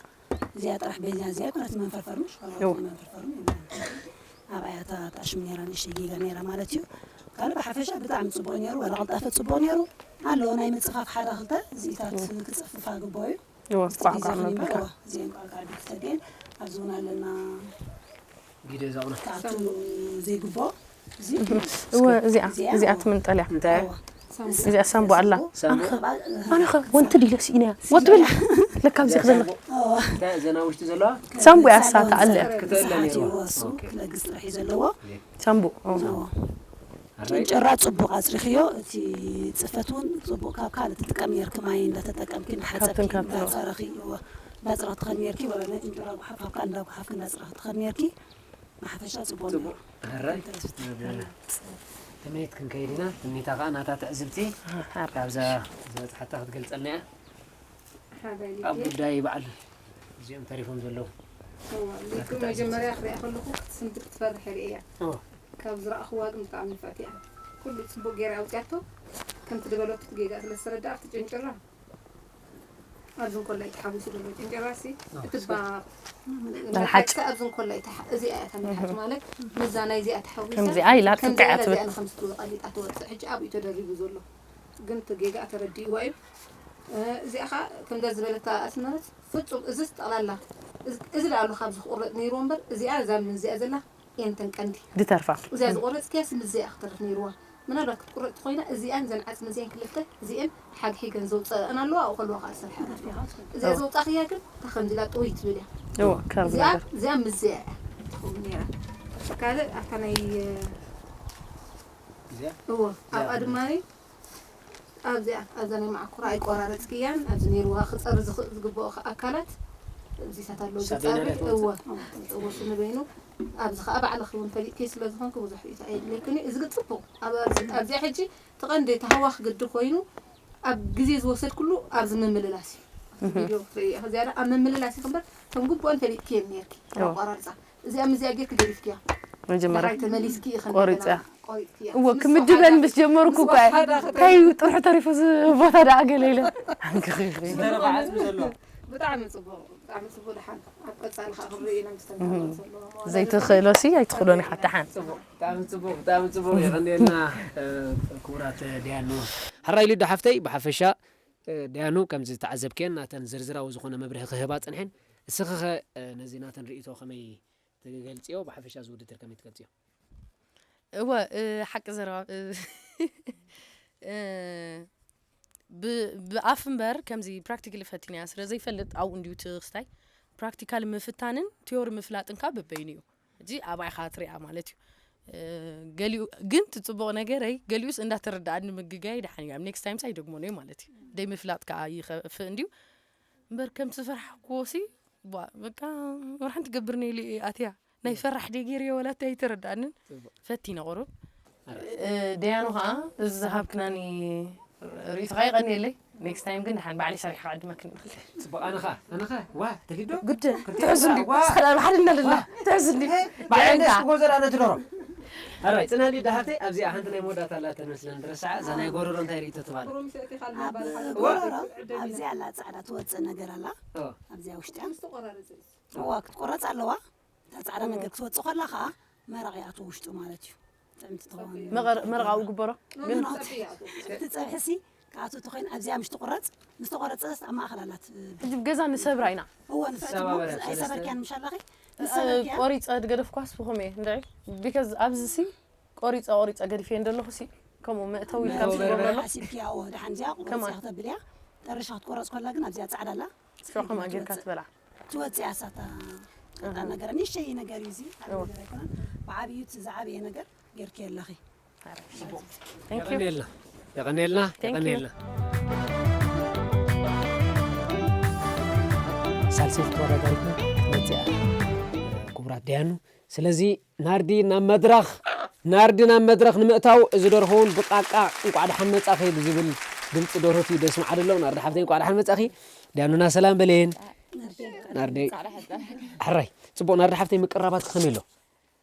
እዚኣ ጥራሕ በይዛ እዚኣ ኮነት መንፈርፈር ምሽ? እወ። መንፈርፈር ምሽ? ኣብኣ እያ እታ ጣሽም ነይራ፣ ንእሽተይ ጌጋ ነይራ ማለት እዩ። ካልእ ብሓፈሻ ብጣዕሚ ጽቡቕ ነይሩ፣ ዋላ ቅልጣፈ ጽቡቕ ነይሩ። ኣለዎ ናይ ምጽፋፍ ሓደ ክልተ እዚኢታት ክጽፍፋ ግባእ እዩ። እወ፣ እቲ ቋዕቋዕ ግዜ መብልካ። እወ፣ እዚአን ቋዕቋዕ ቤተሰብ እየን። ኣብዚ እውን ኣለና ግደ ዘቑና። ክኣቱ ዘይግባእ። እዚ እወ፣ እዚኣ፣ እዚኣ፣ እዚኣ እወ። ትምንጠል እያ። እንታይ? እወ። እዚኣ ሳምቡ ኣላ። ሳምቡ? ኣንኸባ-፣ ኣነ ኸ ወንቲ ድለ ስኢነያ። ወትብል። ለካ ኣብዚ እዚኣ ክዘሎ። ሳምቡ? እወ። እንታይ እዘን ኣብ ውሽጢ ዘለዋ? ሳምቡ እያ እሳ ሳሎን ትኣለ። ጽሬት ክትእለ ሰዓት ነይርዋ። እወ፣ እሱ ኦኬ። ክለግስ ጥራሕ እዩ ዘለዎ። ሳምቡ። እወ። እወ። ኣራይ። ጭንጭራ ጽቡቕ ኣጽሪኽዮ። እቲ ጽፈት እውን ጽቡቕ ካብ ካልእ ትጥቀም ነርኪ፣ ማይ እንዳተጠቀምኪ፣ እንዳሓጸብኪ፣ ካብትን ካብትን። እንዳጸረኺ፣ እወ፣ እንዳጸረኽቲ ትኸዲ ነርኪ። ወላ ናይ ጭንጭራ ጓሓፍ ካብ ካልእ እንዳጓሓፍኪ፣ እንዳጸረኽቲ ትኸዲ ነርኪ። ብሓፈሻ ጽቡቕ ነይሩ። ጽቡቕ። ኣራይ። ትምኒት ክንከይድ ኢና። ትምኒታ ከኣ ናታ ትዕዝብቲ ኣራይ። ካብዛ ዝበጽሓታ ክትገልጸልና እያ። ሓዳይ ኣብ ሊድያ። ጉዳይ በዓል እዚኦም ተሪፎም ዘለዉ። እዋ፣ ሊዱ መጀመርያ ክሪኣ ከለኹ ክትስንድድ ክትፈርሕ እየ ርእያ። እዎ። ካብ ዝረኣኽዋ ግን ብጣዕሚ ንፍዕቲ እያ። ኩሉ ጽቡቕ ገይራ ኣውጽያቶ። ከምቲ ዝበለቶ እቲ ጌጋ ስለ ዝተረድኣ ኣብቲ ጭንጭራ፣ ኣብዚ እንኮላይ ተሓዊሱ ዘሎ ጭንጭራ ሲ፣ እዎ። እቲ ባ-፣ መልሓጭ። መልሓጭ ኣብዚ እንኮላይ ተሓ-፣ እዚኣ እያ እታ መልሓጭ ማለት፣ ምስዛ ናይዚኣ ተሓዊሳ፣ ከምዚኣ ኢላ ከምዚኣ ጽቅዕ ኢላ ትብል። እዚኣ ንኸምስቲ ቀሊጣ ትወጽእ። ሕጂ ኣብኡ ተደሪቡ ዘሎ። ግን እቲ ጌጋ ተረዲእዋ እዩ። እ፣ እዚኣ ኸኣ ከምዛ ዝበለታ ኣስመረት ፍጹም እዝስ ጠቕላላ፣ እዚ፣ እዚ ደኣ ኣሎ ካብዚ ክቑረጽ ነይርዎ እምበር፣ እዚኣ እዛ ምን እዚኣ ዘላ እየን እተን ቀንዲ። ዝተርፋ። እዚኣ ዝቖረጽክያ ስም እዚኣ ክትተርፍ ነይርዋ። ምናልባት ክትቁረጽ ተኾይና፣ እዚኣን እዘን ዓጽሚ እዚኣን ክልተ፣ እዚአን ሓግሒገን ዘውጸአን ኣለዋ፣ ኣብኡ ከለዋ ኸኣ ዝሰርሓ። እዚኣ እዎ። ዘውጻኽያ ግን፣ እታ ከምዚ ኢላ ጥውይ ትብል እያ። እዎ፣ ከርብ እዚኣ፣ ነገር። እዚኣ ምስ እዚኣ እያ ትኸውን ነይራ። ካልእ ኣብታ ናይ፣ እዚኣ? እዎ፣ ኣብኣ እዚኣ። ድማ ኣብዚኣ፣ ኣብዛ ናይ መዓኮራ ኣይቆራረጽክያን፣ ኣብዚ ነይርዋ ክጸሪ ዝኽ-፣ ዝግብኦ ኣካላት፣ ኣብዚታት ኣለዉ ሳቤና ዝጻሪ፣ ናይ ትወጽእ። እወ፣ እወ፣ እሱ ንበይኑ፣ ኣብዚ ኸኣ ባዕልኺ እውን ፈሊጥኪ ስለ ዝኾንኪ ብዙሕ ርእይቶ ኣየድልየክን እዩ። እዚ ግን ጽቡቕ፣ ኣብ፣ ኣብዚ፣ ኣብዚኣ ሕጂ እቲ ቀንዲ እቲ ሃዋኽ ግዲ ኮይኑ፣ ኣብ ግዜ ዝወሰድክሉ ኣብዚ ምምልላስ እዩ። እቲ ቪድዮ ክትርእዮ ኢኺ ዝያዳ ኣብ ምምልላስ ኢኺ እምበር፣ እቶም ግቡኣን ፈሊጥክየን ነይርኪ፣ ኣብ እወ። ኣቆራርጻ። እዚኣ ምስ እዚኣ ጌርኪ ገዲፍክያ። መጀመርያ ደሓር ተመሊስኪ ኢኺ ቆሪጸ። እንደገና። እዎ ክምድበን ምስ ጀመርኩ እኳ እንታይ ጥርሑ ተሪፉ እዚ ቦታ ደኣ ገለ ኢለ። ዝተረፈ ዓፅሚ ዘሎ። ብጣዕሚ ፅቡቅ፣ ብጣዕሚ ፅቡቅ። ደሓን ኣብ ቀፃሊ ከዓ ክንርኢ ኢና ምስ ተጋገሩ ዘሎ። ዘይትኽእሎሲ ኣይትኽእሎን ኢኻ ደሓን። ብጣዕሚ ፅቡቅ፣ ብጣዕሚ ፅቡቅ። የቐንየልና ክቡራት ዲያኑ። ሕራይ ሊዱ ሓፍተይ፣ ብሓፈሻ ዲያኑ ከምዚ ዝተዓዘብክየን ናተን ዝርዝራዊ ዝኾነ መብርሂ ክህባ ፅንሐን። እስኺ ኸ ነዚ ናተን ርእይቶ ከመይ ትገልፅዮ? ብሓፈሻ እዚ ውድድር ከመይ ትገልፅዮ? እወ ሓቂ ዘረባ ብኣፍ እምበር ከምዚ ፕራክቲካሊ ፈቲንያ ስለ ዘይፈልጥ ኣብኡ እንድዩ እቲ ክስታይ ፕራክቲካሊ ምፍታንን ቲዮሪ ምፍላጥን ካብ በበይኑ እዩ። እዚ ኣባይኻ ትሪኣ ማለት እዩ። ገሊኡ ግን ትፅቡቕ ነገረይ ገሊኡስ እንዳተረዳኣኒ ምግጋይ ደሓን እዩ ኣብ ኔክስት ታይምስ ኣይደግሞን እዩ ማለት እዩ። ደይ ምፍላጥ ከዓ ይኸፍእ እንድዩ እምበር ከምቲ ዝፈራሕክዎ ሲ በቃ ወርሓን ትገብር ነይሉ ኣትያ ናይ ፈራሕ ደይ ገይርዮ ወላ እንታይ ኣይተረዳኣንን። ፈቲነ ቁሩብ ደያኑ ከዓ እዚ ዝሃብክናኒ ርእይቶኻ ይቐንየለይ። ኔክስት ታይም ግን ደሓን ባዕለይ ሰሪሐ ክዕድመክን ይኽእል። ፅቡቕ ኣነ ኸዓ ኣነ ኸዓ ዋ ተሊዶ ግድ ትሕዙኒ ዋ። ስኸዳ ብሓደ እንዳለና ትሕዙኒ ባዕለይ ደስ ክጎዘር ኣነ ትደሮ ኣራይ ፅናሊ ዳሃብተይ ኣብዚኣ ሓንቲ ናይ መወዳእታ ኣላ ተመስለን ድረስዓ እዛ ናይ ጎረሮ እንታይ ርእይቶ ትባል ኣብዚኣ ኣላ ፃዕዳ ትወፅእ ነገር ኣላ ኣብዚኣ ውሽጢ እዋ ክትቆረፅ ኣለዋ እታ ፃዕዳ ነገር ክትወፅእ ከላ ከዓ መረቕ ይኣትዎ ውሽጡ ማለት እዩ ጥዕምቲ ትኸውን መረቕ ኣብኡ ግበሮ እቲ ፀብሒ ሲ ክኣቱ ተኮይን ኣብዚኣ ምሽ ትቁረፅ ምስ ተቆረፀ ኣብ ማእኸል ኣላት ሕጂ ገዛ ንሰብራ ኢና እዎ ንፍዕቲ ሰባበረ፣ ኣይሰበርክያን ምሽ ኣለኺ ንሰበርክያ ቆሪፀ ድገደፍኳስ ብኸመ እየ እንድዒ ቢካዝ ኣብዚ ሲ ቆሪፀ ቆሪፀ ገዲፈ እንደለኹ ሲ ከምኡ መእተዊ ኢልካ ምስ ትገብረሎ ሓሲብክያ እዎ ደሓን እዚኣ ቁረፂ ክትብል እያ ጠርሻ ክትቆረፅ ከላ ግን ኣብዚኣ ፃዕዳ ኣላ ሽዑ ከምኣ ጌርካ ትበልዓ ትወፅእ እያ ሳታ ቀጣን ነገር ንእሽተይ ነገር እዩ እዚ ዓብዪ ነገር ኣይኮነን ብዓብዩ እቲ ዝዓበየ ነገር ጌርኪ ኣለኺ Thank you. የቐንየልና የቐንየልና Thank you. የቐንየልና ሳልሰይቲ ተወዳዳሪትና ክትመፅእ እያ ክቡራት ደያኑ ስለዚ ናርዲ ናብ መድረኽ ናርዲ ናብ መድረኽ ንምእታው እዚ ደርሆ እውን ብቃቃ እንቋዕ ደሓን መፃኺ ብዝብል ድምፂ ደርሆቲ ደስምዓ ደሎ ናርዲ ሓፍተይ እንቋዕ ደሓን መፃኺ ደያኑና ሰላም በሌን ናርዲ ሕራይ ፅቡቕ ናርዲ ሓፍተይ ምቅራባት ከመይ ኣሎ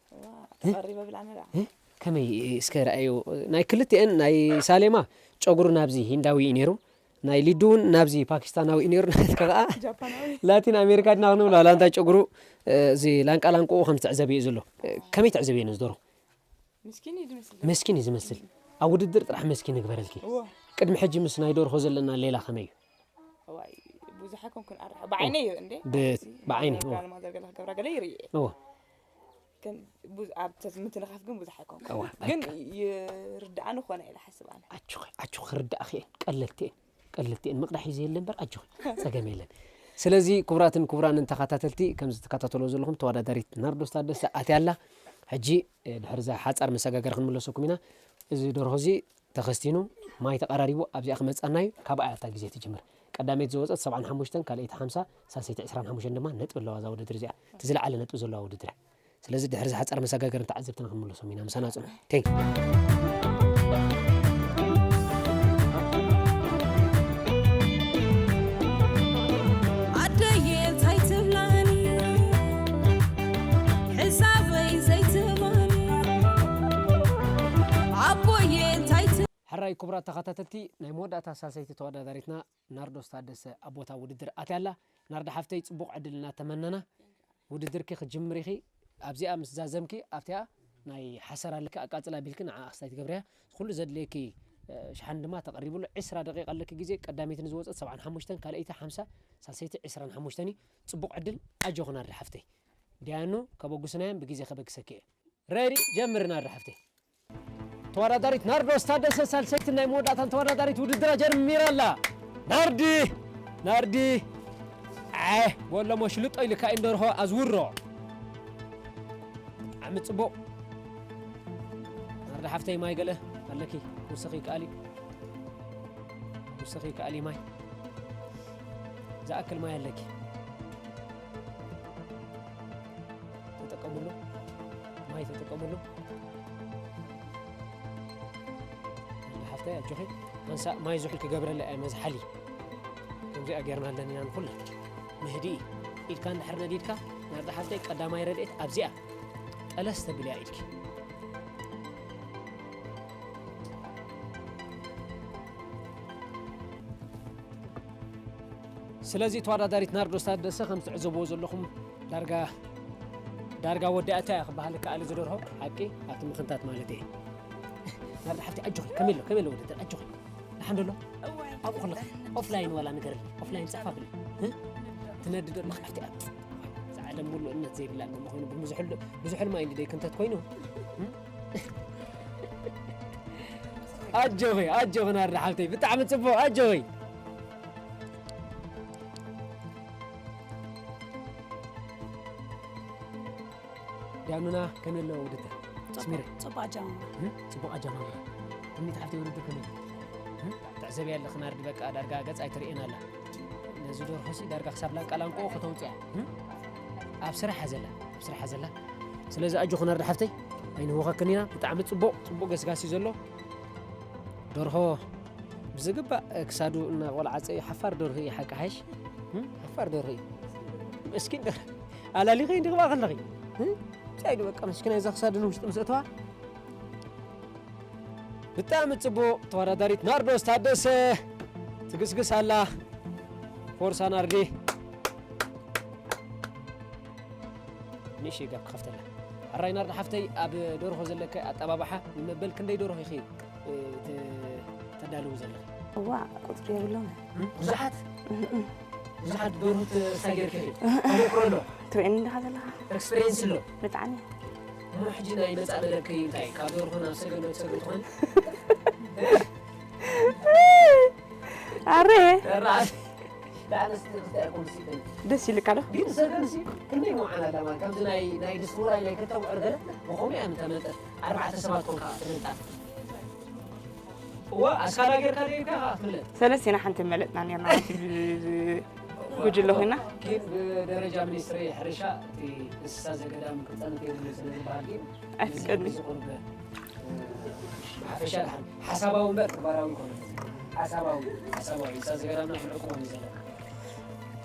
ተቐሪበ ብላ መርዓ እ? ከመይ እስከ ረኣዮ ናይ ክልቲአን ናይ ሳሌማ ጨጉሩ ናብዚ ሂንዳዊ እዩ ነይሩ ናይ ሊዱ እውን ናብዚ ፓኪስታናዊ እዩ ነይሩ ናትካ ከዓ ጃፓናዊ ላቲን ኣሜሪካ ድና ክንብል ዋላ እንታይ ጨጉሩ እ፣ እዚ ላንቃ ላንቁኡ ከም ትዕዘብ እዩ ዘሎ እ፣ ከመይ ትዕዘብ እየ ነዚ ደርሆ ምስኪን እዩ ዝመስል መስኪን እዩ ዝመስል ኣብ ውድድር ጥራሕ መስኪን ይግበረልኪ እዎ ቅድሚ ሕጂ ምስ ናይ ደርሆ ዘለና ሌላ ከመይ እዩ ዋይ ብዙሕ ኣይኮንኩን ኣርሓ ብዓይነይ እዩ እንዴ ብ- ብዓይኒ እዎ ጋልማ ዘገለ ክገብራ ገለ ይርኢ እዎ ግን ብዙ- ኣብ ተዝ- ምትንኻፍ ግን ብዙሕ ኣይኮንኩን እዋ፣ ግን በቃ። ይርድኣኒ ኾነ ኢለ ሓስብ ኣነ ኣጆኺ ኣጆኺ ክርዳእኺ እየን ቀለልቲ እየን ቀለልቲ እየን ምቕዳሕ እዩ ዘየለ እምበር ኣጆኺ ፀገም የለን ስለዚ ክቡራትን ክቡራንን ተኸታተልቲ ከምዚ ትከታተልዎ ዘለኹም ተወዳዳሪት ናርዶስ ታደሰ ኣትያ ኣላ ሕጂ እ፣ ድሕሪ እዛ ሓፃር መሰጋገሪ ክንምለሰኩም ኢና እዚ ደርሆ እዚ ተኸስቲኑ ማይ ተቐራሪቡ ኣብዚኣ ክመፃና እዩ ካብኣ እያ እታ ግዜ ትጅምር ቀዳመይቲ ዝወፀት ሰብዓን ሓሙሽተን ካልኣይቲ ሓምሳ ሳልሰይቲ ዕስራን ሓሙሽተን ድማ ነጥቢ ኣለዋ እዛ ውድድር እዚኣ እቲ ዝለዓለ ነጥቢ ዘለዋ ውድድር እያ ስለዚ ድሕሪ ዝሓፀረ መሰጋገርን ተዓዘብትና ክንምለሶም ኢና ምሳና ፅንሑ ቴንክ ኣደየ እንታይ ትብላኒ ሕሳበይ ዘይትህባኒ ኣቦየ እንታይ ት- ሕራይ ክቡራት ተኸታተልቲ ናይ መወዳእታ ሳልሰይቲ ተወዳዳሪትና ናርዶስ ታደሰ ኣብ ቦታ ውድድር ኣትያ ኣላ ናርዲ ሓፍተይ ፅቡቕ ዕድል እናተመነና ውድድርኪ ክትጅምሪ ኢኺ ኣብዚኣ ምስ ዛዘምኪ ኣብቲኣ ናይ ሓሰር ኣለኪ ኣቃፅላ ቢልኪ ንዓ ክስታይ ትገብርያ ኩሉ ዘድልየኪ እ፣ ሸሓን ድማ ተቐሪብሉ ዕስራ ደቂቕ ኣለኪ ግዜ ቀዳመይቲ ንዝወፀት ሰብዓን ሓሙሽተን ካልኣይቲ ሓምሳ ሳልሰይቲ ዕስራን ሓሙሽተን እዩ ፅቡቕ ዕድል ኣጆኺ ናርዲ ሓፍተይ ዲያኑ ከበጉስናዮም ብግዜ ከበግሰኪ እየ ሬዲ ጀምሪ ናርዲ ሓፍተይ ተወዳዳሪት ናርዶስ ታደሰ ሳልሰይትን ናይ መወዳእታን ተወዳዳሪት ውድድራ ጀሚራ ኣላ ናርዲ ናርዲ ዓሕ በሎ መሽልጦ ኢልካ እዩ እንደርሆ ኣዝውሮ ብጣዕሚ ፅቡቕ ናርዲ ሓፍተይ ማይ ገለ ኣለኪ ውስኺ ይከኣል እዩ ውስኺ ይከኣል እዩ ማይ ዝኣክል ማይ ኣለኪ ተጠቀምሉ ማይ ተጠቀምሉ ሓፍተይ ኣጆኺ ሓንሳእ ማይ ዝሑል ክገብረላ እየ መዝሓሊ ከምዚኣ ጌርና ኣለኒና ንኩለን ምህዲ ኢልካ እንድሕር ነዲድካ ናርዳ ሓፍተይ ቀዳማይ ረድኤት ኣብዚኣ ጠለስ ተብልያ ኢልኪ ስለዚ ተወዳዳሪት ናርዶስ ታደሰ ከም ትዕዘብዎ ዘለኹም ዳርጋ ዳርጋ ወዲኣታ እያ ክበሃል ይከኣል። እዚ ደርሆ ሓቂ ኣብቲ ምኽንታት ማለት እየ። ናርዲ ሓፍቲ ኣጆኺ፣ ከመይ ኣሎ ከመይ ኣሎ ውድድር ኣጆኺ። ደሓን ዶ ኣሎ? ኣብኡ ከለኺ ኦፍላይን ዋላ ንገርኒ፣ ኦፍላይን ጻፋ ብሊ። ትነድዶ ኣለኺ ኣብቲ ኣብ ጻዕዳ ምሉእነት ዘይብላ እሞ ኮይኑ ብዙሕ ል- ብዙሕ ልማይ እንዲ ደይ ክንተት ኮይኑ። ኣጆኺ ኣጆኺ ናርዲ ሓፍተይ ብጣዕሚ ጽቡቕ ኣጆኺ። ዳኑና ከመይ ኣሎ ውድድር? ስሚረ። ጽቡቅ ኣጀማምራ። ጽቡቕ ኣጀማምራ። ትምኒት ሓፍተይ ውድድር ከመይ ኣሎ? ትዕዘብያ ኣለኺ ናርዲ በቃ ዳርጋ ገጽ ኣይትርእየን ኣላ። ነዚ ደርሆ ሲ ዳርጋ ክሳብ ላንቃ ላንቆ ከተውፅያ ኣብ ስራሓ ዘላ ኣብ ስራሓ ዘላ። ስለዚ ኣጆኺ ናርዲ ሓፍተይ ኣይንህወኸክን ኢና። ብጣዕሚ ጽቡቕ ጽቡቕ ገስጋሲ ዘሎ ደርሆ ብዝግባእ ክሳዱ እናቆልዓፀ እዩ። ሓፋር ደርሆ እዩ ሓቂ ሓይሽ ሓፋር ደርሆ እዩ። መስኪን ደርሆ ኣላሊኸ እንዲ ክባ ከለኺ እንታይ ዱ በቃ መስኪና እዛ ክሳዱ ንውሽጢ ምስ እተዋ ብጣዕሚ ጽቡቕ ተወዳዳሪት ናርዶስ ታደሰ ትግስግስ ኣላ። ፎርሳ ናርዲ። ንእሽተይ ጋብ ክኸፍተላ። ሕራይ ናርዲ ሓፍተይ ኣብ ደርሆ ዘለከ ኣጠባብሓ ንመበል ክንደይ ደርሆ ኢኺ ተዳልዊ ዘለኺ? እዋ ቁፅሪ የብሎም። ብዙሓት ብዙሓት ደርሆ ተሳጊርኪ ኢኺ? ተመክሮ ኣሎ? ትርእየኒ እንዲኻ ዘለኻ? ኤክስፔሪየንስ ኣሎ? ብጣዕሚ። እሞ ሕጂ ናይ መጻኢ መደብኪ እንታይ ካብ ደርሆ ናብ ሰገን ዶ ትሰግሪ ትኾኒ? ኣረ ራእሲ ደኣ ኣንስቲ ክልተ ኣይኮን ሲጥን ደስ ይልካ ዶ? ግን ሰገን ሲ ክንደይ መዓና ኣለማ ከምዚ ናይ ናይ ድስሙራይ ናይ ክልተ ውዕር ገለ ብኸምኡ እያ ምተመልጠት ኣርባዕተ ሰባት ኮንካ ትመልጣት እዋ ኣስካላ ጌርካ ደይብካ ኢኻ ክትምለጥ ሰለስቴና ሓንቲ መለጥና ነርና ሓንቲ ብ- ጉጅለ ኮይና ግን ብደረጃ ሚኒስትሪ ሕርሻ እቲ እንስሳ ዘገዳም ክፀንት የብሉ ስለ ዝበሃል ግን ኣይፍቀድን። ዝቁርበ ሓፈሻ ድሓን ሓሳባዊ እምበር ተግባራዊ ይኮነ። ሓሳባዊ ሓሳባዊ እንስሳ ዘገዳምና ክንዕቅቦም እዩ ዘለና።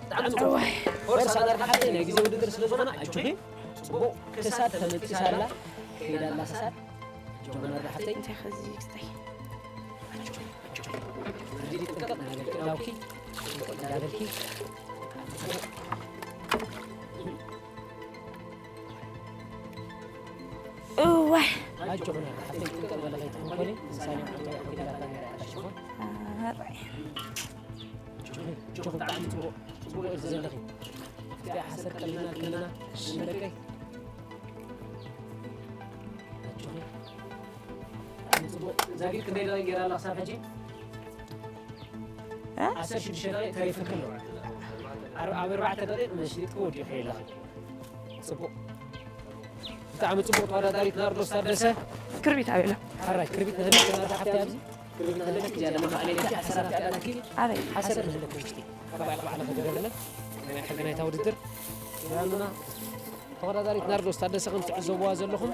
ብጣዕሚ ጽቡቕ። ፎርሳ ዳርጋ ሓፍተይ ናይ ግዜ ውድድር ስለ ዝኾነ ኣጆኺ ጽቡቕ ክሳድ ተመጢሳ ኣላ ከይዳ ኣላ ክሳድ ኣጆኺ ዳርጋ ሓፍተይ እንታይ ከዚ ክስታይ ኣጆኺ ኣጆኺ ረዲት ጥንቅቕ እንዳበልኪ እዳውኪ ጥንቅቕ እንዳበልኪ እዋይ ኣጆኺ ሓፍተይ ጥንቅቕ በለ ከይትሕንኮሊ ምሳሌ ሓንቶ ያዕቆብ ይላታ ነይራ እታ ሽፎን ኣጆኺ ብጣዕሚ ጽቡቕ ጽቡቕ ኢኺ ዘለኺ እቲኣ ሓሰር ቀሊልና ከለና ንደቀይ ኣጆኺ ብጣዕሚ ጽቡቕ ዛጊድ ክንደይ ደቂቕ ገይራ ኣላ ክሳብ ሕጂ ዓሰርተ ሽዱሽተ ደቂቕ ተሪፍኪ ኣሎ ኣብ ኣርባዕተ ደቂቕ መሽጢ ወዲኺ ኣለኺ ጽቡቕ ብጣዕሚ ጽቡቕ ተወዳዳሪት ናርዶስ ታደሰ ክርቢት ኣበይ ኣሎ ሕራይ ክርቢት ንህልክ ናርዶ ሓፍቲ ኣብዚ ክርቢት ንህልክ እዚኣ ድማ ማዕለልኪ ሓሰር ኣብቲ ኣለኪ ኣበይ ሓሰር ንህልክ ውሽጢ ካብ ባዕላ ባዕላ ክገርለ ናይ ሕጊ ናይታ ውድድር ያሉና ተወዳዳሪት ናርዶስ ታደሰ ከም ትዕዘብዋ ዘለኹም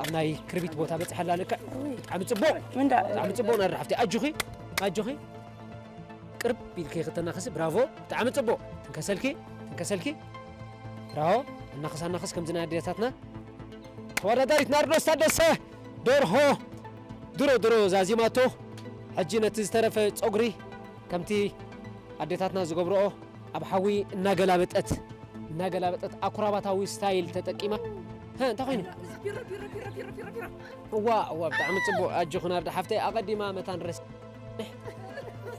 ኣብ ናይ ክርቢት ቦታ በፅሐላ ልክዕ ብጣዕሚ ፅቡቕ ምንዳ ብጣዕሚ ፅቡቕ ናርዶ ሓፍቲ ኣጆኺ ኣጆኺ ቅርብ ኢልኪ ክተናኸሲ ብራቮ ብጣዕሚ ጽቡቕ ትንከሰልኪ ትንከሰልኪ ብራቮ እናኸስ ኣናኸስ ከምዚ ናይ ኣዴታትና ተወዳዳሪት ናርዶስ ታደሰ ደርሆ ድሮ ድሮ ዛዚማቶ ሕጂ ነቲ ዝተረፈ ጸጉሪ ከምቲ ኣዴታትና ዝገብርኦ ኣብ ሓዊ እናገላበጠት እናገላበጠት ኣኩራባታዊ ስታይል ተጠቂማ ሀ እንታይ ኮይኑ እዋ እዋ ብጣዕሚ ጽቡቕ ኣጆኹ ናርዲ ሓፍተይ ኣቐዲማ መታን ረስ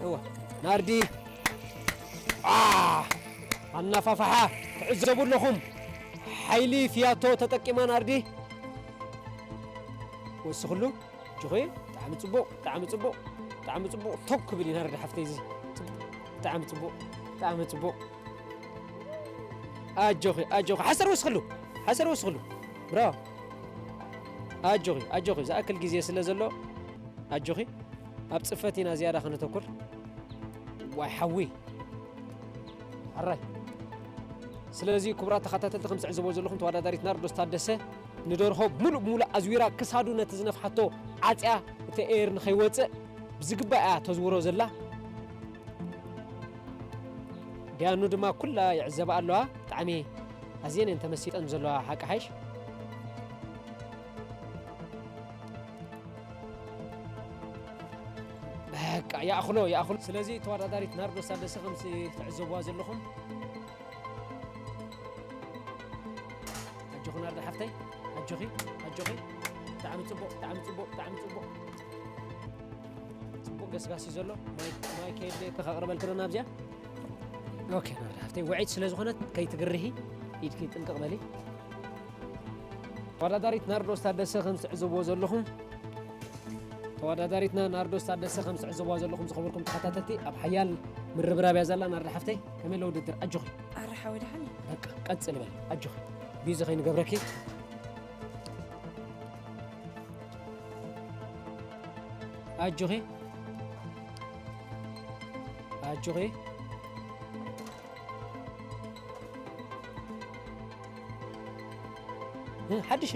እዋ ናርዲ ኣናፋፍሓ ትዕዘቡ ኣለኹም ሓይሊ ፍያቶ ተጠቂማ ናርዲ ወስኽሉ ጆኾይ ብጣዕሚ ጽቡቕ ብጣዕሚ ጽቡቕ ብጣዕሚ ጽቡቕ ቶክ ክብል ኢና ናርዲ ሓፍተይ እዚ ብጣዕሚ ጽቡቕ ብጣዕሚ ጽቡቕ ኣጆኺ ኣጆኺ ሓሰር ወስኽሉ ሓሰር ወስኽሉ ብራቮ ኣጆኺ ኣጆኺ ዝኣክል ግዜ ስለ ዘሎ ኣጆኺ ኣብ ጽፈት ኢና ዝያዳ ከነተኩር ዋይ ሓዊ ሕራይ ስለዚ ክቡራት ተኸታተልቲ ከም ዝዕዘቦ ዘለኹም ተወዳዳሪት ናርዶስ ታደሰ ንደርሆ ሙሉእ ብሙሉእ ኣዝዊራ ክሳዱ ነቲ ዝነፍሓቶ ዓፅያ እቲ ኤር ንኸይወፅእ ብዝግባእ እያ ተዝውሮ ዘላ ዲያኑ ድማ ኩላ ይዕዘባ ኣለዋ ብጣዕሚ ኣዝየን እየን ተመሲጠን ዘለዋ ሓቂ ሓይሽ በቃ ይኣኽሎ፣ ይኣኽሎ። ስለዚ ተወዳዳሪት ናርዶስ ታደሰ ከምዚ ትዕዘብዋ ዘለኹም፣ ኣጆኺ ናርዶ ሓፍተይ፣ ኣጆኺ፣ ኣጆኺ። ብጣዕሚ ጽቡቕ፣ ብጣዕሚ ጽቡቕ፣ ብጣዕሚ ጽቡቕ። ጽቡቕ ገስጋስ እዩ ዘሎ። ማይ፣ ማይ ከየድለየካ ከቕርበልኪ ዶ ናብዚኣ? ኦኬ፣ ናርዶ ሓፍተይ፣ ውዕይቲ ስለ ዝኾነት ከይትግርሂ፣ ኢድኪ ጥንቅቕ በሊ። ተወዳዳሪት ናርዶስ ታደሰ ከም ትዕዘብዎ ዘለኹም፣ ተወዳዳሪትና ናርዶስ ታደሰ ከም ትዕዘብዋ ዘለኹም፣ ዝኸበርኩም ተኸታተልቲ፣ ኣብ ሓያል ምርብራብ እያ ዘላ። ናርዶ ሓፍተይ፣ ከመይ ኣሎ ውድድር? ኣጆኺ። ኣረ ሓወይ፣ ደሓን እዩ። በቃ፣ ቀጽል በል። ኣጆኺ። ቢዚ ከይንገብረኪ። ኣጆኺ። ኣጆኺ። እ፣ ሓድሽ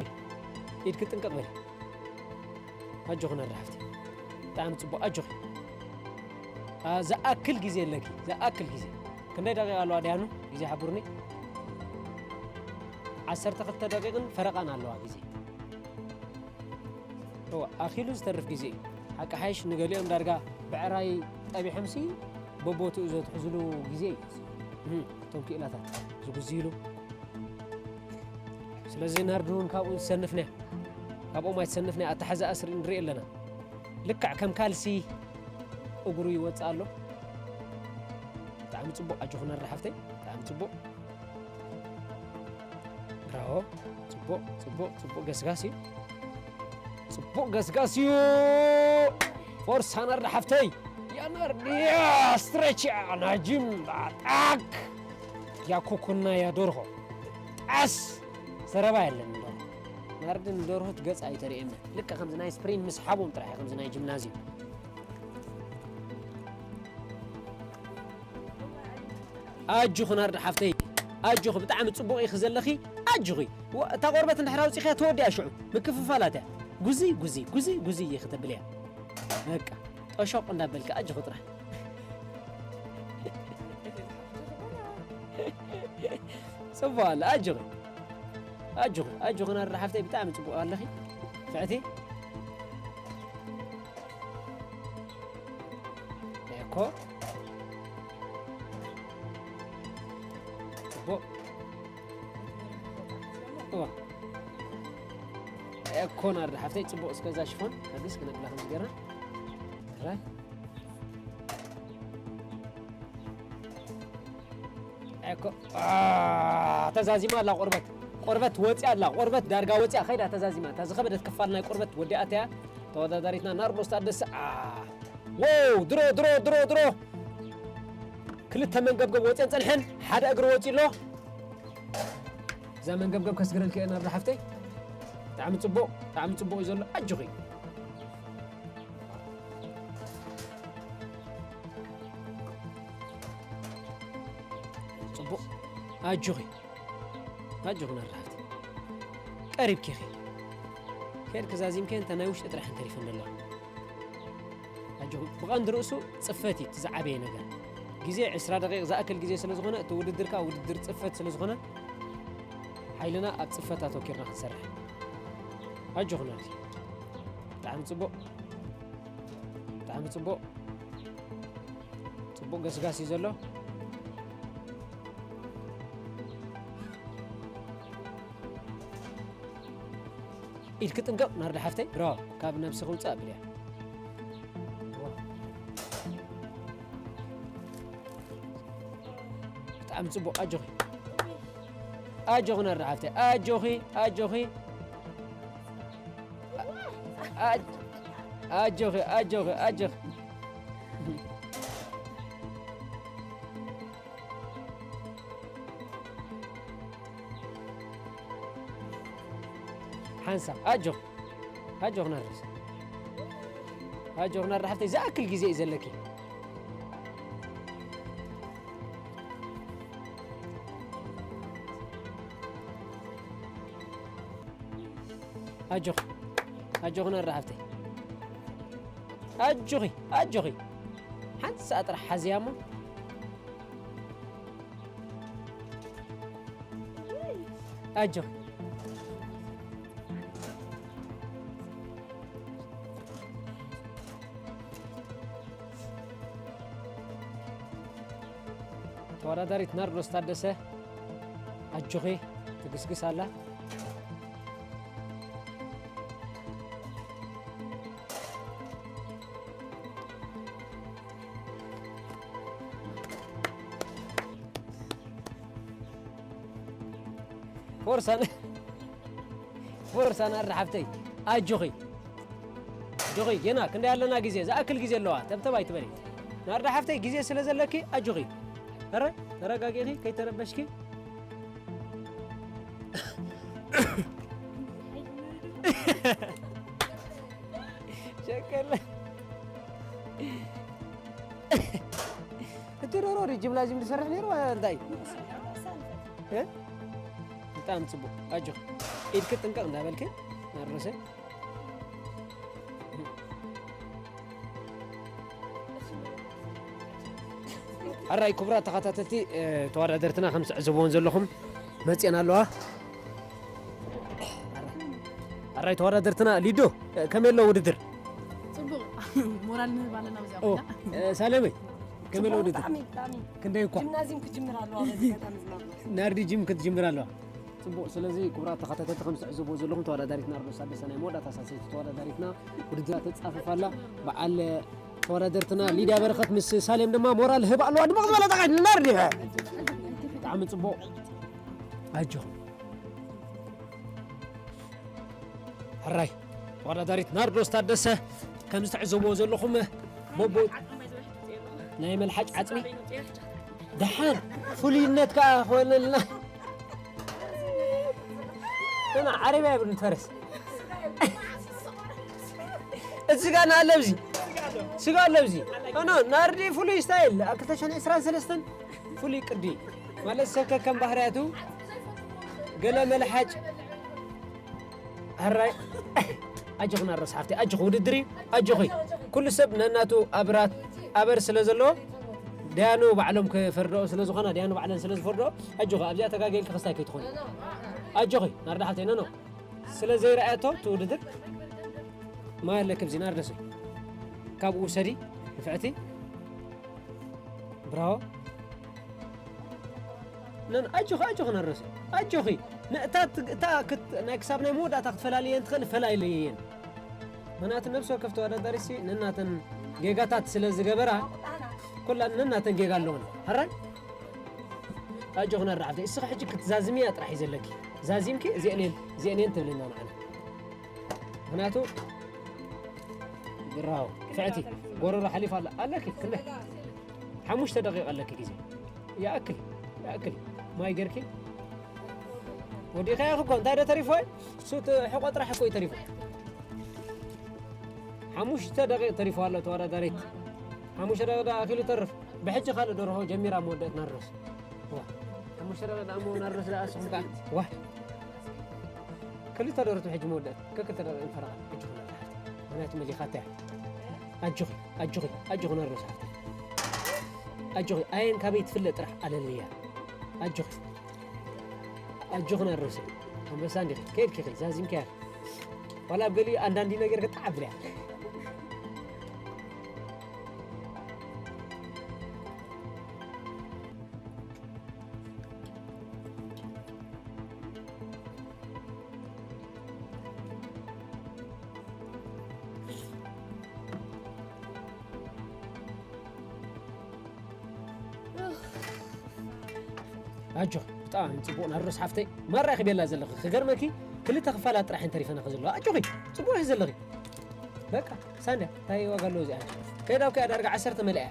ኢድኪ ጥንቅቕ በሊ። ኣጆኺ ናርዶ ሓፍቲ። ብጣዕሚ ጽቡቕ፣ ኣጆኺ። ኣ፣ ዝኣክል ግዜ ኣለኪ፣ ዝኣክል ግዜ። ክንደይ ደቂቕ ኣለዋ ደያኑ? ግዜ ሓብሩኒ። ዓሰርተ ክልተ ደቂቕን ፈረቓን ኣለዋ ግዜ። እወ፣ ኣኺሉ ዝተርፍ ግዜ እዩ። ሓቂ ሓይሽ ንገሊኦም ዳርጋ ብዕራይ ጠቢሖምሲ በቦትኡ ዘትሕዝሉ ግዜ እዩ። እም፣ እቶም ክኢላታት ዝጉዝይሉ። ስለዚ ናርዲ እውን ካብኡ ዝሰንፍና፣ ካብኦም ኣይትሰንፍና፣ ኣተሓዛኣ ስርኢ ንርኢ ኣለና። ልክዕ ከም ካልሲ እግሩ ይወፅእ ኣሎ። ብጣዕሚ ፅቡቕ፣ ኣጆኹ ናርዲ ሓፍተይ፣ ብጣዕሚ ፅቡቕ። ብራቮ። ጽቡቕ፣ ጽቡቕ፣ ጽቡቕ ገስጋስ እዩ። ጽቡቕ ገስጋስ እዩ። ፎርሳ ናርዲ ሓፍተይ። ያ ናርዲ፣ ያ ስትሬች፣ ያ ናጅም፣ ኣጣክ። ያ ኩኩና፣ ያ ዶርሆ። ጣስ። ዘረባ የለን ንደርሆ። ናርዲ ንደርሆ ትገጽ ኣይተርእየና። ልክዕ ከምዚ ናይ ስፕሪን ምስሓቦም ጥራሕ እዩ፣ ከምዚ ናይ ጂምናዝዩም። ኣጆኺ ናርዲ ሓፍተይ፣ ኣጆኺ፣ ብጣዕሚ ጽቡቕ ኢኺ ዘለኺ። ኣጆኺ። ወ-፣ እታ ቆርበት እንድሕር ኣውጺኽያ ተወዲኣ ሽዑ። ምክፍፋላት እያ። ጉዝይ፣ ጉዝይ፣ ጉዝይ፣ ጉዝይ ኢኺ ተብልያ። በቃ፣ ጠሾቕ እንዳበልኪ ኣጆኺ ጥራሕ። ጽቡቕ ኣለ፣ ኣጆኺ። ኣጆኺ፣ ኣጆኺ ናርዲ ሓፍተይ፣ ብጣዕሚ ጽቡቕ ኣለኺ። ፍዕቲ። ኤኮ። ጽቡቕ። እዋ። ኤኮ ናርዲ ሓፍተይ፣ ጽቡቕ። እስከ እዛ ሽፎን፣ ሕግስ ክነብላ ከም ዝገርና። ራይ። ኤኮ። ኣ፣ ተዛዚማ ኣላ ቆርበት። ቆርበት ወጺኣ ኣላ። ቆርበት ዳርጋ ወጺኣ ከይዳ ተዛዚማ። እታ ዝኸበደት ክፋል ናይ ቆርበት ወዲኣትያ። ተወዳዳሪትና ናርዶስ ታደሰ። ኣ፣ ዎው፣ ድሮ፣ ድሮ፣ ድሮ፣ ድሮ። ክልተ መንገብገብ ወጺአን ጸንሐን፣ ሓደ እግሪ ወጺኡ ኣሎ። እዛ መንገብገብ ከስግረልኪ እየ ናብራ ሓፍተይ። ብጣዕሚ ጽቡቕ፣ ብጣዕሚ ጽቡቕ እዩ ዘሎ። ኣጆኺ። ጽቡቕ። ኣጆኺ። ኣጆኺ ናብራ ሓፍተይ። ቀሪብኪ ኢኺ። ከይድኪ ዛዚምኪ እንተ ናይ ውሽጢ ጥራሕ እንተሪፈን ዘለዋ። ኣጆኹም። ብቐንዲ ርእሱ ጽፈት እዩ እቲ ዝዓበየ ነገር። ግዜ ዕስራ ደቂቕ ዝኣክል ግዜ ስለ ዝኾነ፣ እቲ ውድድር ከኣ ውድድር ጽፈት ስለ ዝኾነ፣ ሓይልና ኣብ ጽፈት ኣተኪርና ክንሰርሕ። ኣጆኹም ናብዚ። ብጣዕሚ ጽቡቕ። ብጣዕሚ ጽቡቕ። ጽቡቕ ገስጋስ እዩ ዘሎ። ኢድኪ ጥንቀቕ ናርዲ ሓፍተይ። ብራቮ። ካብ ነብስኺ ውጻእ ኣብልያ። ብጣዕሚ ጽቡቕ። ኣጆኺ። ኣጆኺ ናርዲ ሓፍተይ። ኣጆኺ፣ ኣጆኺ። ኣ-፣ ኣጆኺ፣ ኣጆኺ፣ ኣጆኺ። ሓንሳብ ኣጆኺ፣ ኣጆኺ ናርዶስ፣ ኣጆኺ ናርዲ ሓፍተይ፣ ዝኣክል ግዜ እዩ ዘለኪ። ኣጆኺ፣ ኣጆኺ ናርዲ ሓፍተይ፣ ኣጆኺ፣ ኣጆኺ። ሓንቲ ሰዓት ጥራሕ ሓዝያ እሞ። ኣጆኺ። ተወዳዳሪት ናርዶስ ታደሰ ኣጆኺ ትግስግስ ኣላ። ፎርሳን ፎርሳ ናርዳ ሓፍተይ ኣጆኺ ኣጆኺ ጌና ክንደይ ኣለና ግዜ ዝኣክል ግዜ ኣለዋ ተብተብ ኣይትበሊ ናርዳ ሓፍተይ ግዜ ስለ ዘለኪ ኣጆኺ ኧረ ተረጋጊኺ ከይተረበሽኪ ሸቀለ እቲ ዶሮ ጅምላ ጅምሊ ዝሰርሕ ነይሩ እንታይ ብጣዕሚ ፅቡቅ ኣጆ ኢድክ ጥንቀቅ እንዳበልክ ናርሰ ኣራይ ክቡራት ተኸታተልቲ ተወዳደርትና ከም ትዕዘብዎን ዘለኹም መፅአን ኣለዋ ኣራይ ተወዳደርትና ሊዶ ከመይ ኣሎ ውድድር ፅቡቅ ሞራል ንህብ ኣለና ብዚኣ ኮይና ሳለመይ ከመይ ኣሎ ውድድር ብጣዕሚ ብጣዕሚ ክንደይ እኳ ጅምናዚም ክጅምር ኣለዋ በዚ ኣጋጣሚ ዝናርዶ ናርዲ ጅም ክትጅምር ኣለዋ ፅቡቅ ስለዚ ክቡራት ተኸታተልቲ ከም ትዕዘብዎ ዘለኹም ተወዳዳሪት ናርዶስ ኣደሰ ናይ መወዳእታ ሳልሰይቲ ተወዳዳሪትና ውድድራ ተፃፍፍ ኣላ በዓል ተወዳደርትና ሊድያ በረኸት ምስ ሳሌም ድማ ሞራል ህብ ኣለዋ ድምቕ ዝበለ ጠቃ ናርዲ ብጣዕሚ ፅቡቅ ኣጆኹም ሕራይ ተወዳዳሪት ናርዶስ ታደሰ ከምዚ ትዕዘብዎ ዘለኹም ቦቦ ናይ መልሓጭ ዓፅሚ ደሓን ፍሉይነት ከዓ ክኾነልና እና ዓረብያ ይብል ፈረስ እዚ ስጋ ኣለብዚ ስጋ ኣለብዚ ኖ ናርዲ ፍሉይ ስታይል ኣብ ክልተ ሽሕን ዕስራን ሰለስተን ፍሉይ ቅዲ ማለት ሰብ ከከም ባህርያቱ ገለ መልሓጭ ሕራይ ኣጆኺ ናርዶስ ሓፍተይ ኣጆኺ ውድድር እዩ ኣጆኺ ኩሉ ሰብ ነናቱ ኣብራት ኣበር ስለ ዘለዎ ዳያኑ ባዕሎም ክፈርድኦ ስለ ዝኾና ዳያኑ ባዕለን ስለ ዝፈርድኦ ኣጆኺ ኣብዚኣ ተጋገይልኪ ክስታይ ከይትኾኒ ኣጆኺ ናርዳ ሓፍተይ ነኖ ስለ ዘይረኣየቶ እቲ ውድድር ማይ ኣለኪ ኣብዚ ናርደሰይ ካብኡ ውሰዲ ንፍዕቲ ብራዎ ነን ኣጆኺ ኣጆኺ ነረሲ ኣጆኺ ንእታ እታ ናይ ክሳብ ናይ መወዳእታ ክትፈላልየን ትኽእል ፈላልየን ምክንያቱ ነብሲ ወከፍ ተወዳዳሪሲ ነናተን ጌጋታት ስለ ዝገበራ ኩላ ነናተን ጌጋ ኣለወን ሕራይ ኣጆኺ ነራ ዓብደ እስኺ ሕጂ ክትዛዝምያ ጥራሕ እዩ ዘለኪ ዛዚምኪ እዚአን እየን እዚአን እየን ትብልና ንዓና ምክንያቱ ብራው ፍዕቲ ጎረሮ ሓሊፋ ኣላ ኣለኪ ክንደ ሓሙሽተ ደቂቕ ኣለኪ ግዜ ይኣክል ይኣክል ማይ ገርኪ ወዲኻያ ክኮ እንታይ ዶ ተሪፎ እሱ ሕቆ ጥራሕ እኮ እዩ ተሪፎ ሓሙሽተ ደቂቕ ተሪፎ ኣሎ ተወዳዳሪት ሓሙሽተ ደቂቕ ኣኪሉ ተርፍ ብሕጂ ካልእ ደርሆ ጀሚራ መወደእት ናርዶስ ሓሙሽተ ደቂቕ ደኣ እሞ ናርዶስ ደኣ ስኹም ከኣ ዋ ክልተ ደርቱ ሕጂ መወዳእት ከክልተ ደቂቕ ፈረቓ ሕጂ ኩላ ተሓቲ ምክንያቱ መሊኻታ እያ ኣጆኺ ኣጆኺ ኣጆኺ ናርዶስ ሓፍቲ ኣጆኺ ኣየን ካበይ ትፍለ ጥራሕ ኣለልያ ኣጆኺ ኣጆኺ ናርዶስ ኣንበሳ እንዲኺ ከይድኪ ኸይ ዛዚምኪያ ዋላ ኣብ ገሊኡ ኣንዳንዲ ነገር ክጣዓብልያ ኣጆ ብጣዕሚ ፅቡቅ ናርዶስ ሓፍተይ ማራ ክቤላ ዘለኺ ክገርመኪ ክልተ ክፋላት ጥራሕ እንተሪፈናኺ ዘለዋ ኣጆኺ ፅቡቅ ዘለኺ በቃ ሳንድያ እንታይ ዋጋ ኣለዎ እዚኣ ከይዳ እኮ ዳርጋ ዓሰርተ መሊኣ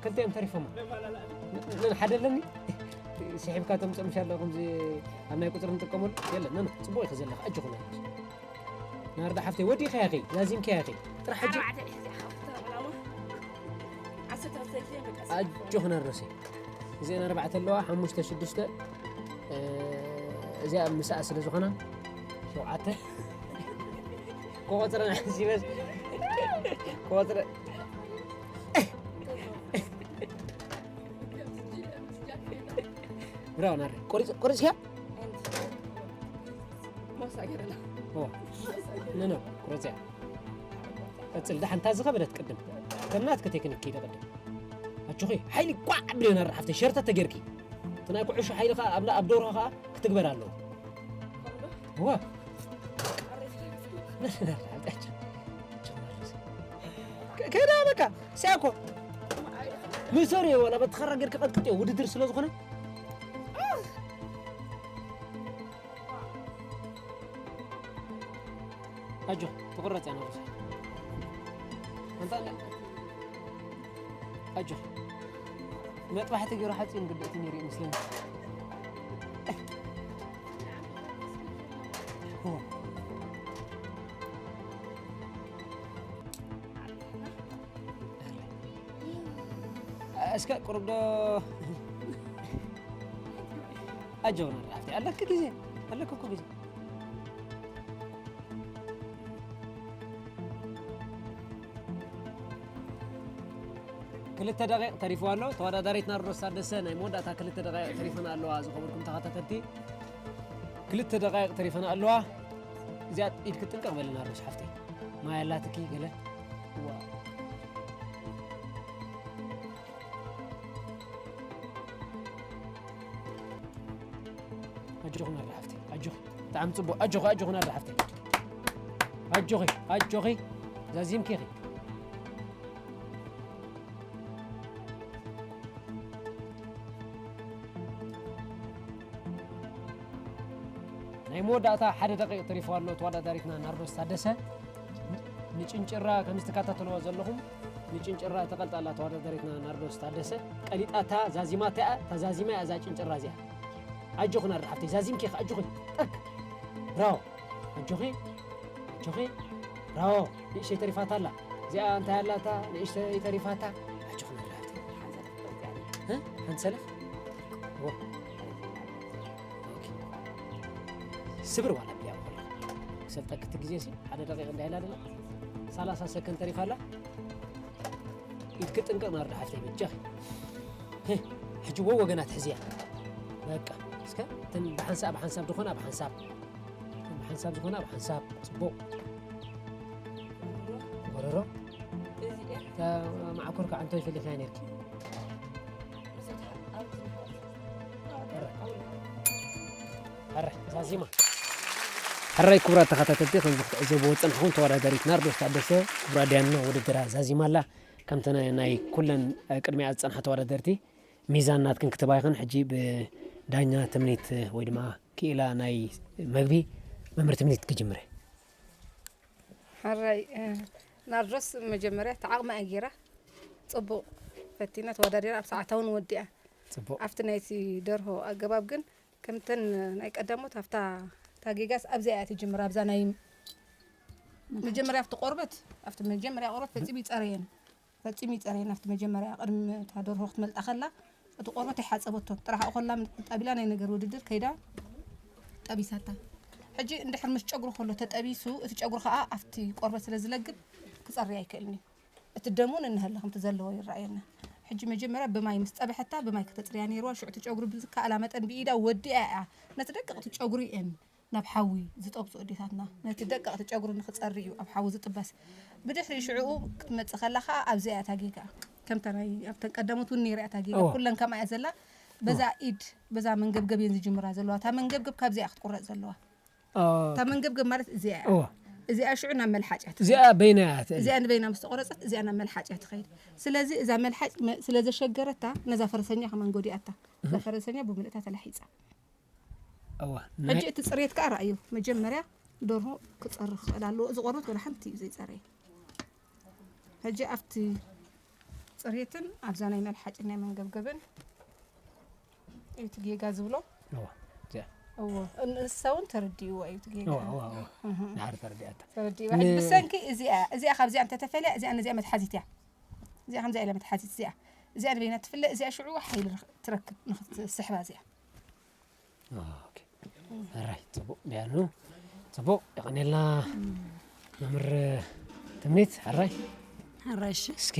ክልቲኦም ተሪፎማ ምን ሓደ ኣለኒ ስሒብካ ተምፅእ ምሻ ኣሎ ከምዚ ኣብ ናይ ቁፅሪ ንጥቀመሉ የለን ነን ፅቡቅ ኢኺ ዘለኺ ኣጆኹ ናርዳ ሓፍተይ ወዲእኻ ያኺ ዛዚምካ ያኺ ጥራሕ ሕጂ ኣጆኹ ናርዶሰይ እዚአን ኣርባዕተ ኣለዋ ሓሙሽተ ሽዱሽተ እዚኣ ምስኣ ስለ ዝኾና ሸውዓተ ክቆፅረን ሓሲበስ ክቆፅረ ብራው ናረ ቆሪፅያ ኖ ኖ ቁረፅያ ቀፅል ዳሓንታ ዝኸበደት ቅድም ከም ናትኪ ቴክኒክ ኪደ ቅድም ጆኺ፣ ሓይሊ ቋዕ ኣብልዮ ናርዳ ሓፍተይ፣ ሸርተት ተጌርኪ። እቲ ናይ ኩዕሾ ሓይሊ ኸኣ ኣብ፣ ኣብ ደርሆ ኸኣ ክትግበር ኣለዎ። እዋ። ከ-፣ ከይዳ በቃ፣ ሲያኮ። ምሰሪ ዋላ በትኸራ ጌርኪ ቀጥቅጥዮ፣ ውድድር ስለ ዝኾነ። ኣጆኺ፣ ትቑረጽ እያ ነብሳ። ኣንታ፣ ኣጆኺ። መጥባሕቲ ገይሩ ሓጺን ግድእቲ ነይሩ ይመስለኒ። እዎ። እስከ ቁሩብ ዶ ኣጆኺ ሓፍቲ፣ ኣለኪ ግዜ፣ ኣለኪ እኮ ግዜ። ክልተ ደቂቕ ተሪፍዋ ኣሎ። ተወዳዳሪት ናርዶስ ታደሰ ናይ መወዳእታ ክልተ ደቂቕ ተሪፈን ኣለዋ። ዝኸበርኩም ተኸታተልቲ፣ ክልተ ደቂቕ ተሪፈን ኣለዋ። እዚኣ ኢድ ክትጥንቀቕ በሊ ናርዶስ ሓፍተይ። ማይ ኣላትኪ ገለ? ዋ። ኣጆኺ ናርዳ ሓፍተይ፣ ኣጆኺ። ብጣዕሚ ጽቡቕ። ኣጆኺ፣ ኣጆኺ ናርዳ ሓፍተይ። ኣጆኺ፣ ኣጆኺ። ዛዚምኪ ኢኺ። ናይ መወዳእታ ሓደ ደቂቕ ተሪፉ ኣሎ። ተወዳዳሪትና ናርዶስ ታደሰ። ንጭንጭራ ከም ዝትከታተልዎ ዘለኹም፣ ንጭንጭራ ተቐልጣላ ተወዳዳሪትና ናርዶስ ታደሰ። ቀሊጣታ ዛዚማታ እያ፣ ተዛዚማ እያ እዛ ጭንጭራ እዚኣ። ኣጆኺ ናርዳ ሓፍተይ፣ ዛዚምኪ ኢኺ፣ ኣጆኺ። ጠክ። ብራቮ። ኣጆኺ፣ ኣጆኺ። ብራቮ። ንእሽተይ ተሪፋታ ኣላ። እዚኣ እንታይ ኣላታ? ንእሽተይ ተሪፋታ። ኣጆኺ ናርዳ ሓፍተይ። እ? ሓንቲ ሰለፍ? ዎ። ኦኬ። ስብር ዋላ ብያ ኮላ። ክሰልጠክ እቲ ግዜ ሲ ሓደ ደቂቕ እንዳይላ ደላ። ሰላሳ ሰከንድ ተሪፋ ኣላ። ኢድኪ ጥንቅቕ ናርዳ ሓፍተይ በጃኺ። ህ፣ ሕጂ ወ ወገናት ሕዝያ። በቃ፣ እስከ እተን ብሓንሳብ፣ ብሓንሳብ ዝኾና ብሓንሳብ። እተን ብሓንሳብ ዝኾና ብሓንሳብ። ጽቡቕ። ጎረሮ። እዚኣ እታ ማዕኮር ከዓ እንተይ ፈሊኻያ ነርኪ? ሕራይ፣ ዛዚማ። ሕራይ ክቡራት ተኸታተልቲ፣ ከምዚ ክትዕዘብዎ ዝጸናሕኩም ተወዳዳሪት ናርዶስ ታደሰ ክቡራ ዳያኖ ውድድራ ዛዚማ ኣላ። ከምተን ናይ ኩለን፣ እ፣ ቅድሚኣ ዝጸንሓ ተወዳደርቲ ሚዛን ናትክን ክትባይኽን ሕጂ ብዳኛ ትምኒት ወይ ድማ ክኢላ ናይ መግቢ መምህር ትምኒት ክጅምረ። ሕራይ፣ እ፣ ናርዶስ መጀመርያ ተዓቕማ እያ ገይራ። ጽቡቕ ፈቲና ተወዳዲራ ኣብ ሰዓታ እውን ወዲኣ። ጽቡቕ። ኣብቲ ናይቲ ደርሆ ኣገባብ ግን ከምተን ናይ ቀዳሞት ኣብታ፣ እታ ጌጋስ ኣብዚኣ እያ ትጅምር። ኣብዛ ናይ መጀመርያ ኣብቲ ቆርበት፣ ኣብቲ መጀመርያ ቆርበት ፈጺሙ ይጸረየን። ፈጺሙ ይጸረየን ኣብቲ መጀመርያ ቅድሚ እታ ደርሆ ክትመልጣ ከላ እቲ ቆርበት ኣይሓጸበቶን። ጥራሕ ከላ ጠቢላ ናይ ነገር ውድድር ከይዳ ጠቢሳታ። ሕጂ እንድሕር ምስ ጨጉሩ ከሎ ተጠቢሱ፣ እቲ ጨጉሩ ከኣ ኣብቲ ቆርበት ስለ ዝለግብ ክጸሪ ኣይክእልን እዩ። እቲ ደሙ ነንህለ ከምቲ ዘለዎ ይረኣየና። ሕጂ መጀመርያ ብማይ ምስ ጸብሐታ፣ ብማይ ከተጽርያ ነይርዋ። ሽዑ እቲ ጨጉሪ ብዝከኣላ መጠን ብኢዳ ወዲኣ እያ። ነቲ ደቀቕቲ ጨጉሪ እየን ናብ ሓዊ ዝጠብሱ ኣዴታትና። ነቲ ደቀቕቲ ጨጉሪ ንኽጸሪ እዩ ኣብ ሓዊ ዝጥበስ። ብድሕሪ ሽዕኡ ክትመጽእ ከላ ኸኣ ኣብዚኣ እያ እታ ጌጋ። ከምታ ናይ ኣብተን ቀዳሞት እውን ነይራ እያ እታ ጌጋ። እወ። ኩለን ከምኣ እያ ዘላ። በዛ እወ። ኢድ፣ በዛ መንገብገብ እየን ዝጅምራ ዘለዋ። እታ መንገብገብ ካብዚኣ እያ ክትቁረጽ ዘለዋ። ኦኬ። እታ መንገብገብ ማለት እዚኣ እያ። እወ። እዚኣ ሽዑ ናብ መልሓጭ እያ ትኸይድ። እዚኣ በይና እያ ትእለ። እዚኣ ንበይና ምስ ተቆረጸት እዚኣ ናብ መልሓጭ እያ ትኸይድ። ስለዚ እዛ መልሓጭ መ-፣ ስለ ዘሸገረታ ነዛ ፈረሰኛ ከማን ጎዲኣታ። እዛ እህ። ፈረሰኛ ብምልእታ ተላሒጻ። እወ፣ ናይ ሕጂ እቲ ጽሬት ከኣ ረኣዩ። መጀመርያ ደርሆ ክጸሪ ክኽእል ኣለዎ። እዚ ቆርበት ወላ ሓንቲ እዩ ዘይጸረየ። ሕጂ ኣብቲ ጽሬትን ኣብዛ ናይ መልሓጭን ናይ መንገብገብን እዩ እቲ ጌጋ ዝብሎ። እወ፣ እዚኣ። እወ፣ ንሳ እውን ተረዲእዎ እዩ እቲ ጌጋ። እወ፣ እወ፣ እወ። እህ። ድሓር ተረዲኣታ። ተረዲእዋ። ን- ሕጂ ብሰንኪ እዚኣ፣ እዚኣ ካብዚኣ እንተተፈልያ፣ እዚኣ ነዚኣ መትሓዚት እያ። እዚኣ ከምዚኣ ኢላ መትሓዚት እዚኣ። እዚኣ ንበይና ትፍለ፣ እዚኣ ሽዑ ሓይሊ ረኽ-፣ ትረክብ ንኽትስሕባ እዚኣ። ኦኬ። ሕራይ፣ ጽቡቕ፣ ዲያኑ። ጽቡቕ፣ የቐኔልና መምህር ትምኒት፣ ሕራይ። ሕራይ፣ እሺ። እስኪ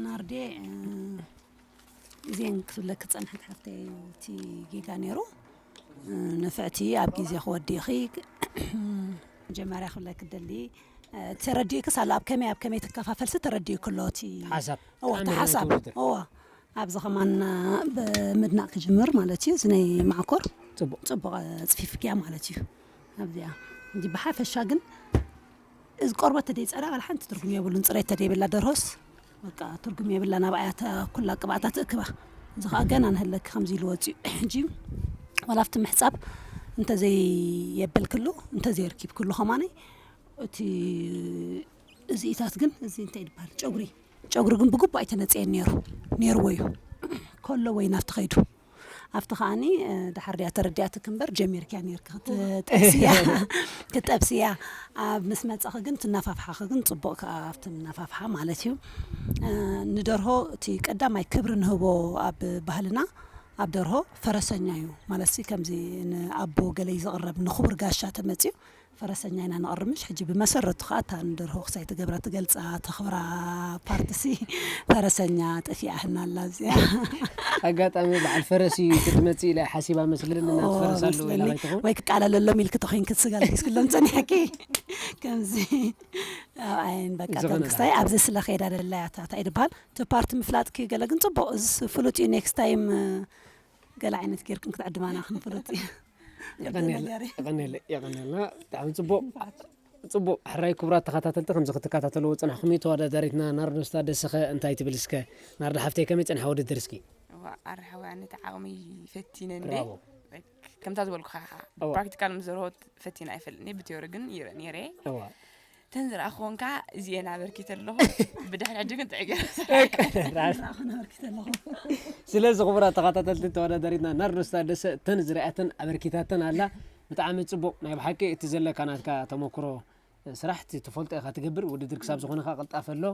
ናርዴ፣ እ፣ እዚኤን ክትብለኪ ዝጸንሐት ሓፍተይ እቲ ጌጋ ነይሩ። እ፣ ንፍዕቲ ኣብ ግዜ ክወዲኺ፣ መጀመርያ ክብለኪ ደሊ፣ ተረዲእክስ ኣሎ ኣብ ከመይ ኣብ ከመይ ትከፋፈልሲ ተረዲእክ ኣሎ እቲ ሓሳብ እዋ ኣምር ተሓሳብ ናይቲ ውድድር። እዋ ኣብዚ ከማን ብምድናቕ ክጅምር ማለት እዩ እዚ ናይ ማዕኮር ጽቡቕ ጽቡቕ ኣጽፊፍክያ ማለት እዩ ኣብዚኣ እንጂ ብሓፈሻ ግን እዚ ቆርበት ተደይ ጸራ ቃል ሓንቲ ትርጉም የብሉን ጽሬት ተደይብላ ደርሆስ በቃ ትርጉም የብላ ናብኣያ ኩላ ቅብኣታ ትእክባ እዚ ከዓ ገና ንህለኪ ከምዚ ኢሉ ወፅዩ ሕጂ ዋላ ኣብቲ ምሕፃብ እንተዘይየበልክሉ እንተዘየርኪብክሉ ከማነይ እቲ እዚኢታት ግን እዚ እንታይ ይበሃል ጨጉሪ ጨጉሪ ግን ብግቡእ ኣይተነፅየን ነይሩ ነይርዎ እዩ ከሎ ወይ ናብቲ ከይዱ ኣብቲ ከዓኒ ድሓር ድያ ተረዲኣትክ እምበር ጀሚርክያ ነይርክ ክትጠብስያ ክትጠብስያ ኣብ ምስ መፀኺ ግን ትናፋፍሓኺ ግን ፅቡቕ ከኣ ኣብቲ ምናፋፍሓ ማለት እዩ ንደርሆ እቲ ቀዳማይ ክብሪ ንህቦ ኣብ ባህልና ኣብ ደርሆ ፈረሰኛ እዩ ማለት ከምዚ ንኣቦ ገለይ ዝቕረብ ንክቡር ጋሻ ተመፅዩ ፈረሰኛ ኢና ንቕርምሽ ሕጂ ብመሰረቱ ከዓ እታ ንደርሆ ክሳይ ትገብራ ትገልፃ ተኽብራ ፓርትሲ ፈረሰኛ ጠፊኣህና ኣላ እዚኣ ኣጋጣሚ በዓል ፈረስ እዩ ክትመፅእ ኢለ ሓሲባ መስልኒ እናትፈረስ ኣለዎ ኢላ ከይትኸውን ወይ ክቃለለሎም ኢልክ ተኮይንክ ስጋ ለኪስክሎም ፀኒሕኪ ከምዚ ኣይን በቃ ተንክስታይ ኣብዚ ስለ ከይዳ ደላያ እንታይ ድበሃል እቲ ፓርቲ ምፍላጥኪ ገለ ግን ፅቡቅ እዚ ፍሉጥ እዩ ኔክስት ታይም ገለ ዓይነት ጌርክን ክትዕድማና ክንፍሉጥ እዩ የቐንየልና ብጣዕሚ ፅቡቅ ፅቡቅ ሕራይ ክቡራት ተኸታተልቲ ከምዚ ክትከታተልዎ ፅናሕኩም እዩ ተወዳዳሪትና ናርዶስ ታደሰኸ እንታይ ትብል እስከ ናርዶ ሓፍተይ ከመይ ፅንሓ ውድድር እስኪ ኣረ ሓወይ ኣነ ተዓቕመይ ፈቲነ እንደ ከምታ ዝበልኩኻ ፕራክቲካል ምስ ዘርሆት ፈቲነ ኣይፈልጥኒ ብቴዎሪ ግን ነይረ ተን ዝረኣኹ ኮንካ እዚኤን ኣበርኪተ ኣለኹ ብድሕሪ ሕጂ ግን ጥዕገ ስለዚ ክቡራት ተኸታተልቲ ተወዳዳሪትና ናርዶስ ታደሰ እተን ዝሪኣተን ኣበርኪታተን ኣላ ብጣዕሚ ፅቡቕ ናይ ብሓቂ እቲ ዘለካ ናትካ ተመክሮ ስራሕ እቲ ትፈልጦ ኢኻ ትገብር ውድድር ክሳብ ዝኾነ ከዓ ቅልጣፈ ኣሎ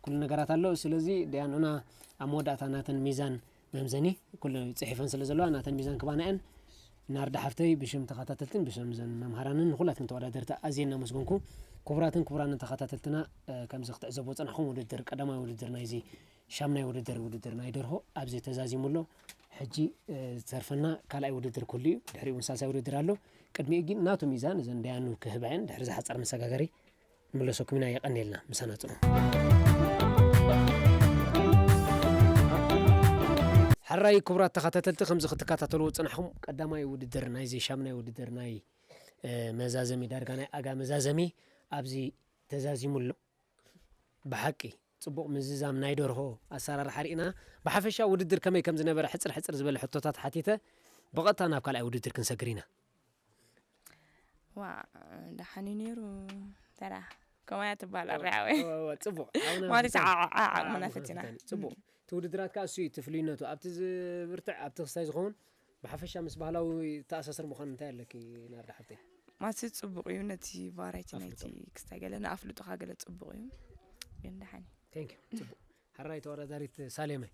ኩሉ ነገራት ኣሎ ስለዚ ዳያኑና ኣብ መወዳእታ ናተን ሚዛን መምዘኒ ኩሉ ፅሒፈን ስለ ዘለዋ ናተን ሚዛን ክባና እየን ናርዳ ሓፍተይ ብሽም ተኸታተልትን ብሽም ዘን መምሃራንን ንኩላትን ተወዳደርቲ ኣዝየ እናመስገንኩ ክቡራትን ክቡራንን ተኸታተልትና ከምዚ ክትዕዘቡ ዝፀናሕኩም ውድድር ቀዳማይ ውድድር ናይዚ ሻምናይ ውድድር ውድድር ናይ ደርሆ ኣብዚ ተዛዚሙ ኣሎ ሕጂ ዝተርፈና ካልኣይ ውድድር ክህሉ እዩ ድሕሪኡ እውን ሳልሳይ ውድድር ኣሎ ቅድሚኡ ግን ናቱ ሚዛን እዘን ዳያኑ ክህባ እየን ድሕሪ ዝሓፀር መሰጋገሪ ንመለሰኩም ኢና የቐንየልና ምሳና ፅኑ ሕራይ ክቡራት ተኸታተልቲ ከምዚ ክትከታተልዎ ፅናሕኹም ቀዳማይ ውድድር ናይዚ ሻምናይ ውድድር ናይ መዛዘሚ ዳርጋ ናይ ኣጋ መዛዘሚ ኣብዚ ተዛዚሙ ኣሎ ብሓቂ ፅቡቕ ምዝዛም ናይ ደርሆ ኣሰራርሓ ርኢና ብሓፈሻ ውድድር ከመይ ከም ዝነበረ ሕፅር ሕፅር ዝበለ ሕቶታት ሓቲተ ብቐጥታ ናብ ካልኣይ ውድድር ክንሰግር ኢና ዋ ደሓን እዩ ነይሩ ተራ ከማያ ትበሃል ኣርያወይ ፅቡቕ ማለት ዓቕምና ፈቲና ፅቡቕ እቲ ውድድራት ከዓ እሱ እዩ እቲ ፍልይነቱ ኣብቲ ዝብርትዕ ኣብቲ ክስታይ ዝኸውን ብሓፈሻ ምስ ባህላዊ ተኣሳስር ምዃኑ እንታይ ኣለኪ ናርዳ ሓብተይ ማሲ ፅቡቕ እዩ ነቲ ቫራይቲ ናይቲ ክስታይ ገለ ንኣፍልጡኻ ገለ ፅቡቕ እዩ ግን ደሓን እዩ ሕራይ ተወዳዳሪት ሳሌመ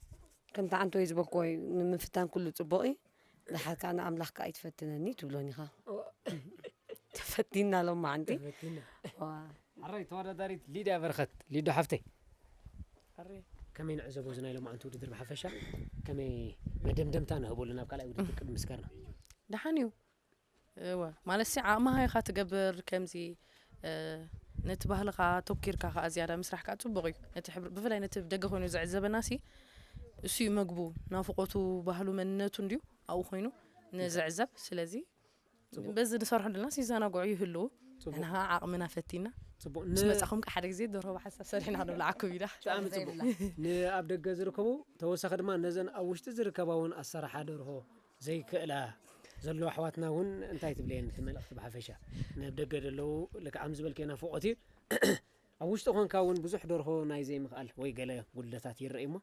ከምቲ ዓንተ ወይ ዝበልክዎ እዩ ንምፍታን ኩሉ ፅቡቕ እዩ ድሓር ከዓ ንኣምላኽ ከዓ ኣይትፈትነኒ ትብሎን ኢኻ ተፈቲና ሎም መዓንቲ ሕራይ ተወዳዳሪት ሊድያ በርኸት ሊዶ ሓፍተይ ከመይ ንዕዘቦ እዚ ናይ ሎማዓንቲ ውድድር ብሓፈሻ ከመይ መደምደምታ ንህበሉ ናብ ካልኣይ ውድድር ቅድሚ ምስጋርና ደሓን እዩ እወ ማለት ሲ ዓቕምኻ ኢኻ ትገብር ከምዚ ነቲ ባህልኻ ተኪርካ ከዓ ዝያዳ ምስራሕ ከዓ ፅቡቕ እዩ ነቲ ሕብሪ ብፍላይ ነቲ ደገ ኮይኑ ዝዕዘበና ሲ እሱ እዩ መግቡ ናፍቆቱ ባህሉ መንነቱ እንድዩ ኣብኡ ኮይኑ ንዝዕዘብ ስለዚ በዚ ንሰርሖ ዘለና ሲዘናግዑ ይህልዉ ንሕና ከዓ ዓቕምና ፈቲና ምስ መፃኹም ከዓ ሓደ ግዜ ደርሆ ብሓንሳብ ሰሪሕና ክንብልዓኩም ኢና ንኣብ ደገ ዝርከቡ ተወሳኺ ድማ ነዘን ኣብ ውሽጢ ዝርከባ እውን ኣሰራሓ ደርሆ ዘይክእላ ዘለዋ ኣሕዋትና እውን እንታይ ትብለየን እቲ መልእኽቲ ብሓፈሻ ናብ ደገ ዘለዉ ልክዓም ዝበልከ ናፍቆት እዩ ኣብ ውሽጢ ኮንካ እውን ብዙሕ ደርሆ ናይ ዘይምኽኣል ወይ ገለ ጉድለታት ይረእ እሞ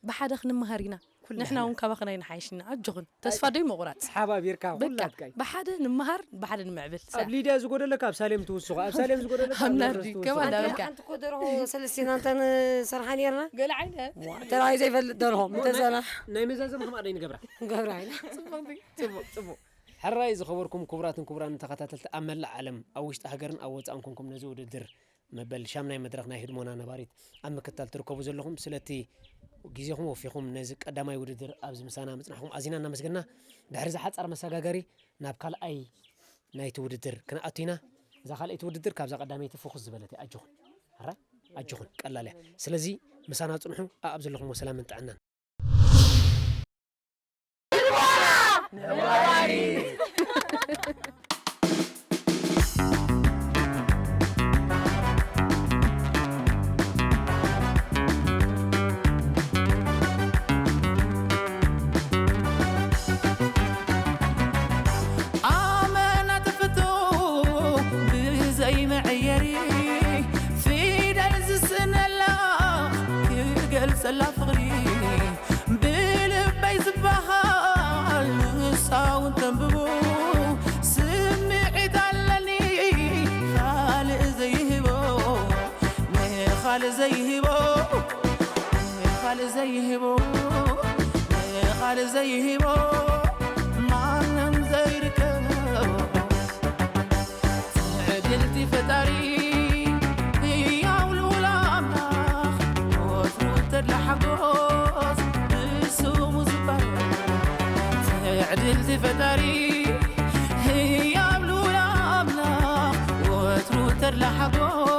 ብሓደ ክንመሃር ኢና ንሕና እውን ካባኽን ኣይንሓይሽ ኢና ኣጆኽን ተስፋ ደይ ምቑራፅ ሓባቢርካ ኩላትካ እዩ ብሓደ ንምሃር ብሓደ ንምዕብል ኣብ ሊድያ ዝጎደለካ ኣብ ሳሌም ትውስኹ ኣብ ሳሌም ዝጎደለካ ኣብ ናርዲ ከማ እንዳበልካ ሓንቲ ኮ ደርሆ ሰለስቲና እንተ ንሰርሓ ነርና ገለ ዓይነት ተራይ ዘይፈልጥ ደርሆ ምተዘና ናይ መዛዘም ከማ ደይ ንገብራ ንገብራ ኢና ፅቡቅ ፅቡቅ ሕራይ ዝኸበርኩም ክቡራትን ክቡራን ተኸታተልቲ ኣብ መላእ ዓለም ኣብ ውሽጢ ሃገርን ኣብ ወፃእን ኮንኩም ነዚ ውድድር መበል ሻምናይ መድረኽ ናይ ህድሞና ነባሪት ኣብ ምክታል ትርከቡ ዘለኹም ስለቲ ግዜኹም ወፊኹም ነዚ ቀዳማይ ውድድር ኣብዚ ምሳና ምፅናሕኩም ኣዚና እናመስገና ድሕሪ ዝሓፃር መሰጋገሪ ናብ ካልኣይ ናይቲ ውድድር ክንኣቱ ኢና እዛ ካልኣይቲ ውድድር ካብዛ ቀዳመይቲ ፍኹስ ዝበለት እያ። ኣጆኹም። ኣራይ? ኣጆኹም። ቀላል እያ። ስለዚ ምሳና ጽንሑ። ኣብ ዘለኹሞ ሰላምን ጥዕናን። ኣመና ተፈቶ ብዘይ መዐየሪ፣ ፊደል ዝስእነላ ክገልጸላ ፍቕሪ፣ ብልበይ ዝበሃል ንሳ እውን ተንብቦ። ስምዒት ኣለኒ ካልእ ዘይህቦ፣ ንኻልእ ዘይህቦ፣ ንኻልእ ዘይህቦ፣ ንኻልእ ዘይህቦ፣ ማንም ዘይርከቦ። ትዕድልቲ ፈጣሪ ህያው ልኡል ኣምላኽ፣ ወትሩ ተድላ ሓጎስ ብስሙ ዝባረኽ። ትዕድልቲ ፈጣሪ ህያው ልኡል ኣምላኽ፣ ወትሩ ተድላ ሓጎስ